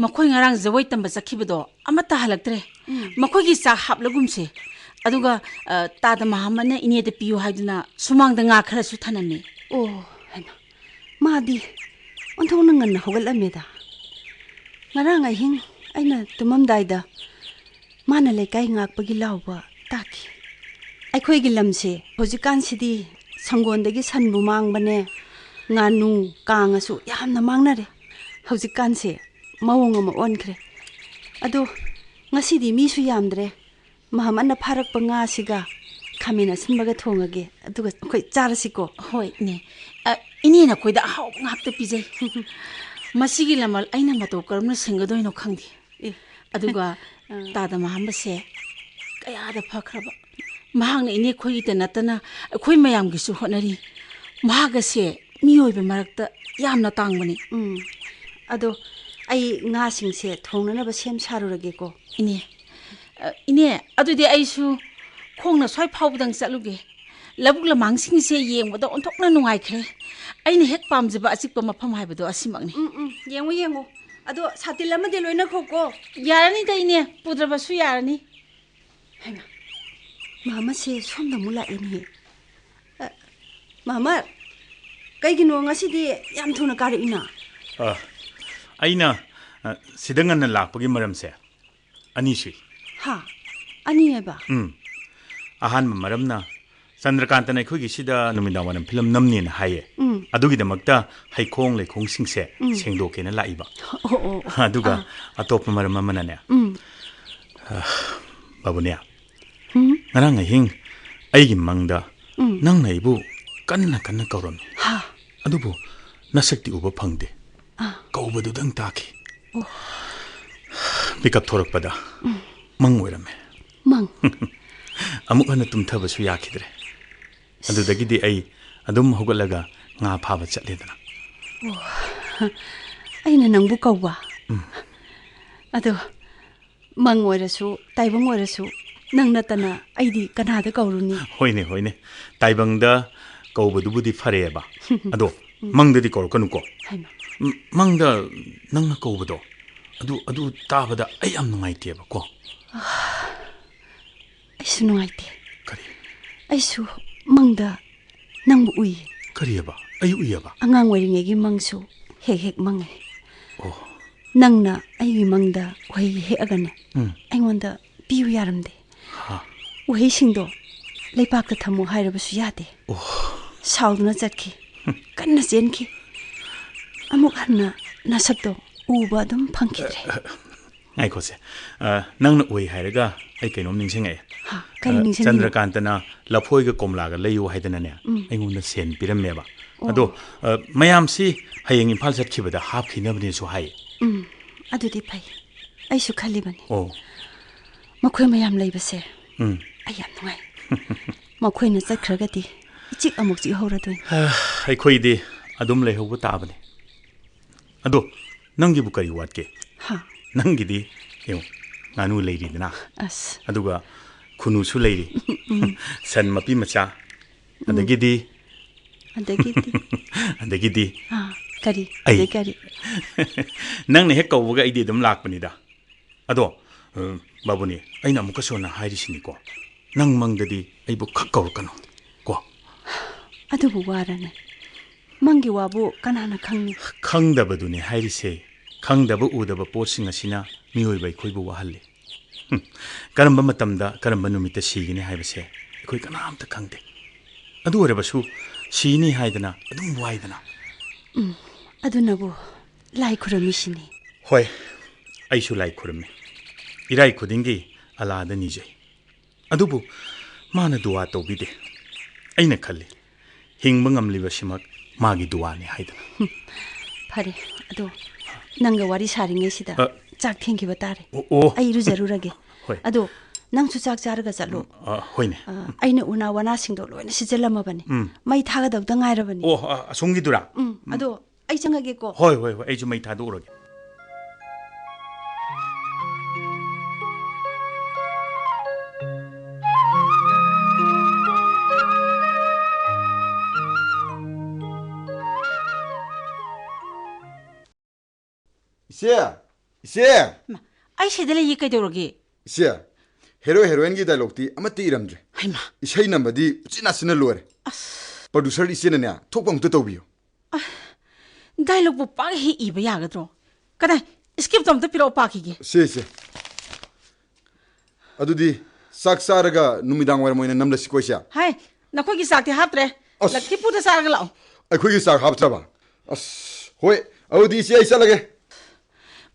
ꯃꯈꯣꯏ ꯉꯔꯥꯡ ꯖꯒꯣꯏ ꯇꯝꯕ ꯆꯠꯈꯤꯕꯗꯣ ꯑꯃꯠꯇ ꯍꯜꯂꯛꯇ꯭ꯔꯦ꯫ ꯎꯝ꯫ ꯃꯈꯣꯏꯒꯤ ꯆꯥꯛ ꯍꯥꯞꯂꯒꯨꯝꯁꯦ꯫ ꯑꯗꯨꯒ, ꯑ, ꯇꯥꯗ ꯃꯍꯥꯃꯠꯅ ꯏꯅꯦꯗ ꯄꯤꯌꯨ ꯍꯥꯏꯗꯨꯅ ꯁꯨꯃꯥꯡꯗ ꯉꯥ ꯈꯔꯁꯨ ꯊꯅꯝꯃꯤ꯫ ꯑꯣ, ꯍꯩꯃꯥ꯫ ꯃꯥꯗꯤ ꯑꯣꯟꯊꯣꯛꯅ ꯉꯟꯅ ꯍꯧꯒꯠꯂꯝꯃꯦꯗ꯫ ꯉꯔꯥꯡ ꯑꯍꯤꯡ ꯑꯩꯅ ꯇꯨꯝꯃꯝꯗꯥꯏꯗ ꯃꯥꯅ ꯂꯩꯀꯥꯏ ꯉꯥꯛꯄꯒꯤ ꯂꯥꯎꯕ ꯇꯥꯈꯤ꯫ ꯑꯩꯈꯣꯏꯒꯤ ꯂꯝꯁꯦ ꯍꯧꯖꯤꯛꯀꯥꯟꯁꯤꯗꯤ ꯁꯪꯒꯣꯟꯗꯒꯤ ꯁꯟꯕꯨ ꯃꯥꯡꯕꯅꯦ, ꯉꯥꯅꯨ, ꯀꯥꯡꯉꯁꯨ ꯌꯥꯝꯅ ꯃꯥꯡꯅꯔꯦ꯫ ꯍꯧꯖꯤꯛꯀꯥꯟꯁꯦ ꯃꯑꯣꯡ ꯑꯃ ꯑꯣꯟꯈ꯭ꯔꯦ꯫ ꯑꯗꯣ ꯉꯁꯤꯗꯤ ꯃꯤꯁꯨ ꯌꯥꯝꯗ꯭ꯔꯦ꯫ ꯃꯍꯥꯃꯟꯅ ꯐꯥꯔꯛꯄ ꯉꯥꯁꯤꯒ ꯈꯥꯃꯦꯟ ꯑꯁꯤꯟꯕꯒ ꯊꯣꯡꯉꯒꯦ, ꯑꯗꯨꯒ ꯑꯩꯈꯣꯏ ꯆꯥꯔꯁꯤꯀꯣ꯫ ꯍꯣꯏ, ꯏꯅꯦ꯫ ꯑ, ꯏꯅꯦꯅ ꯑꯩꯈꯣꯏꯗ ꯑꯍꯥꯎꯕ ꯉꯥꯛꯇ ꯄꯤꯖꯩ꯫ ꯃꯁꯤꯒꯤ ꯂꯃꯜ ꯑꯩꯅ ꯃꯇꯧ ꯀꯔꯝꯅ ꯁꯤꯡꯒꯗꯣꯏꯅꯣ ꯈꯪꯗꯦ꯫ ꯑꯦ꯫ ꯑꯗꯨꯒ ꯑꯥ꯫ ꯇꯥꯗ ꯃꯍꯥꯝꯕꯁꯦ ꯀꯌꯥꯗ ꯐꯈ꯭ꯔꯕ꯫ ꯃꯍꯥꯛꯅ ꯏꯅꯦ ꯑꯩꯈꯣꯏꯒꯤꯇ ꯅꯠꯇꯅ ꯑꯩꯈꯣꯏ ꯃꯌꯥꯝꯒꯤꯁꯨ ꯍꯣꯠꯅꯔꯤ꯫ ꯃꯍꯥꯛ ꯑꯁꯦ ꯃꯤꯑꯣꯏꯕ ꯃꯔꯛꯇ ꯌꯥꯝꯅ ꯇꯥꯡꯕꯅꯤ꯫ ꯎꯝ꯫ ꯑꯗꯣ ꯑꯩ ꯉꯥꯁꯤꯡꯁꯦ ꯊꯣꯡꯅꯅꯕ ꯁꯦꯝ ꯁꯥꯔꯨꯔꯒꯦꯀꯣ꯫ ꯏꯅꯦ, ꯑ, ꯏꯅꯦ, ꯑꯗꯨꯗꯤ ꯑꯩꯁꯨ ꯈꯣꯡꯅ ꯁ꯭ꯋꯥꯏ ꯐꯥꯎꯕꯗꯪ ꯆꯠꯂꯨꯒꯦ꯫ ꯂꯧꯕꯨꯛ ꯂꯃꯥꯡꯁꯤꯡꯁꯦ ꯌꯦꯡꯕꯗ ꯑꯣꯟꯊꯣꯛꯅ ꯅꯨꯡꯉꯥꯏꯈ꯭ꯔꯦ꯫ ꯑꯩꯅ ꯍꯦꯛ ꯄꯥꯝꯖꯕ ꯑꯆꯤꯛꯄ ꯃꯐꯝ ꯍꯥꯏꯕꯗꯣ ꯑꯁꯤꯃꯛꯅꯤ꯫ ꯎꯝ, ꯎꯝ, ꯌꯦꯡꯉꯨ, ꯌꯦꯡꯉꯨ꯫ ꯑꯗꯣ ꯁꯥꯇꯤꯟ ꯑꯃꯗꯤ ꯂꯣꯏꯅꯈꯣꯀꯣ꯫ ꯌꯥꯔꯅꯤꯗ, ꯏꯅꯦ, ꯄꯨꯗ꯭ꯔꯕꯁꯨ ꯌꯥꯔꯅꯤ꯫ ꯍꯩꯃꯥ, ꯃꯥꯃꯁꯦ ꯁꯣꯝꯗ ꯑꯃꯨꯛ ꯂꯥꯛꯑꯦꯅꯦ꯫ ꯑ, ꯃꯥꯃ, ꯀꯩꯒꯤꯅꯣ ꯉꯁꯤꯗꯤ ꯌꯥꯝ ꯊꯨꯅ ꯀꯥꯔꯛꯏꯅ? ꯑ, ꯑꯩꯅ, ꯑ, ꯁꯤꯗ ꯉꯟꯅ ꯂꯥꯛꯄꯒꯤ ꯃꯔꯝꯁꯦ ꯑꯅꯤ ꯁꯨꯏ꯫ ꯍꯥ? ꯑꯅꯤ ꯍꯥꯏꯕ? ꯎꯝ꯫ ꯑꯍꯥꯟꯕ ꯃꯔꯝꯅ, ꯆꯟꯗ꯭ꯔꯀꯥꯟꯇꯅ ꯑꯩꯈꯣꯏꯒꯤ ꯁꯤꯗ ꯅꯨꯃꯤꯗꯥꯡ ꯋꯥꯏꯔꯝ ꯐꯤꯂꯝ ꯅꯝꯅꯦꯅ ꯍꯥꯏꯌꯦ꯫ ꯎꯝ꯫ ꯑꯗꯨꯒꯤꯗꯃꯛꯇ ꯍꯩꯈꯣꯡ ꯂꯩꯈꯣꯡꯁꯤꯡꯁꯦ ꯎꯝ꯫ ꯁꯦꯡꯗꯣꯛꯀꯦꯅ ꯂꯥꯛꯏꯕ꯫ ꯑꯣ, ꯑꯣ, ꯑꯣ꯫ ꯑꯗꯨꯒ ꯑꯥ꯫ ꯑꯇꯣꯞꯄ ꯃꯔꯝ ꯑꯃꯅꯅꯦ, ꯎꯝ꯫ ꯑ, ꯕꯥꯕꯨꯅꯦ, ꯎꯝ꯫ ꯉꯔꯥꯡ ꯑꯍꯤꯡ ꯑꯩꯒꯤ ꯃꯪꯗ ꯎꯝ꯫ ꯅꯪꯅ ꯑꯩꯕꯨ ꯀꯟꯅ ꯀꯟꯅ ꯀꯧꯔꯝꯃꯤ꯫ ꯍꯥ꯫ ꯑꯗꯨꯕꯨ ꯅꯁꯛꯇꯤ ꯎꯕ ꯐꯪꯗꯦ꯫ ꯑꯥ꯫ ꯀꯧꯕꯗꯨꯗꯪ ꯇꯥꯈꯤ꯫ ꯑꯣ꯫ ꯃꯤꯀꯞ ꯊꯣꯔꯛꯄꯗ ꯃꯪ ꯑꯣꯏꯔꯝꯃꯦ꯫ ꯃꯪ? ꯑꯃꯨꯛ ꯍꯟꯅ ꯇꯨꯝꯊꯕꯁꯨ ꯌꯥꯈꯤꯗ꯭ꯔꯦ꯫ ꯑꯗꯨꯗꯒꯤꯗꯤ ꯑꯩ ꯑꯗꯨꯝ ꯍꯧꯒꯠꯂꯒ ꯉꯥ ꯐꯥꯕ ꯆꯠꯂꯦꯗꯅ꯫ ꯑꯩꯅ ꯅꯪꯕꯨ ꯀꯧꯕ? ꯑꯗꯣ ꯃꯪ ꯑꯣꯏꯔꯁꯨ, ꯇꯥꯏꯕꯪ ꯑꯣꯏꯔꯁꯨ, ꯅꯪ ꯅꯠꯇꯅ ꯑꯩꯗꯤ ꯀꯅꯥꯗ ꯀꯧꯔꯨꯅꯤ? ꯍꯣꯏꯅꯦ, ꯍꯣꯏꯅꯦ꯫ ꯇꯥꯏꯕꯪꯗ ꯀꯧꯕꯗꯨꯕꯨꯗꯤ ꯐꯔꯦꯕ꯫ ꯑꯗꯣ ꯃꯪꯗꯗꯤ ꯀꯧꯔꯛꯀꯅꯨꯀꯣ꯫ ꯍꯩꯃꯥ꯫ ꯃ-, ꯃꯪꯗ ꯅꯪꯅ ꯀꯧꯕꯗꯣ, ꯑꯗꯨ, ꯑꯗꯨ ꯇꯥꯕꯗ ꯑꯩ ꯌꯥꯝ ꯅꯨꯡꯉꯥꯏꯇꯦꯕꯀꯣ꯫ ꯑꯩꯁꯨ ꯅꯨꯡꯉꯥꯏꯇꯦ꯫ ꯀꯔꯤ? ꯑꯩꯁꯨ ꯃꯪꯗ ꯅꯪꯕꯨ ꯎꯏ꯫ ꯀꯔꯤꯑꯕ? ꯑꯩ ꯎꯏꯌꯦꯕ? ꯑꯉꯥꯡ ꯑꯣꯏꯔꯤꯉꯩꯒꯤ ꯃꯪꯁꯨ ꯍꯦꯛ ꯍꯦꯛ ꯃꯪꯉꯦ꯫ ꯑꯣ꯫ ꯅꯪꯅ ꯑꯩꯒꯤ ꯃꯪꯗ ꯎꯍꯩ ꯍꯦꯛꯑꯒꯅꯦ, ꯎꯝ꯫ ꯑꯩꯉꯣꯟꯗ ꯄꯤꯌꯨ ꯌꯥꯔꯝꯗꯦ꯫ ꯍꯥ꯫ ꯎꯍꯩꯁꯤꯡꯗꯣ ꯂꯩꯄꯥꯛꯇ ꯊꯝꯃꯨ ꯍꯥꯏꯔꯕꯁꯨ ꯌꯥꯗꯦ꯫ ꯑꯣ꯫ ꯁꯥꯎꯗꯨꯅ ꯆꯠꯈꯤ꯫ ꯀꯟꯅ ꯆꯦꯟꯈꯤ꯫ ꯑꯃꯨꯛ ꯍꯟꯅ ꯅꯁꯛꯇꯣ ꯎꯕ ꯑꯗꯨꯝ ꯐꯪꯈꯤꯗ꯭ꯔꯦ꯫ ꯉꯥꯏꯈꯣꯁꯦ꯫ ꯑ, ꯅꯪꯅ ꯎꯏ ꯍꯥꯏꯔꯒ ꯑꯩ ꯀꯩꯅꯣꯝ ꯅꯤꯡꯁꯤꯡꯉꯛꯑꯦ꯫ ꯍꯥ, ꯀꯔꯤ ꯑ, ꯅꯤꯡꯁꯤꯡꯉꯤꯅꯣ? ꯆꯟꯗ꯭ꯔꯀꯥꯟꯇꯅ ꯂꯐꯣꯏꯒ ꯀꯣꯝꯂꯥꯒ ꯂꯩꯌꯨ ꯍꯥꯏꯗꯅꯅꯦ, ꯎꯝ꯫ ꯑꯩꯉꯣꯟꯗ ꯁꯦꯟ ꯄꯤꯔꯝꯃꯦꯕ꯫ ꯑꯣ꯫ ꯑꯗꯣ, ꯑ, ꯃꯌꯥꯝꯁꯤ ꯍꯌꯦꯡ ꯏꯝꯐꯥꯜ ꯆꯠꯈꯤꯕꯗ ꯍꯥꯞꯈꯤꯅꯕꯅꯦꯁꯨ ꯍꯥꯏ꯫ ꯎꯝ, ꯑꯗꯨꯗꯤ ꯐꯩ꯫ ꯑꯩꯁꯨ ꯈꯜꯂꯤꯕꯅꯤ꯫ ꯑꯣ꯫ ꯃꯈꯣꯏ ꯃꯌꯥꯝ ꯂꯩꯕꯁꯦ ꯎꯝ꯫ ꯑꯩ ꯌꯥꯝ ꯅꯨꯡꯉꯥꯏ꯫ ꯃꯈꯣꯏꯅ ꯆꯠꯈ꯭ꯔꯒꯗꯤ ꯏꯆꯤꯛ ꯑꯃꯨꯛ ꯆꯤꯛꯍꯧꯔꯗꯣꯏꯅꯤ꯫ ꯑ, ꯑꯩꯈꯣꯏꯗꯤ ꯑꯗꯨꯝ ꯂꯩꯍꯧꯕ ꯇꯥꯕꯅꯤ꯫ ꯑꯗꯣ, ꯅꯪꯒꯤꯕꯨ ꯀꯔꯤ ꯋꯥꯠꯀꯦ? ꯍꯥ? ꯅꯪꯒꯤꯗꯤ ꯌꯦꯡꯉꯨ, ꯉꯥꯅꯨ ꯂꯩꯔꯤꯗꯅ, ꯑꯁ꯫ ꯑꯗꯨꯒ ꯈꯨꯅꯨꯁꯨ ꯂꯩꯔꯤ, ꯁꯟ ꯃꯄꯤ ꯃꯆꯥ, ꯑꯗꯒꯤꯗꯤ ꯑꯗꯒꯤꯗꯤ? ꯑꯗꯒꯤꯗꯤ ꯑꯥ, ꯀꯔꯤ? ꯑꯩ꯫ ꯑꯗꯩ ꯀꯔꯤ? ꯅꯪꯅ ꯍꯦꯛ ꯀꯧꯕꯒ ꯑꯩꯗꯤ ꯑꯗꯨꯝ ꯂꯥꯛꯄꯅꯤꯗ꯫ ꯑꯗꯣ, ꯑ, ꯕꯥꯕꯨꯅꯤ, ꯑꯩꯅ ꯑꯃꯨꯛꯀꯁꯨ ꯍꯟꯅ ꯍꯥꯏꯔꯤꯁꯤꯅꯤꯀꯣ, ꯅꯪ ꯃꯪꯗꯗꯤ ꯑꯩꯕꯨ ꯈꯛ ꯀꯧꯔꯛꯀꯅꯨ ꯀꯣ꯫ ꯑꯗꯨꯕꯨ ꯋꯥꯔꯅꯦ? ꯃꯪꯒꯤ ꯋꯥꯕꯨ ꯀꯅꯥꯅ ꯈꯪꯅꯤ? ꯈꯪꯗꯕꯗꯨꯅꯦ ꯍꯥꯏꯔꯤꯁꯦ꯫ ꯈꯪꯗꯕ ꯎꯗꯕ ꯄꯣꯠꯁꯤꯡ ꯑꯁꯤꯅ ꯃꯤꯑꯣꯏꯕ ꯑꯩꯈꯣꯏꯕꯨ ꯋꯥꯍꯜꯂꯤ꯫ ꯍꯨꯝ, ꯀꯔꯝꯕ ꯃꯇꯝꯗ ꯀꯔꯝꯕ ꯅꯨꯃꯤꯠꯇ ꯁꯤꯒꯅꯤ ꯍꯥꯏꯕꯁꯦ ꯑꯩꯈꯣꯏ ꯀꯅꯥꯝꯇ ꯈꯪꯗꯦ꯫ ꯑꯗꯨ ꯑꯣꯏꯔꯕꯁꯨ ꯁꯤꯅꯤ ꯍꯥꯏꯗꯅ ꯑꯗꯨꯝ ꯋꯥꯏꯗꯅ꯫ ꯎꯝ, ꯑꯗꯨꯅꯕꯨ ꯂꯥꯏ ꯈꯨꯔꯨꯝꯃꯤꯁꯤꯅꯤ꯫ ꯍꯣꯏ, ꯑꯩꯁꯨ ꯂꯥꯏ ꯈꯨꯔꯨꯝꯃꯤ꯫ ꯏꯔꯥꯏ ꯈꯨꯗꯤꯡꯒꯤ ꯑꯂꯥꯗ ꯅꯤꯖꯩ꯫ ꯑꯗꯨꯕꯨ ꯃꯥꯅ ꯗꯨꯋꯥ ꯇꯧꯕꯤꯗꯦ꯫ ꯑꯩꯅ ꯈꯜꯂꯤ, ꯍꯤꯡꯕ ꯉꯝꯂꯤꯕꯁꯤꯃꯛ ꯃꯥꯒꯤ ꯗꯨꯋꯥꯅꯤ ꯍꯥꯏꯗꯅ꯫ ꯐꯔꯦ, ꯑꯗꯣ ꯅꯪꯒ ꯋꯥꯔꯤ ꯁꯥꯔꯤꯉꯩꯁꯤꯗ ꯑ, ꯆꯥꯛ ꯊꯦꯡꯈꯤꯕ ꯇꯥꯔꯦ꯫ ꯑꯣ, ꯑꯣ꯫ ꯑꯩ ꯏꯔꯨꯖꯔꯨꯔꯒꯦ꯫ ꯍꯣꯏ꯫ ꯑꯗꯣ ꯅꯪꯁꯨ ꯆꯥꯛ ꯆꯥꯔꯒ ꯆꯠꯂꯣ꯫ ꯑ, ꯍꯣꯏꯅꯦ꯫ ꯑ, ꯑꯩꯅ ꯎꯅꯥ ꯋꯥꯅꯥꯁꯤꯡꯗꯣ ꯂꯣꯏꯅ ꯁꯤꯠꯆꯜꯂꯝꯃꯕꯅꯤ꯫ ꯎꯝ꯫ ꯃꯩ ꯊꯥꯒꯗꯧꯗ ꯉꯥꯏꯔꯕꯅꯤ꯫ ꯑꯣ, ꯑ, ꯑꯁꯣꯝꯒꯤꯗꯨꯔꯥ? ꯎꯝ, ꯎꯝ꯫ ꯑꯗꯣ ꯑꯩ ꯆꯪꯉꯒꯦꯀꯣ꯫ ꯍꯣꯏ, ꯍꯣꯏ, ꯍꯣꯏ, ꯑꯩꯁꯨ ꯃꯩ ꯊꯥꯗꯣꯛꯎꯔꯒꯦ꯫ ꯏꯆꯦ! ꯏꯆꯦ! ꯃꯥ, ꯑꯩ ꯁꯤꯗ ꯂꯩꯌꯦ, ꯀꯩꯗꯧꯔꯒꯦ? ꯏꯆꯦ, ꯍꯦꯔꯣ ꯍꯦꯔꯣꯏꯟꯒꯤ ꯗꯥꯏꯂꯣꯛꯇꯤ ꯑꯃꯠꯇ ꯏꯔꯝꯗ꯭ꯔꯦ꯫ ꯍꯩꯃꯥ! ꯏꯁꯩ ꯅꯝꯕꯗꯤ ꯎꯆꯤꯟ ꯅꯥꯆꯤꯟꯅ ꯂꯣꯏꯔꯦ꯫ ꯑꯁ! ꯄ꯭ꯔꯣꯗ꯭ꯌꯨꯁꯔ ꯏꯆꯦꯅꯅꯦ, ꯊꯣꯛꯄ ꯑꯃꯨꯛꯇ ꯇꯧꯕꯤꯌꯨ꯫ ꯑ, ꯗꯥꯏꯂꯣꯛꯄꯨ ꯄꯥꯛ ꯍꯦꯛ ꯏꯕ ꯌꯥꯒꯗ꯭ꯔꯣ? ꯀꯗꯥꯏ? ꯁ꯭ꯀ꯭ꯔꯤꯞꯇꯣ ꯑꯝꯇ ꯄꯤꯔꯛꯑꯣ, ꯄꯥꯈꯤꯒꯦ꯫ ꯁꯦ, ꯁꯦ꯫ ꯑꯗꯨꯗꯤ ꯆꯥꯛ ꯆꯥꯔꯒ ꯅꯨꯃꯤꯗꯥꯡ ꯋꯥꯏꯔꯝ ꯑꯣꯏꯅ ꯅꯝꯂꯁꯤꯀꯣ, ꯏꯆꯦ? ꯍꯥꯏ, ꯅꯈꯣꯏꯒꯤ ꯆꯥꯛꯇꯤ ꯍꯥꯞꯇ꯭ꯔꯦ꯫ ꯑꯁ! ꯂꯛꯈꯤꯄꯨꯔꯗ ꯆꯥꯔꯒ ꯂꯥꯛꯑꯣ꯫ ꯑꯩꯈꯣꯏꯒꯤ ꯆꯥꯛ ꯍꯥꯞꯇ꯭ꯔꯕ? ꯑꯁ, ꯍꯣꯏ, ꯑꯗꯨꯗꯤ ꯏꯆꯦ, ꯑꯩ ꯆꯠꯂꯒꯦ꯫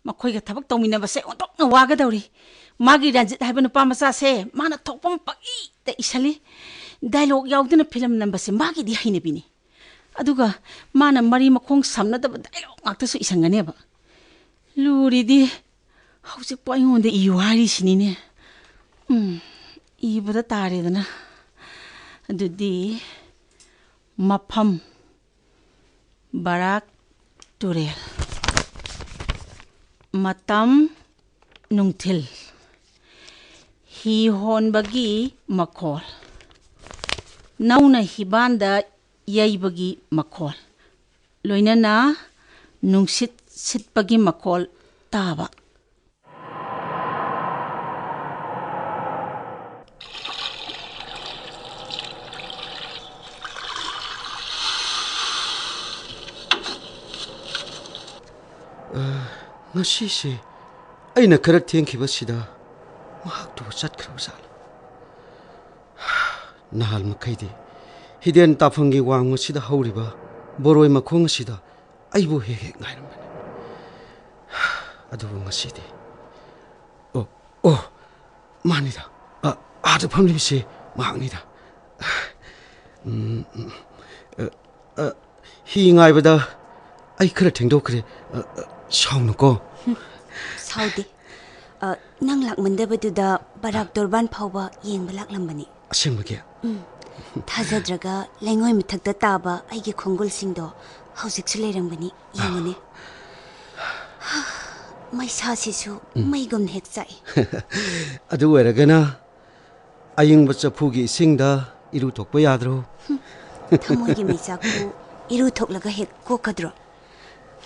ꯃꯈꯣꯏꯒ ꯊꯕꯛ ꯇꯧꯃꯤꯟꯅꯕꯁꯦ ꯑꯣꯟꯊꯣꯛꯅ ꯋꯥꯒꯗꯧꯔꯤ꯫ ꯃꯥꯒꯤ ꯔꯟꯖꯤꯠ ꯍꯥꯏꯕ ꯅꯨꯄꯥ ꯃꯆꯥꯁꯦ ꯃꯥꯅ ꯊꯣꯛꯄ ꯑꯃ ꯄꯪꯏꯗ ꯏꯁꯜꯂꯤ꯫ ꯗꯥꯏꯂꯣꯛ ꯌꯥꯎꯗꯅ ꯐꯤꯂꯝ ꯅꯝꯕꯁꯦ ꯃꯥꯒꯤꯗꯤ ꯍꯩꯅꯕꯤꯅꯤ꯫ ꯑꯗꯨꯒ ꯃꯥꯅ ꯃꯔꯤ ꯃꯈꯣꯡ ꯁꯝꯅꯗꯕ ꯗꯥꯏꯂꯣꯛ ꯉꯥꯛꯇꯁꯨ ꯏꯁꯟꯒꯅꯦꯕ꯫ ꯂꯨꯔꯤꯗꯤ ꯍꯧꯖꯤꯛꯄꯨ ꯑꯩꯉꯣꯟꯗ ꯏꯌꯨ ꯍꯥꯏꯔꯤꯁꯤꯅꯤꯅꯦ꯫ ꯎꯝ, ꯏꯕꯗ ꯇꯥꯔꯦꯗꯅ꯫ ꯑꯗꯨꯗꯤ ꯃꯐꯝ, ꯕꯔꯥꯛ ꯇꯨꯔꯦꯜ꯫ ꯃꯇꯝ, ꯅꯨꯡꯊꯤꯜ꯫ ꯍꯤ ꯍꯣꯟꯕꯒꯤ ꯃꯈꯣꯜ꯫ ꯅꯧꯅ ꯍꯤꯕꯥꯟꯗ ꯌꯩꯕꯒꯤ ꯃꯈꯣꯜ꯫ ꯂꯣꯏꯅꯅ ꯅꯨꯡꯁꯤꯠ ꯁꯤꯠꯄꯒꯤ ꯃꯈꯣꯜ ꯇꯥꯕ꯫ ꯑ, ꯉꯁꯤꯁꯦ ꯑꯩꯅ ꯈꯔ ꯊꯦꯡꯈꯤꯕꯁꯤꯗ ꯃꯍꯥꯛꯇꯨꯕꯨ ꯆꯠꯈ꯭ꯔꯕ ꯖꯥꯠꯂꯣ? ꯅꯍꯥꯟ ꯃꯈꯩꯗꯤ ꯍꯤꯗꯦꯟ ꯇꯥꯐꯝꯒꯤ ꯋꯥꯡꯃ ꯑꯁꯤꯗ ꯍꯧꯔꯤꯕ ꯕꯣꯔꯣꯏ ꯃꯈꯣꯡ ꯑꯁꯤꯗ ꯑꯩꯕꯨ ꯍꯦꯛ ꯍꯦꯛ ꯉꯥꯏꯔꯝꯕꯅꯤ꯫ ꯑꯗꯨꯕꯨ ꯉꯁꯤꯗꯤ, ꯑꯣ, ꯑꯣ, ꯃꯥꯅꯤꯗ꯫ ꯑ, ꯑꯥꯗ ꯐꯝꯂꯤꯕꯁꯦ ꯃꯍꯥꯛꯅꯤꯗ꯫ ꯎꯝ, ꯎꯝ, ꯑ, ꯑ, ꯍꯤ ꯉꯥꯏꯕꯗ ꯑꯩ ꯈꯔ ꯊꯦꯡꯗꯣꯛꯈ꯭ꯔꯦ꯫ ꯑ, ꯑ, ꯁꯥꯎꯅꯨꯀꯣ꯫ ꯁꯥꯎꯗꯦ꯫ ꯑ, ꯅꯪ ꯂꯥꯛꯃꯟꯗꯕꯗꯨꯗ ꯕꯔꯥꯛ ꯗꯣꯔꯕꯥꯟ ꯐꯥꯎꯕ ꯌꯦꯡꯕ ꯂꯥꯛꯂꯝꯕꯅꯤ꯫ ꯑꯁꯦꯡꯕꯒꯤ? ꯎꯝ꯫ ꯊꯥꯖꯗ꯭ꯔꯒ ꯂꯩꯉꯣꯏ ꯃꯊꯛꯇ ꯇꯥꯕ ꯑꯩꯒꯤ ꯈꯣꯡꯒꯨꯜꯁꯤꯡꯗꯣ ꯍꯧꯖꯤꯛꯁꯨ ꯂꯩꯔꯝꯒꯅꯤ, ꯌꯦꯡꯉꯨꯅꯦ꯫ ꯃꯩꯁꯥꯁꯤꯁꯨ ꯎꯝ꯫ ꯃꯩꯒꯨꯝꯅ ꯍꯦꯛ ꯆꯥꯛꯏ꯫ ꯑꯗꯨ ꯑꯣꯏꯔꯒꯅ ꯑꯏꯪꯕ ꯆꯐꯨꯒꯤ ꯏꯁꯤꯡꯗ ꯏꯔꯨ ꯊꯣꯛꯄ ꯌꯥꯗ꯭ꯔꯣ? ꯊꯃꯣꯏꯒꯤ ꯃꯩꯆꯥꯛꯄꯨ ꯏꯔꯨ ꯊꯣꯛꯂꯒ ꯍꯦꯛ ꯀꯣꯛꯀꯗ꯭ꯔꯣ?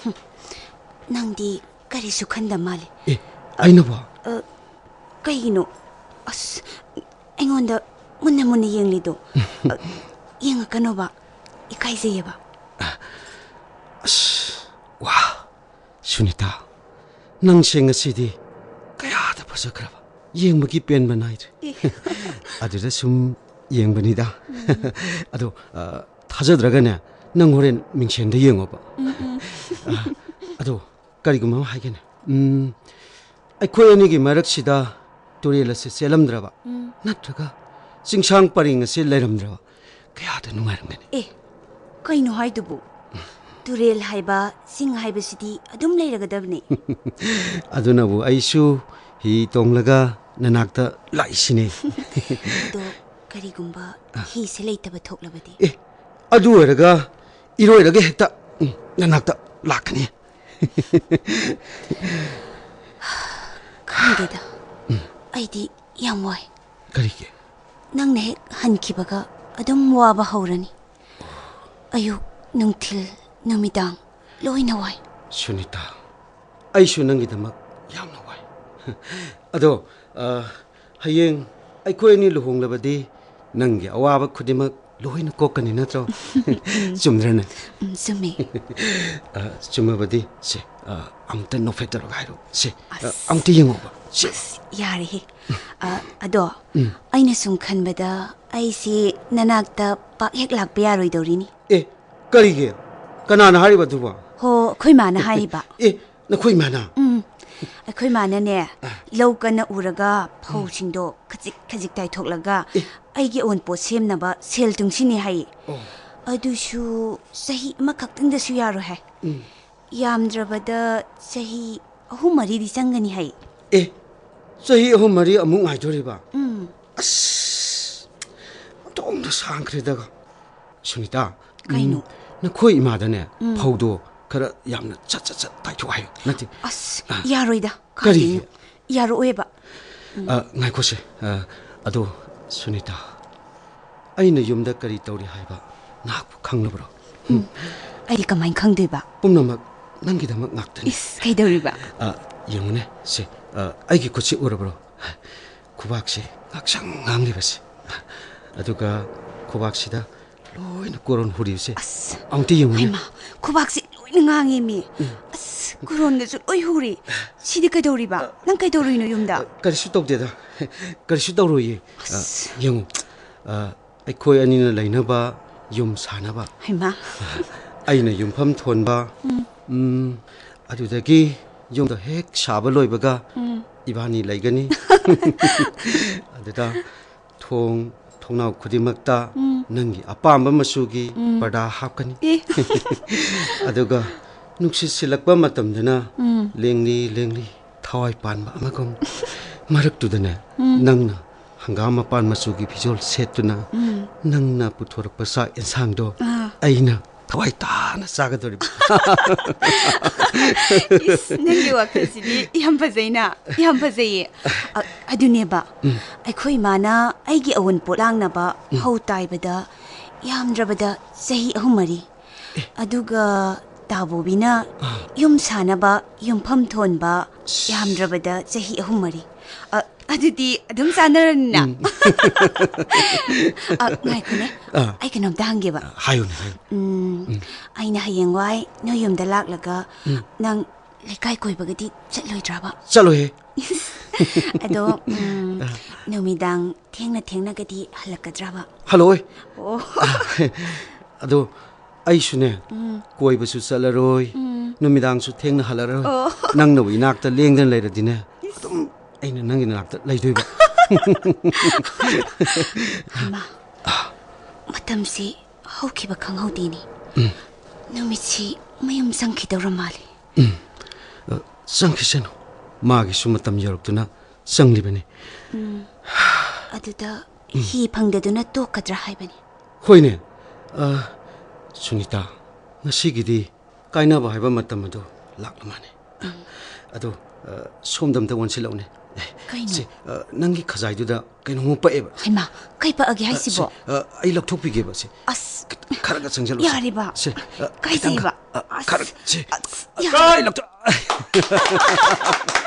ꯍꯨꯝ, ꯅꯪꯗꯤ ꯀꯔꯤꯁꯨ ꯈꯟꯗ ꯃꯥꯜꯂꯦ꯫ ꯑꯦ, ꯑꯩꯅꯕꯣ? ꯑ, ꯀꯩꯒꯤꯅꯣ? ꯑꯁ, ꯑꯩꯉꯣꯟꯗ ꯃꯨꯟꯅ ꯃꯨꯟꯅ ꯌꯦꯡꯂꯤꯗꯣ? ꯑ, ꯌꯦꯡꯉꯛꯀꯅꯣꯕ, ꯏꯀꯥꯏꯖꯩꯌꯦꯕ꯫ ꯑꯁ, ꯋꯥ, ꯁꯨꯅꯤꯇꯥ, ꯅꯪꯁꯦ ꯉꯁꯤꯗꯤ ꯀꯌꯥꯗ ꯐꯖꯈ꯭ꯔꯕ! ꯌꯦꯡꯕꯒꯤ ꯄꯦꯟꯕ ꯅꯥꯏꯗ꯭ꯔꯦ꯫ ꯑꯦ꯫ ꯑꯗꯨꯗ ꯁꯨꯝ ꯌꯦꯡꯕꯅꯤꯗ꯫ ꯎꯝ꯫ ꯑꯗꯣ, ꯑ, ꯊꯥꯖꯗ꯭ꯔꯒꯅꯦ, ꯅꯪ ꯍꯣꯔꯦꯟ ꯃꯤꯡꯁꯦꯟꯗ ꯌꯦꯡꯉꯣꯕ꯫ ꯎꯝ, ꯎꯝ꯫ ꯑ, ꯑꯗꯣ, ꯀꯔꯤꯒꯨꯝꯕ ꯑꯃ ꯍꯥꯏꯒꯦꯅꯦ꯫ ꯎꯝ, ꯑꯩꯈꯣꯏ ꯑꯅꯤꯒꯤ ꯃꯔꯛꯁꯤꯗ ꯇꯨꯔꯦꯜ ꯑꯁꯤ ꯆꯦꯜꯂꯝꯗ꯭ꯔꯕ, ꯎꯝ꯫ ꯅꯠꯇ꯭ꯔꯒ ꯆꯤꯡꯁꯥꯡ ꯄꯔꯦꯡ ꯑꯁꯤ ꯂꯩꯔꯝꯗ꯭ꯔꯕ, ꯀꯌꯥꯗ ꯅꯨꯡꯉꯥꯏꯔꯝꯒꯅꯤ꯫ ꯑꯦ, ꯀꯩꯅꯣ ꯍꯥꯏꯗꯨꯕꯨ? ꯇꯨꯔꯦꯜ ꯍꯥꯏꯕ, ꯆꯤꯡ ꯍꯥꯏꯕꯁꯤꯗꯤ ꯑꯗꯨꯝ ꯂꯩꯔꯒꯗꯕꯅꯤ꯫ ꯑꯗꯨꯅꯕꯨ ꯑꯩꯁꯨ ꯍꯤ ꯇꯣꯡꯂꯒ ꯅꯅꯥꯛꯇ ꯂꯥꯛꯏꯁꯤꯅꯦ꯫ ꯑꯗꯣ ꯀꯔꯤꯒꯨꯝꯕ ꯑ꯫ ꯍꯤꯁꯦ ꯂꯩꯇꯕ ꯊꯣꯛꯂꯕꯗꯤ? ꯑꯦ, ꯑꯗꯨ ꯑꯣꯏꯔꯒ ꯏꯔꯣꯏꯔꯒ ꯍꯦꯛꯇ, ꯎꯝ, ꯅꯅꯥꯛꯇ ꯂꯥꯛꯀꯅꯤ꯫ ꯈꯪꯗꯦꯗ, ꯎꯝ꯫ ꯑꯩꯗꯤ ꯌꯥꯝ ꯋꯥꯏ꯫ ꯀꯔꯤꯒꯤ? ꯅꯪꯅ ꯍꯦꯛ ꯍꯟꯈꯤꯕꯒ ꯑꯗꯨꯝ ꯋꯥꯕ ꯍꯧꯔꯅꯤ꯫ ꯑꯌꯨꯛ, ꯅꯨꯡꯊꯤꯜ, ꯅꯨꯃꯤꯗꯥꯡ ꯂꯣꯏꯅ ꯋꯥꯏ꯫ ꯁꯨꯅꯤꯇꯥ, ꯑꯩꯁꯨ ꯅꯪꯒꯤꯗꯃꯛ ꯌꯥꯝꯅ ꯋꯥꯏ꯫ ꯑꯗꯣ, ꯑ, ꯍꯌꯦꯡ ꯑꯩꯈꯣꯏ ꯑꯅꯤ ꯂꯨꯍꯣꯡꯂꯕꯗꯤ ꯅꯪꯒꯤ ꯑꯋꯥꯕ ꯈꯨꯗꯤꯡꯃꯛ ꯂꯣꯏꯅ ꯀꯣꯛꯀꯅꯤ ꯅꯠꯇ꯭ꯔꯣ? ꯆꯨꯝꯗ꯭ꯔꯅꯦ? ꯎꯝ, ꯆꯨꯝꯃꯦ꯫ ꯑ, ꯆꯨꯝꯃꯕꯗꯤ ꯁꯦ, ꯑ, ꯑꯝꯇ ꯅꯣꯛꯐꯦꯠ ꯇꯧꯔꯒ ꯍꯥꯏꯔꯣ꯫ ꯁꯦ, ꯑ, ꯑꯁ꯫ ꯑꯝꯇ ꯌꯦꯡꯉꯣꯕ꯫ ꯁꯦ꯫ ꯑꯁ, ꯌꯥꯔꯦꯍꯦ꯫ ꯑ, ꯑꯗꯣ, ꯎꯝ꯫ ꯑꯩꯅ ꯁꯨꯝ ꯈꯟꯕꯗ ꯑꯩꯁꯤ ꯅꯅꯥꯛꯇ ꯄꯥꯛ ꯍꯦꯛ ꯂꯥꯛꯄ ꯌꯥꯔꯣꯏꯗꯧꯔꯤꯅꯤ꯫ ꯑꯦ, ꯀꯔꯤꯒꯤ? ꯀꯅꯥꯅ ꯍꯥꯏꯔꯤꯕ ꯑꯗꯨꯕꯣ? ꯍꯣ, ꯑꯩꯈꯣꯏ ꯃꯥꯅ ꯍꯥꯏꯔꯤꯕ꯫ ꯑꯦ, ꯅꯈꯣꯏ ꯃꯥꯅ? ꯎꯝ꯫ ꯑꯩꯈꯣꯏ ꯃꯥꯅꯅꯦ, ꯑ꯫ ꯂꯧ ꯀꯟꯅ ꯎꯔꯒ ꯎꯝ꯫ ꯐꯧꯁꯤꯡꯗꯣ ꯈꯖꯤꯛ ꯈꯖꯤꯛ ꯇꯥꯏꯊꯣꯛꯂꯒ ꯑꯦ꯫ ꯑꯩꯒꯤ ꯑꯋꯨꯟꯄꯣꯠ ꯁꯦꯝꯅꯕ ꯁꯦꯜ ꯇꯨꯡꯁꯤꯟꯅꯤ ꯍꯥꯏꯌꯦ꯫ ꯑꯣ꯫ ꯑꯗꯨꯁꯨ ꯆꯍꯤ ꯑꯃꯈꯛꯇꯪꯗꯁꯨ ꯌꯥꯔꯣꯏ ꯍꯥꯏ꯫ ꯎꯝ꯫ ꯌꯥꯝꯗ꯭ꯔꯕꯗ ꯆꯍꯤ ꯑꯍꯨꯝ ꯃꯔꯤꯗꯤ ꯆꯪꯒꯅꯤ ꯍꯥꯏ꯫ ꯑꯦ, ꯆꯍꯤ ꯑꯍꯨꯝ ꯃꯔꯤ ꯑꯃꯨꯛ ꯉꯥꯏꯗꯣꯔꯤꯕ? ꯎꯝ꯫ ꯑꯁ, ꯑꯣꯟꯊꯣꯛꯅ ꯁꯥꯡꯈ꯭ꯔꯦꯗ꯫ ꯁꯨꯅꯤꯇꯥ, ꯀꯩꯅꯣ? ꯎꯝ, ꯅꯈꯣꯏ ꯏꯃꯥꯗꯅꯦ, ꯎꯝ, ꯐꯧꯗꯣ ꯈꯔ ꯌꯥꯝꯅ ꯆꯠ ꯆꯠ ꯆꯠ ꯇꯥꯏꯊꯣꯛ ꯍꯥꯏꯌꯨ꯫ ꯅꯠꯇꯦ꯫ ꯑꯁ, ꯑ, ꯌꯥꯔꯣꯏꯗ꯫ ꯀꯔꯤꯒꯤ? ꯀꯥꯏꯗꯩꯅꯣ? ꯌꯥꯔꯛꯑꯣꯏꯕ꯫ ꯎꯝ꯫ ꯑ, ꯉꯥꯏꯈꯣꯁꯦ꯫ ꯑ, ꯑꯗꯣ, ꯁꯨꯅꯤꯇꯥ, ꯑꯩꯅ ꯌꯨꯝꯗ ꯀꯔꯤ ꯇꯧꯔꯤ ꯍꯥꯏꯕ ꯅꯍꯥꯛꯄꯨ ꯈꯪꯂꯕ꯭ꯔꯣ? ꯎꯝ꯫ ꯑꯩꯗꯤ ꯀꯃꯥꯏꯅ ꯈꯪꯗꯣꯏꯕ? ꯄꯨꯝꯅꯃꯛ ꯅꯪꯒꯤꯗꯃꯛ ꯉꯥꯛꯇꯅꯤ꯫ ꯏꯁ, ꯀꯩꯗꯧꯔꯤꯕ? ꯑ, ꯌꯦꯡꯉꯨꯅꯦ, ꯁꯦ, ꯑ, ꯑꯩꯒꯤ ꯈꯨꯠꯁꯤ ꯎꯔꯕ꯭ꯔꯣ? ꯈꯨꯕꯥꯛꯁꯤ ꯉꯥꯛꯁꯪ ꯉꯥꯡꯂꯤꯕꯁꯦ꯫ ꯑꯗꯨꯒ ꯈꯨꯕꯥꯛꯁꯤꯗ ꯂꯣꯏꯅ ꯀꯣꯔꯣꯟ ꯍꯨꯔꯤꯕꯁꯦ꯫ ꯑꯁ, ꯑꯃꯨꯛꯇ ꯌꯦꯡꯉꯨꯅꯦ꯫ ꯍꯩꯃꯥ, ꯈꯨꯕꯥꯛꯁꯤ ꯂꯣꯏꯅ ꯉꯥꯡꯉꯦꯃꯤ꯫ ꯎꯝ꯫ ꯑꯁ, ꯀꯣꯔꯣꯟꯒꯁꯨ ꯂꯣꯏ ꯍꯨꯔꯤ꯫ ꯁꯤꯗꯤ ꯀꯩꯗꯧꯔꯤꯕ? ꯅꯪ ꯀꯩꯗꯧꯔꯨꯏꯅꯣ ꯌꯨꯝꯗ? ꯑ, ꯀꯔꯤꯁꯨ ꯇꯧꯗꯦꯗ꯫ ꯀꯔꯤꯁꯨ ꯇꯧꯔꯣꯏꯌꯦ꯫ ꯑ, ꯑꯁ꯫ ꯌꯦꯡꯉꯨ꯫ ꯑ, ꯑꯩꯈꯣꯏ ꯑꯅꯤꯅ ꯂꯩꯅꯕ ꯌꯨꯝ ꯁꯥꯅꯕ꯫ ꯍꯩꯃꯥ꯫ ꯑꯩꯅ ꯌꯨꯝꯐꯝ ꯊꯣꯟꯕ꯫ ꯎꯝ꯫ ꯎꯝ, ꯑꯗꯨꯗꯒꯤ ꯌꯨꯝꯗꯣ ꯍꯦꯛ ꯁꯥꯕ ꯂꯣꯏꯕꯒ ꯎꯝ꯫ ꯏꯕꯥꯅꯤ ꯂꯩꯒꯅꯤ꯫ ꯑꯗꯨꯗ ꯊꯣꯡ ꯊꯣꯡꯅꯥꯎ ꯈꯨꯗꯤꯡꯃꯛꯇ ꯎꯝ꯫ ꯅꯪꯒꯤ ꯑꯄꯥꯝꯕ ꯃꯆꯨꯒꯤ ꯎꯝ꯫ ꯄꯔꯗꯥ ꯍꯥꯞꯀꯅꯤ꯫ ꯑꯦ꯫ ꯑꯗꯨꯒ ꯅꯨꯡꯁꯤꯠ ꯁꯤꯜꯂꯛꯄ ꯃꯇꯝꯗꯅ ꯎꯝ꯫ ꯂꯦꯡꯂꯤ ꯂꯦꯡꯂꯤ ꯊꯋꯥꯏ ꯄꯥꯟꯕ ꯑꯃꯒꯨꯝ ꯃꯔꯛꯇꯨꯗꯅꯦ ꯎꯝ꯫ ꯅꯪꯅ ꯍꯪꯒꯥꯝ ꯃꯄꯥꯟ ꯃꯆꯨꯒꯤ ꯐꯤꯖꯣꯜ ꯁꯦꯠꯇꯨꯅ ꯎꯝ꯫ ꯅꯪꯅ ꯄꯨꯊꯣꯔꯛꯄ ꯆꯥꯛ ꯌꯦꯟꯁꯥꯡꯗꯣ ꯑꯥ꯫ ꯑꯩꯅ ꯊꯋꯥꯏ ꯇꯥꯅ ꯆꯥꯒꯗꯧꯔꯤꯕ꯫ ꯏꯁ, ꯅꯪꯒꯤ ꯋꯥꯈꯜꯁꯤꯗꯤ ꯌꯥꯝ ꯐꯖꯩꯅ, ꯌꯥꯝ ꯐꯖꯩꯌꯦ꯫ ꯑ-, ꯑꯗꯨꯅꯦꯕ, ꯎꯝ꯫ ꯑꯩꯈꯣꯏ ꯏꯃꯥꯅ ꯑꯩꯒꯤ ꯑꯋꯨꯟꯄꯣꯠ ꯂꯥꯡꯅꯕ ꯎꯝ꯫ ꯐꯧ ꯇꯥꯏꯕꯗ ꯌꯥꯝꯗ꯭ꯔꯕꯗ ꯆꯍꯤ ꯑꯍꯨꯝ ꯃꯔꯤ꯫ ꯑꯦ꯫ ꯑꯗꯨꯒ ꯇꯥꯕꯣꯕꯤꯅ ꯑꯥ꯫ ꯌꯨꯝ ꯁꯥꯅꯕ ꯌꯨꯝꯐꯝ ꯊꯣꯟꯕ ꯌꯥꯝꯗ꯭ꯔꯕꯗ ꯆꯍꯤ ꯑꯍꯨꯝ ꯃꯔꯤ꯫ ꯑ, ꯑꯗꯨꯗꯤ ꯑꯗꯨꯝ ꯆꯥꯟꯅꯔꯅꯤꯅ꯫ ꯎꯝ꯫ ꯑ, ꯉꯥꯏꯈꯣꯅꯦ꯫ ꯑꯥ꯫ ꯑꯩ ꯀꯩꯅꯣꯝꯇ ꯍꯪꯒꯦꯕ꯫ ꯑ, ꯍꯥꯏꯌꯨꯅꯦ, ꯍꯥꯏꯌꯨ꯫ ꯎꯝ, ꯎꯝ꯫ ꯑꯩꯅ ꯍꯌꯦꯡꯋꯥꯏ ꯅꯣꯏ ꯌꯨꯝꯗ ꯂꯥꯛꯂꯒ ꯎꯝ꯫ ꯅꯪ ꯂꯩꯀꯥꯏ ꯀꯣꯏꯕꯒꯗꯤ ꯆꯠꯂꯣꯏꯗ꯭ꯔꯕ? ꯆꯠꯂꯣꯏꯍꯦ꯫ ꯑꯗꯣ, ꯎꯝ, ꯑ꯫ ꯅꯨꯃꯤꯗꯥꯡ ꯊꯦꯡꯅ ꯊꯦꯡꯅꯒꯗꯤ ꯍꯜꯂꯛꯀꯗ꯭ꯔꯕ? ꯍꯜꯂꯛꯑꯣꯏ꯫ ꯑꯣ꯫ ꯑꯗꯣ ꯑꯩꯁꯨꯅꯦ, ꯎꯝ꯫ ꯀꯣꯏꯕꯁꯨ ꯆꯠꯂꯔꯣꯏ, ꯎꯝ꯫ ꯅꯨꯃꯤꯗꯥꯡꯁꯨ ꯊꯦꯡꯅ ꯍꯜꯂꯔꯣꯏ꯫ ꯑꯣ꯫ ꯅꯪꯅꯕꯨ ꯏꯅꯥꯛꯇ ꯂꯦꯡꯗꯅ ꯂꯩꯔꯗꯤꯅꯦ, ꯏꯁ꯫ ꯑꯗꯨꯝ ꯑꯩꯅ ꯅꯪꯒꯤ ꯅꯥꯛꯇ ꯂꯩꯗꯣꯏꯕ꯫ ꯍꯩꯃꯥ, ꯃꯇꯝꯁꯤ ꯍꯧꯈꯤꯕ ꯈꯪꯍꯧꯗꯦꯅꯦ꯫ ꯎꯝ꯫ ꯅꯨꯃꯤꯠꯁꯤ ꯃꯌꯨꯝ ꯆꯪꯈꯤꯗꯧꯔ ꯃꯥꯜꯂꯤ꯫ ꯎꯝ꯫ ꯑ, ꯆꯪꯈꯤꯁꯅꯨ꯫ ꯃꯥꯒꯤꯁꯨ ꯃꯇꯝ ꯌꯧꯔꯛꯇꯨꯅ ꯆꯪꯂꯤꯕꯅꯤ꯫ ꯑꯗꯨꯗ ꯍꯤ ꯐꯪꯗꯗꯨꯅ ꯇꯣꯛꯀꯗ꯭ꯔꯥ ꯍꯥꯏꯕꯅꯤ꯫ ꯍꯣꯏꯅꯦ꯫ ꯑ, ꯁꯨꯅꯤꯇꯥ, ꯉꯁꯤꯒꯤꯗꯤ ꯀꯥꯏꯅꯕ ꯍꯥꯏꯕ ꯃꯇꯝ ꯑꯗꯨ ꯂꯥꯛꯂ ꯃꯥꯅꯦ꯫ ꯑꯗꯣ, ꯑ, ꯁꯣꯝꯗ ꯑꯝꯇ ꯑꯣꯟꯁꯤꯜꯂꯛꯎꯅꯦ꯫ ꯑꯦ, ꯀꯩꯅꯣ? ꯁꯦ, ꯑ, ꯅꯪꯒꯤ ꯈꯖꯥꯏꯗꯨꯗ ꯀꯩꯅꯣꯝꯃ ꯄꯛꯑꯦꯕ꯫ ꯍꯩꯃꯥ, ꯀꯩ ꯄꯛꯑꯒꯦ ꯑ, ꯍꯥꯏꯁꯤꯕꯣ? ꯁꯦ, ꯑ, ꯑꯩ ꯂꯧꯊꯣꯛꯄꯤꯒꯦꯕ, ꯁꯦ꯫ ꯑꯁ, ꯈꯔꯒ ꯆꯪꯁꯤꯜꯂꯨꯁꯦ꯫ ꯌꯥꯔꯦꯕ꯫ ꯁꯦ, ꯑ, ꯀꯥꯏꯖꯩꯕ꯫ ꯈꯤꯇꯪ, ꯑ, ꯈꯔ, ꯁꯦ꯫ ꯑꯁ, ꯑ, ꯌꯥꯔꯦ꯫ ꯀꯥꯏ ꯂꯧꯊꯣꯛ-,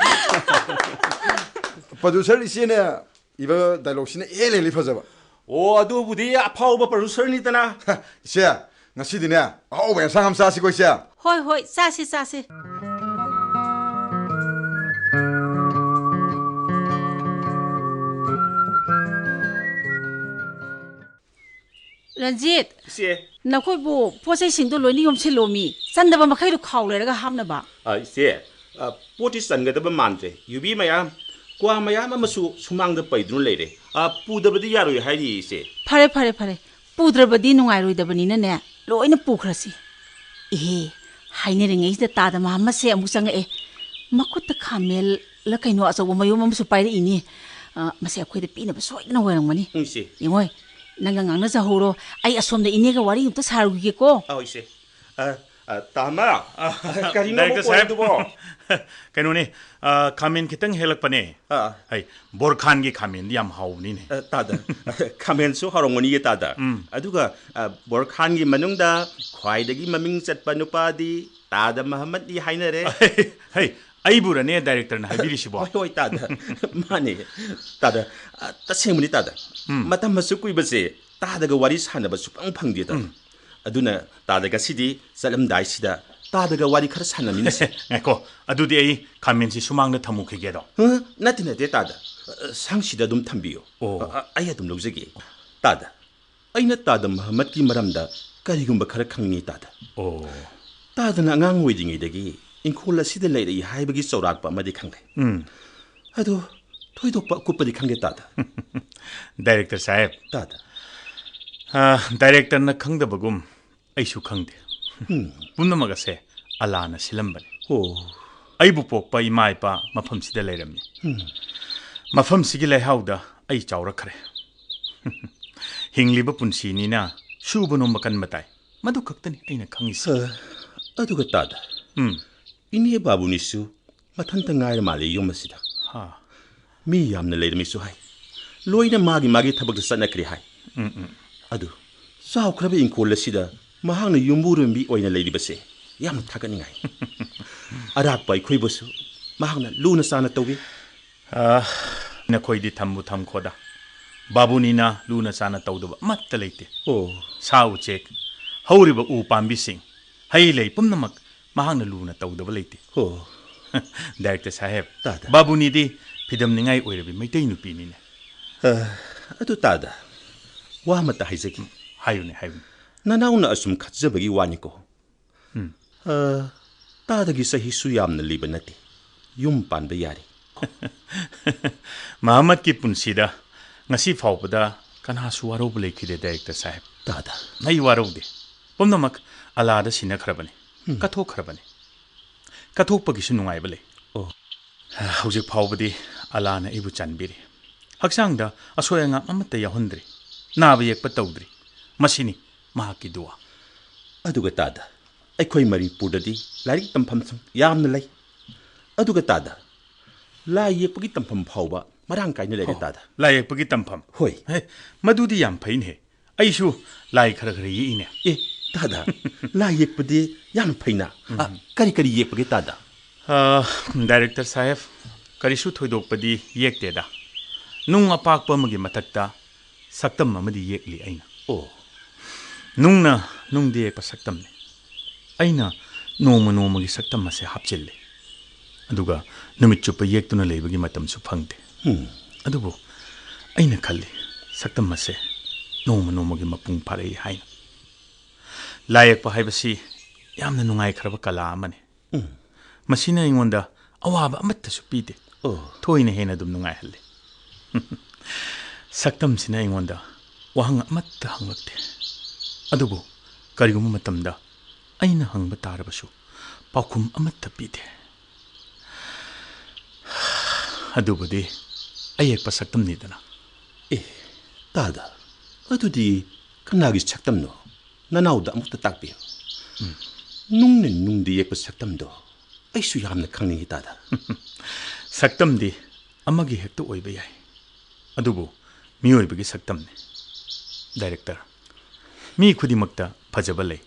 ꯄ꯭ꯔꯗ꯭ꯌꯨꯁꯔ ꯏꯆꯦꯅ ꯏꯕ ꯗꯥꯏꯂꯣꯒꯁꯤꯅ ꯏꯍꯦꯟ ꯍꯦꯜꯂꯤ ꯐꯖꯕ꯫ ꯑꯣ, ꯑꯗꯨꯕꯨꯗꯤ ꯑꯐꯥꯎꯕ ꯄ꯭ꯔꯗ꯭ꯌꯨꯁꯔꯅꯤꯗꯅ꯫ ꯏꯆꯦ, ꯉꯁꯤꯗꯤꯅꯦ ꯑꯍꯥꯎꯕ ꯑꯦꯟꯁꯥꯡ ꯑꯃ ꯆꯥꯁꯤꯀꯣ, ꯏꯆꯦ꯫ ꯍꯣꯏ, ꯍꯣꯏ, ꯆꯥꯁꯤ, ꯆꯥꯁꯤ꯫ ꯔꯟꯖꯤꯠ, ꯏꯆꯦ꯫ ꯅꯈꯣꯏꯕꯨ ꯄꯣꯠ ꯆꯩꯁꯤꯡꯗꯣ ꯂꯣꯏꯅ ꯌꯣꯝꯁꯤꯜꯂꯣꯃꯤ꯫ ꯆꯟꯗꯕ ꯃꯈꯩꯗꯣ ꯈꯥꯎ ꯂꯩꯔꯒ ꯍꯥꯞꯅꯕ꯫ ꯑ, ꯏꯆꯦ, ꯑ, ꯄꯣꯠꯇꯤ ꯆꯟꯒꯗꯕ ꯃꯥꯟꯗ꯭ꯔꯦ꯫ ꯌꯨꯕꯤ ꯃꯌꯥꯝ, ꯀ꯭ꯋꯥ ꯃꯌꯥꯝ ꯑꯃꯁꯨ ꯁꯨꯃꯥꯡꯗ ꯄꯩꯗꯨꯅ ꯂꯩꯔꯦ꯫ ꯑ, ꯄꯨꯗꯕꯗꯤ ꯌꯥꯔꯣꯏ ꯍꯥꯏꯔꯤ, ꯏꯆꯦ꯫ ꯐꯔꯦ, ꯐꯔꯦ, ꯐꯔꯦ꯫ ꯄꯨꯗ꯭ꯔꯕꯗꯤ ꯅꯨꯡꯉꯥꯏꯔꯣꯏꯗꯕꯅꯤꯅꯅꯦ, ꯂꯣꯏꯅ ꯄꯨꯈ꯭ꯔꯁꯤ꯫ ꯏꯍꯦ, ꯍꯥꯏꯅꯔꯤꯉꯩꯁꯤꯗ ꯇꯥꯗ ꯃꯍꯥꯝꯃꯗꯁꯦ ꯑꯃꯨꯛ ꯆꯪꯉꯛꯑꯦ꯫ ꯃꯈꯨꯠꯇ ꯈꯥꯃꯦꯜꯂ ꯀꯩꯅꯣ ꯑꯆꯧꯕ ꯃꯌꯣꯝ ꯑꯃꯁꯨ ꯄꯥꯏꯔꯛꯏꯅꯦ꯫ ꯑ, ꯃꯁꯦ ꯑꯩꯈꯣꯏꯗ ꯄꯤꯅꯕ ꯁꯣꯏꯗꯅ ꯑꯣꯏꯔꯝꯒꯅꯤ꯫ ꯎꯝ, ꯏꯆꯦ꯫ ꯌꯦꯡꯉꯣꯏ, ꯅꯪꯒ ꯉꯥꯡꯅꯖꯍꯧꯔꯣ꯫ ꯑꯩ ꯑꯁꯣꯝꯗ ꯏꯅꯦꯒ ꯋꯥꯔꯤ ꯑꯝꯇ ꯁꯥꯔꯨꯈꯤꯒꯦꯀꯣ꯫ ꯑꯧ, ꯏꯆꯦ꯫ ꯑ, ꯑ, ꯇꯥꯃ, ꯑ, ꯀꯔꯤꯅꯣ ꯗꯥꯏꯔꯦꯛꯇꯔ ꯁꯥꯍꯦꯕ꯫ ꯃꯈꯣꯟꯗꯨꯕꯣ? ꯀꯩꯅꯣꯅꯦ, ꯑ, ꯈꯥꯃꯦꯟ ꯈꯤꯇꯪ ꯍꯦꯛꯂꯛꯄꯅꯦ꯫ ꯑ, ꯑ꯫ ꯍꯩ, ꯕꯣꯔꯈꯥꯟꯒꯤ ꯈꯥꯃꯦꯟꯗꯤ ꯌꯥꯝ ꯍꯥꯎꯕꯅꯤꯅꯦ꯫ ꯑ, ꯇꯥꯗ, ꯈꯥꯃꯦꯟꯁꯨ ꯍꯥꯎꯔꯝꯒꯅꯤꯌꯦ, ꯇꯥꯗ꯫ ꯎꯝ꯫ ꯑꯗꯨꯒ, ꯑ, ꯕꯣꯔꯈꯥꯟꯒꯤ ꯃꯅꯨꯡꯗ ꯈ꯭ꯋꯥꯏꯗꯒꯤ ꯃꯃꯤꯡ ꯆꯠꯄ ꯅꯨꯄꯥꯗꯤ ꯇꯥꯗ ꯃꯍꯝꯃꯗꯅꯤ ꯍꯥꯏꯅꯔꯦ꯫ ꯍꯩ, ꯑꯩꯕꯨꯔꯅꯦ ꯗꯥꯏꯔꯦꯛꯇꯔꯅ ꯍꯥꯏꯕꯤꯔꯤꯁꯤꯕꯣ? ꯍꯣꯏ, ꯍꯣꯏ, ꯇꯥꯗ꯫ ꯃꯥꯅꯦ꯫ ꯇꯥꯗ, ꯑ, ꯇꯁꯦꯡꯕꯅꯤ, ꯇꯥꯗ꯫ ꯎꯝ꯫ ꯃꯇꯝ ꯑꯁꯨꯛ ꯀꯨꯏꯕꯁꯦ ꯇꯥꯗꯒ ꯋꯥꯔꯤ ꯁꯥꯟꯅꯕ ꯁꯨꯛꯐꯪ ꯐꯪꯗꯦꯗ꯫ ꯑꯗꯨꯅ ꯇꯥꯗ, ꯉꯁꯤꯗꯤ ꯆꯠꯂꯝꯗꯥꯏꯁꯤꯗ ꯇꯥꯗꯒ ꯋꯥꯔꯤ ꯈꯔ ꯁꯥꯟꯅꯃꯤꯟꯅꯁꯦ꯫ ꯉꯥꯏꯈꯣ, ꯑꯗꯨꯗꯤ ꯑꯩ ꯈꯥꯃꯦꯟꯁꯤ ꯁꯨꯃꯥꯡꯗ ꯊꯝꯃꯨꯈꯤꯒꯦꯗꯣ꯫ ꯑ, ꯅꯠꯇꯦ, ꯅꯠꯇꯦ, ꯇꯥꯗ꯫ ꯑ, ꯁꯪꯁꯤꯗ ꯑꯗꯨꯝ ꯊꯝꯕꯤꯌꯨ꯫ ꯑꯣ꯫ ꯑ, ꯑ, ꯑꯩ ꯑꯗꯨꯝ ꯂꯧꯖꯒꯦ꯫ ꯇꯥꯗ, ꯑꯩꯅ ꯇꯥꯗ ꯃꯍꯝꯃꯗꯀꯤ ꯃꯔꯝꯗ ꯀꯔꯤꯒꯨꯝꯕ ꯈꯔ ꯈꯪꯅꯤꯡꯉꯤ, ꯇꯥꯗ꯫ ꯑꯣ꯫ ꯇꯥꯗꯅ ꯑꯉꯥꯡ ꯑꯣꯏꯔꯤꯉꯩꯗꯒꯤ ꯏꯪꯈꯣꯜ ꯑꯁꯤꯗ ꯂꯩꯔꯛꯏ ꯍꯥꯏꯕꯒꯤ ꯆꯥꯎꯔꯥꯛꯄ ꯑꯃꯗꯤ ꯈꯪꯂꯦ꯫ ꯎꯝ꯫ ꯑꯗꯣ ꯊꯣꯏꯗꯣꯛꯄ ꯑꯀꯨꯞꯄꯗꯤ ꯈꯪꯗꯦ, ꯇꯥꯗ꯫ ꯗꯥꯏꯔꯦꯛꯇꯔ ꯁꯥꯍꯦꯕ, ꯇꯥꯗ꯫ ꯑ, ꯗꯥꯏꯔꯦꯛꯇꯔꯅ ꯈꯪꯗꯕꯒꯨꯝ ꯑꯩꯁꯨ ꯈꯪꯗꯦ꯫ ꯎꯝ꯫ ꯄꯨꯝꯅꯃꯛ ꯑꯁꯦ ꯑꯂꯥꯅ ꯁꯤꯜꯂꯝꯕꯅꯤ꯫ ꯑꯣ꯫ ꯑꯩꯕꯨ ꯄꯣꯛꯄ ꯏꯃꯥ ꯏꯄꯥ ꯃꯐꯝꯁꯤꯗ ꯂꯩꯔꯝꯃꯤ꯫ ꯃꯐꯝꯁꯤꯒꯤ ꯂꯩꯍꯥꯎꯗ ꯑꯩ ꯆꯥꯎꯔꯛꯈ꯭ꯔꯦ꯫ ꯍꯤꯡꯂꯤꯕ ꯄꯨꯟꯁꯤꯅꯤꯅ ꯁꯨꯕ ꯅꯣꯝꯕ ꯀꯟꯕ ꯇꯥꯏ꯫ ꯃꯗꯨ ꯈꯛꯇꯅꯤ ꯑꯩꯅ ꯈꯪꯉꯤꯁꯤ꯫ ꯑ, ꯑꯗꯨꯒ ꯇꯥꯗ, ꯎꯝ꯫ ꯏꯅꯦ ꯕꯥꯕꯨꯅꯤꯁꯨ ꯃꯊꯟꯇ ꯉꯥꯏꯔ ꯃꯥꯜꯂꯦ ꯌꯨꯝ ꯑꯁꯤꯗ꯫ ꯍꯥ꯫ ꯃꯤ ꯌꯥꯝꯅ ꯂꯩꯔꯝꯃꯤꯁꯨ ꯍꯥꯏ꯫ ꯂꯣꯏꯅ ꯃꯥꯒꯤ ꯃꯥꯒꯤ ꯊꯕꯛꯇ ꯆꯠꯅꯈ꯭ꯔꯦ ꯍꯥꯏ꯫ ꯎꯝ, ꯎꯝ꯫ ꯑꯗꯨ ꯆꯥꯎꯈ꯭ꯔꯕ ꯏꯪꯈꯣꯜ ꯑꯁꯤꯗ ꯃꯍꯥꯛꯅ ꯌꯨꯝꯕꯨꯔꯦꯝꯕꯤ ꯑꯣꯏꯅ ꯂꯩꯔꯤꯕꯁꯦ ꯌꯥꯝꯅ ꯊꯥꯒꯠꯅꯤꯡꯉꯥꯏ꯫ ꯑꯔꯥꯛꯄ ꯑꯩꯈꯣꯏꯕꯨꯁꯨ ꯃꯍꯥꯛꯅ ꯂꯨꯅ ꯆꯥꯅ ꯇꯧꯏ꯫ ꯑ, ꯅꯈꯣꯏꯗꯤ ꯊꯝꯕꯨ ꯊꯝꯈꯣꯗ꯫ ꯕꯥꯕꯨꯅꯤꯅ ꯂꯨꯅ ꯆꯥꯅ ꯇꯧꯗꯕ ꯑꯃꯠꯇ ꯂꯩꯇꯦ꯫ ꯑꯣ꯫ ꯁꯥ ꯎꯆꯦꯛ, ꯍꯧꯔꯤꯕ ꯎ ꯄꯥꯝꯕꯤꯁꯤꯡ, ꯍꯩ ꯂꯩ ꯄꯨꯝꯅꯃꯛ ꯃꯍꯥꯛꯅ ꯂꯨꯅ ꯇꯧꯗꯕ ꯂꯩꯇꯦ꯫ ꯑꯣ꯫ ꯗꯥꯏꯔꯦꯛꯇꯔ ꯁꯥꯍꯦꯕ, ꯇꯥꯗ꯫ ꯕꯥꯕꯨꯅꯤꯗꯤ ꯐꯤꯗꯝꯅꯤꯉꯥꯏ ꯑꯣꯏꯔꯕꯤ ꯃꯩꯇꯩ ꯅꯨꯄꯤꯅꯤꯅꯦ꯫ ꯑ, ꯑꯗꯨ ꯇꯥꯗ, ꯋꯥ ꯑꯃꯇ ꯍꯥꯏꯖꯒꯦ꯫ ꯍꯥꯏꯌꯨꯅꯦ, ꯍꯥꯏꯌꯨꯅꯦ꯫ ꯅꯅꯥꯎꯅ ꯑꯁꯨꯝ ꯈꯠꯆꯕꯒꯤ ꯋꯥꯅꯤꯀꯣ꯫ ꯎꯝ꯫ ꯑ, ꯇꯥꯗꯒꯤ ꯆꯍꯤꯁꯨ ꯌꯥꯝꯅ ꯂꯤꯕ ꯅꯠꯇꯦ꯫ ꯌꯨꯝ ꯄꯥꯟꯕ ꯌꯥꯔꯦ꯫ ꯃꯍꯝꯃꯗꯀꯤ ꯄꯨꯟꯁꯤꯗ ꯉꯁꯤ ꯐꯥꯎꯕꯗ ꯀꯅꯥꯁꯨ ꯋꯥꯔꯧꯕ ꯂꯩꯈꯤꯗꯦ, ꯗꯥꯏꯔꯦꯛꯇꯔ ꯁꯥꯍꯦꯕ꯫ ꯇꯥꯗ꯫ ꯑꯩ ꯋꯥꯔꯧꯗꯦ꯫ ꯄꯨꯝꯅꯃꯛ ꯑꯂꯥꯗ ꯁꯤꯟꯅꯈ꯭ꯔꯕꯅꯤ꯫ ꯎꯝ꯫ ꯀꯠꯊꯣꯛꯈ꯭ꯔꯕꯅꯤ꯫ ꯀꯠꯊꯣꯛꯄꯒꯤꯁꯨ ꯅꯨꯡꯉꯥꯏꯕ ꯂꯩ꯫ ꯑꯣ꯫ ꯍꯧꯖꯤꯛ ꯐꯥꯎꯕꯗꯤ ꯑꯂꯥꯅ ꯑꯩꯕꯨ ꯆꯥꯟꯕꯤꯔꯤ꯫ ꯍꯛꯆꯥꯡꯗ ꯑꯁꯣꯏ ꯑꯉꯥꯝ ꯑꯃꯠꯇ ꯌꯥꯎꯍꯟꯗ꯭ꯔꯤ꯫ ꯅꯥꯕ ꯌꯦꯛꯄ ꯇꯧꯗ꯭ꯔꯤ꯫ ꯃꯁꯤꯅꯤ ꯃꯍꯥꯛꯀꯤ ꯗꯨꯋꯥ꯫ ꯑꯗꯨꯒ ꯇꯥꯗ, ꯑꯩꯈꯣꯏ ꯃꯅꯤꯄꯨꯔꯗꯗꯤ ꯂꯥꯏꯔꯤꯛ ꯇꯝꯐꯝꯁꯤꯡ ꯌꯥꯝꯅ ꯂꯩ꯫ ꯑꯗꯨꯒ ꯇꯥꯗ, ꯂꯥꯏ ꯌꯦꯛꯄꯒꯤ ꯇꯝꯐꯝ ꯐꯥꯎꯕ ꯃꯔꯥꯡ ꯀꯥꯏꯅ ꯂꯩꯔꯦ꯫ ꯑꯣ, ꯇꯥꯗ꯫ ꯂꯥꯏ ꯌꯦꯛꯄꯒꯤ ꯇꯝꯐꯝ? ꯍꯣꯏ꯫ ꯍꯦ, ꯃꯗꯨꯗꯤ ꯌꯥꯝ ꯐꯩꯅꯦ꯫ ꯑꯩꯁꯨ ꯂꯥꯏ ꯈꯔ ꯈꯔ ꯌꯦꯛꯏꯅꯦ꯫ ꯑꯦ, ꯇꯥꯗ, ꯂꯥꯏ ꯌꯦꯛꯄꯗꯤ ꯌꯥꯝ ꯐꯩꯅ꯫ ꯑ, ꯎꯝ꯫ ꯀꯔꯤ ꯀꯔꯤ ꯌꯦꯛꯄꯒꯦ ꯇꯥꯗ? ꯑ, ꯗꯥꯏꯔꯦꯛꯇꯔ ꯁꯥꯍꯦꯕ, ꯀꯔꯤꯁꯨ ꯊꯣꯏꯗꯣꯛꯄꯗꯤ ꯌꯦꯛꯇꯦꯗ꯫ ꯅꯨꯡ ꯑꯄꯥꯛꯄ ꯑꯃꯒꯤ ꯃꯊꯛꯇ ꯁꯛꯇꯝ ꯑꯃꯗꯤ ꯌꯦꯛꯂꯤ ꯑꯩꯅ꯫ ꯑꯣ꯫ ꯅꯨꯡꯅ ꯅꯨꯡꯗ ꯌꯦꯛꯄ ꯁꯛꯇꯝꯅꯤ꯫ ꯑꯩꯅ ꯅꯣꯡꯃ ꯅꯣꯡꯃꯒꯤ ꯁꯛꯇꯝ ꯑꯁꯦ ꯍꯥꯞꯆꯤꯜꯂꯤ꯫ ꯑꯗꯨꯒ ꯅꯨꯃꯤꯠ ꯆꯨꯞꯄ ꯌꯦꯛꯇꯨꯅ ꯂꯩꯕꯒꯤ ꯃꯇꯝꯁꯨ ꯐꯪꯗꯦ꯫ ꯎꯝ꯫ ꯑꯗꯨꯕꯨ ꯑꯩꯅ ꯈꯜꯂꯤ, ꯁꯛꯇꯝ ꯑꯁꯦ ꯅꯣꯡꯃ ꯅꯣꯡꯃꯒꯤ ꯃꯄꯨꯡ ꯐꯥꯔꯛꯏ ꯍꯥꯏꯅ꯫ ꯂꯥꯏ ꯌꯦꯛꯄ ꯍꯥꯏꯕꯁꯤ ꯌꯥꯝꯅ ꯅꯨꯡꯉꯥꯏꯈ꯭ꯔꯕ ꯀꯂꯥ ꯑꯃꯅꯤ꯫ ꯎꯝ꯫ ꯃꯁꯤꯅ ꯑꯩꯉꯣꯟꯗ ꯑꯋꯥꯕ ꯑꯃꯠꯇꯁꯨ ꯄꯤꯗꯦ꯫ ꯑꯣ꯫ ꯊꯣꯏꯅ ꯍꯦꯟꯅ ꯑꯗꯨꯝ ꯅꯨꯡꯉꯥꯏꯍꯜꯂꯤ꯫ ꯁꯛꯇꯝꯁꯤꯅ ꯑꯩꯉꯣꯟꯗ ꯋꯥꯍꯪ ꯑꯃꯠꯇ ꯍꯪꯂꯛꯇꯦ꯫ ꯑꯗꯨꯕꯨ ꯀꯔꯤꯒꯨꯝꯕ ꯃꯇꯝꯗ ꯑꯩꯅ ꯍꯪꯕ ꯇꯥꯔꯕꯁꯨ ꯄꯥꯎꯈꯨꯝ ꯑꯃꯠꯇ ꯄꯤꯗꯦ꯫ ꯑꯗꯨꯕꯨꯗꯤ ꯑꯌꯦꯛꯄ ꯁꯛꯇꯝꯅꯤꯗꯅ꯫ ꯑꯦ, ꯇꯥꯗ, ꯑꯗꯨꯗꯤ ꯀꯅꯥꯒꯤ ꯁꯛꯇꯝꯅꯣ? ꯅꯅꯥꯎꯗ ꯑꯃꯨꯛꯇ ꯇꯥꯛꯄꯤꯌꯨ꯫ ꯅꯨꯡꯅ ꯅꯨꯡꯗ ꯌꯦꯛꯄ ꯁꯛꯇꯝꯗꯣ ꯑꯩꯁꯨ ꯌꯥꯝꯅ ꯈꯪꯅꯤꯡꯏ, ꯇꯥꯗ꯫ ꯁꯛꯇꯝꯗꯤ ꯑꯃꯒꯤ ꯍꯦꯛꯇ ꯑꯣꯏꯕ ꯌꯥꯏ, ꯑꯗꯨꯕꯨ ꯃꯤꯑꯣꯏꯕꯒꯤ ꯁꯛꯇꯝꯅꯤ꯫ ꯗꯥꯏꯔꯦꯛꯇꯔ, ꯃꯤ ꯈꯨꯗꯤꯡꯃꯛꯇ ꯐꯖꯕ ꯂꯩ,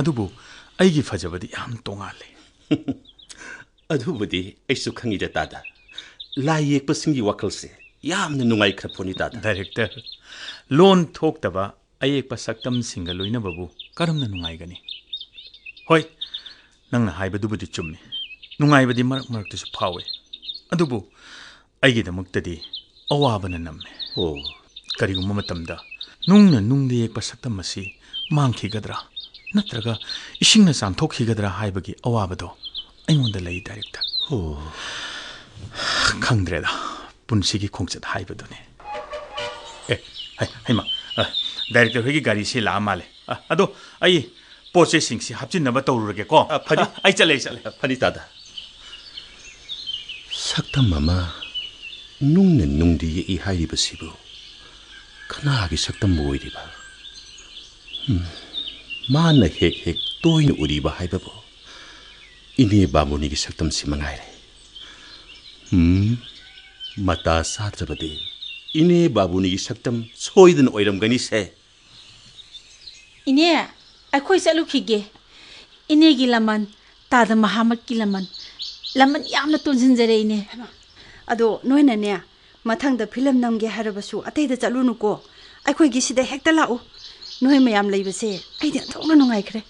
ꯑꯗꯨꯕꯨ ꯑꯩꯒꯤ ꯐꯖꯕꯗꯤ ꯌꯥꯝ ꯇꯣꯉꯥꯜꯂꯤ꯫ ꯑꯗꯨꯕꯨꯗꯤ ꯑꯩꯁꯨ ꯈꯪꯉꯤꯗ, ꯇꯥꯗ꯫ ꯂꯥꯏ ꯌꯦꯛꯄꯁꯤꯡꯒꯤ ꯋꯥꯈꯜꯁꯦ ꯌꯥꯝꯅ ꯅꯨꯡꯉꯥꯏꯈ꯭ꯔ ꯄꯣꯠꯅꯤ, ꯇꯥꯗ꯫ ꯗꯥꯏꯔꯦꯛꯇꯔ, ꯂꯣꯟ ꯊꯣꯛꯇꯕ ꯑꯌꯦꯛꯄ ꯁꯛꯇꯝꯁꯤꯡꯒ ꯂꯣꯏꯅꯕꯕꯨ ꯀꯔꯝꯅ ꯅꯨꯡꯉꯥꯏꯒꯅꯤ? ꯍꯣꯏ, ꯅꯪꯅ ꯍꯥꯏꯕꯗꯨꯕꯨꯗꯤ ꯆꯨꯝꯃꯤ꯫ ꯅꯨꯡꯉꯥꯏꯕꯗꯤ ꯃꯔꯛ ꯃꯔꯛꯇꯁꯨ ꯐꯥꯎꯏ꯫ ꯑꯗꯨꯕꯨ ꯑꯩꯒꯤꯗꯃꯛꯇꯗꯤ ꯑꯋꯥꯕꯅ ꯅꯝꯃꯦ꯫ ꯑꯣ꯫ ꯀꯔꯤꯒꯨꯝꯕ ꯃꯇꯝꯗ ꯅꯨꯡꯅ ꯅꯨꯡꯗ ꯌꯦꯛꯄ ꯁꯛꯇꯝ ꯑꯁꯤ ꯃꯥꯡꯈꯤꯒꯗ꯭ꯔꯥ ꯅꯠꯇ꯭ꯔꯒ ꯏꯁꯤꯡꯅ ꯆꯥꯝꯊꯣꯛꯈꯤꯒꯗ꯭ꯔꯥ ꯍꯥꯏꯕꯒꯤ ꯑꯋꯥꯕꯗꯣ ꯑꯩꯉꯣꯟꯗ ꯂꯩ, ꯗꯥꯏꯔꯦꯛꯇꯔ꯫ ꯑꯣ꯫ ꯈꯪꯗ꯭ꯔꯦꯗ, ꯄꯨꯟꯁꯤꯒꯤ ꯈꯣꯡꯆꯠ ꯍꯥꯏꯕꯗꯨꯅꯤ꯫ ꯑꯦ, ꯍꯩ, ꯍꯩꯃꯥ, ꯑ, ꯗꯥꯏꯔꯦꯛꯇꯔ ꯍꯣꯏꯒꯤ ꯒꯥꯔꯤꯁꯤ ꯂꯥꯛꯑ ꯃꯥꯜꯂꯦ꯫ ꯑ, ꯑꯗꯣ ꯑꯩ ꯄꯣꯠ ꯆꯩꯁꯤꯡꯁꯤ ꯍꯥꯞꯆꯤꯟꯅꯕ ꯇꯧꯔꯨꯔꯒꯦꯀꯣ꯫ ꯑ, ꯐꯅꯤ꯫ ꯑ, ꯑꯩ ꯆꯠꯂꯦ, ꯑꯩ ꯆꯠꯂꯦ꯫ ꯐꯅꯤ, ꯇꯥꯗ꯫ ꯁꯛꯇꯝ ꯑꯃ ꯅꯨꯡꯅ ꯅꯨꯡꯗ ꯌꯦꯛꯏ ꯍꯥꯏꯔꯤꯕꯁꯤꯕꯨ ꯀꯅꯥꯒꯤ ꯁꯛꯇꯝꯕꯨ ꯑꯣꯏꯔꯤꯕ? ꯎꯝ, ꯃꯥꯅ ꯍꯦꯛ ꯍꯦꯛ ꯇꯣꯏꯅ ꯎꯔꯤꯕ ꯍꯥꯏꯕꯕꯨ ꯏꯅꯦ ꯕꯥꯃꯨꯅꯤꯒꯤ ꯁꯛꯇꯝꯁꯤ ꯃꯉꯥꯏꯔꯦ꯫ ꯎꯝ, ꯃꯇꯥ ꯆꯥꯗ꯭ꯔꯕꯗꯤ ꯏꯅꯦ ꯕꯥꯃꯨꯅꯤꯒꯤ ꯁꯛꯇꯝ ꯁꯣꯏꯗꯅ ꯑꯣꯏꯔꯝꯒꯅꯤꯁꯦ꯫ ꯏꯅꯦ, ꯑꯩꯈꯣꯏ ꯆꯠꯂꯨꯈꯤꯒꯦ꯫ ꯏꯅꯦꯒꯤ ꯂꯃꯟ, ꯇꯥꯗ ꯃꯍꯥꯃꯠꯀꯤ ꯂꯃꯟ, ꯂꯃꯟ ꯌꯥꯝꯅ ꯇꯣꯟꯁꯤꯟꯖꯔꯦ, ꯏꯅꯦ꯫ ꯍꯩꯃꯥ, ꯑꯗꯣ ꯅꯣꯏꯅꯅꯦ, ꯃꯊꯪꯗ ꯐꯤꯂꯝ ꯅꯝꯒꯦ ꯍꯥꯏꯔꯕꯁꯨ ꯑꯇꯩꯗ ꯆꯠꯂꯨꯅꯨꯀꯣ꯫ ꯑꯩꯈꯣꯏꯒꯤ ꯁꯤꯗ ꯍꯦꯛꯇ ꯂꯥꯛꯎ꯫ ꯅꯣꯏ ꯃꯌꯥꯝ ꯂꯩꯕꯁꯦ ꯑꯩꯗꯤ ꯑꯣꯟꯊꯣꯛꯅ ꯅꯨꯡꯉꯥꯏꯈ꯭ꯔꯦ꯫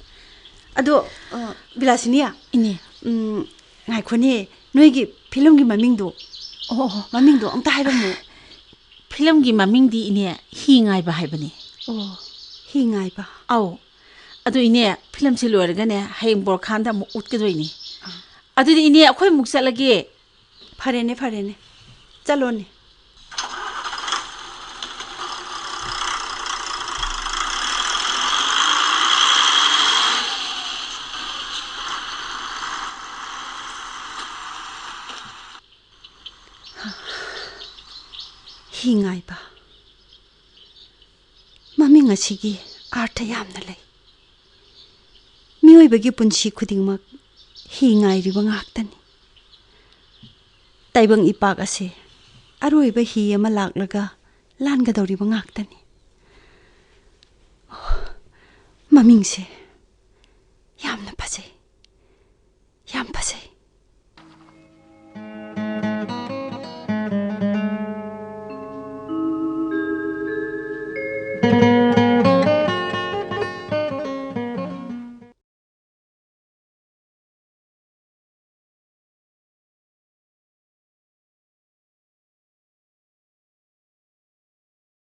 ꯑꯗꯣ, ꯑ, ꯕꯤꯂꯥꯁꯤꯅꯤ, ꯏꯅꯦ꯫ ꯎꯝ, ꯉꯥꯏꯈꯣꯅꯦ, ꯅꯣꯏꯒꯤ ꯐꯤꯂꯝꯒꯤ ꯃꯃꯤꯡꯗꯣ? ꯑꯣ, ꯑꯣ, ꯑꯣ꯫ ꯃꯃꯤꯡꯗꯣ ꯑꯝꯇ ꯍꯥꯏꯔꯝꯃꯨ꯫ ꯐꯤꯂꯝꯒꯤ ꯃꯃꯤꯡꯗꯤ, ꯏꯅꯦ, ꯍꯤ ꯉꯥꯏꯕ ꯍꯥꯏꯕꯅꯤ꯫ ꯑꯣ, ꯍꯤ ꯉꯥꯏꯕ꯫ ꯑꯧ꯫ ꯑꯗꯨ, ꯏꯅꯦ, ꯐꯤꯂꯝꯁꯤ ꯂꯣꯏꯔꯒꯅꯦ, ꯍꯌꯦꯡ ꯕꯣꯔꯈꯥꯟꯗ ꯑꯃꯨꯛ ꯎꯠꯀꯗꯣꯏꯅꯤ꯫ ꯑꯥ꯫ ꯑꯗꯨꯗꯤ, ꯏꯅꯦ, ꯑꯩꯈꯣꯏ ꯑꯃꯨꯛ ꯆꯠꯂꯒꯦ꯫ ꯐꯔꯦꯅꯦ, ꯐꯔꯦꯅꯦ꯫ ꯆꯠꯂꯣꯅꯦ꯫ ꯍꯤ ꯉꯥꯏꯕ꯫ ꯃꯃꯤꯡ ꯑꯁꯤꯒꯤ ꯑꯥꯔꯊ ꯌꯥꯝꯅ ꯂꯩ꯫ ꯃꯤꯑꯣꯏꯕꯒꯤ ꯄꯨꯟꯁꯤ ꯈꯨꯗꯤꯡꯃꯛ ꯍꯤ ꯉꯥꯏꯔꯤꯕ ꯉꯥꯛꯇꯅꯤ꯫ ꯇꯥꯏꯕꯪ ꯏꯄꯥꯛ ꯑꯁꯤ ꯑꯔꯣꯏꯕ ꯍꯤ ꯑꯃ ꯂꯥꯛꯂꯒ ꯂꯥꯟꯒꯗꯧꯔꯤꯕ ꯉꯥꯛꯇꯅꯤ꯫ ꯃꯃꯤꯡꯁꯦ